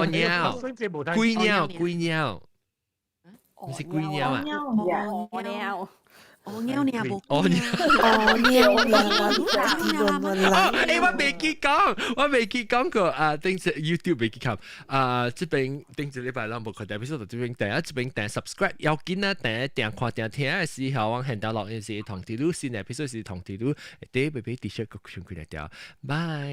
鬼貓鬼貓，毋是鬼貓啊？學貓，學貓你也無，學貓，學貓哦，欸，我未記講，我未記講過啊，頂次 YouTube 未記看啊，這邊頂一禮拜咱無看 episode 就這邊訂，這邊訂 subscribe 要緊啊，訂訂看訂聽的時候，我現到錄音時通知你新的 episode 時通知你，第一擺 T-shirt 個上開來掉，拜。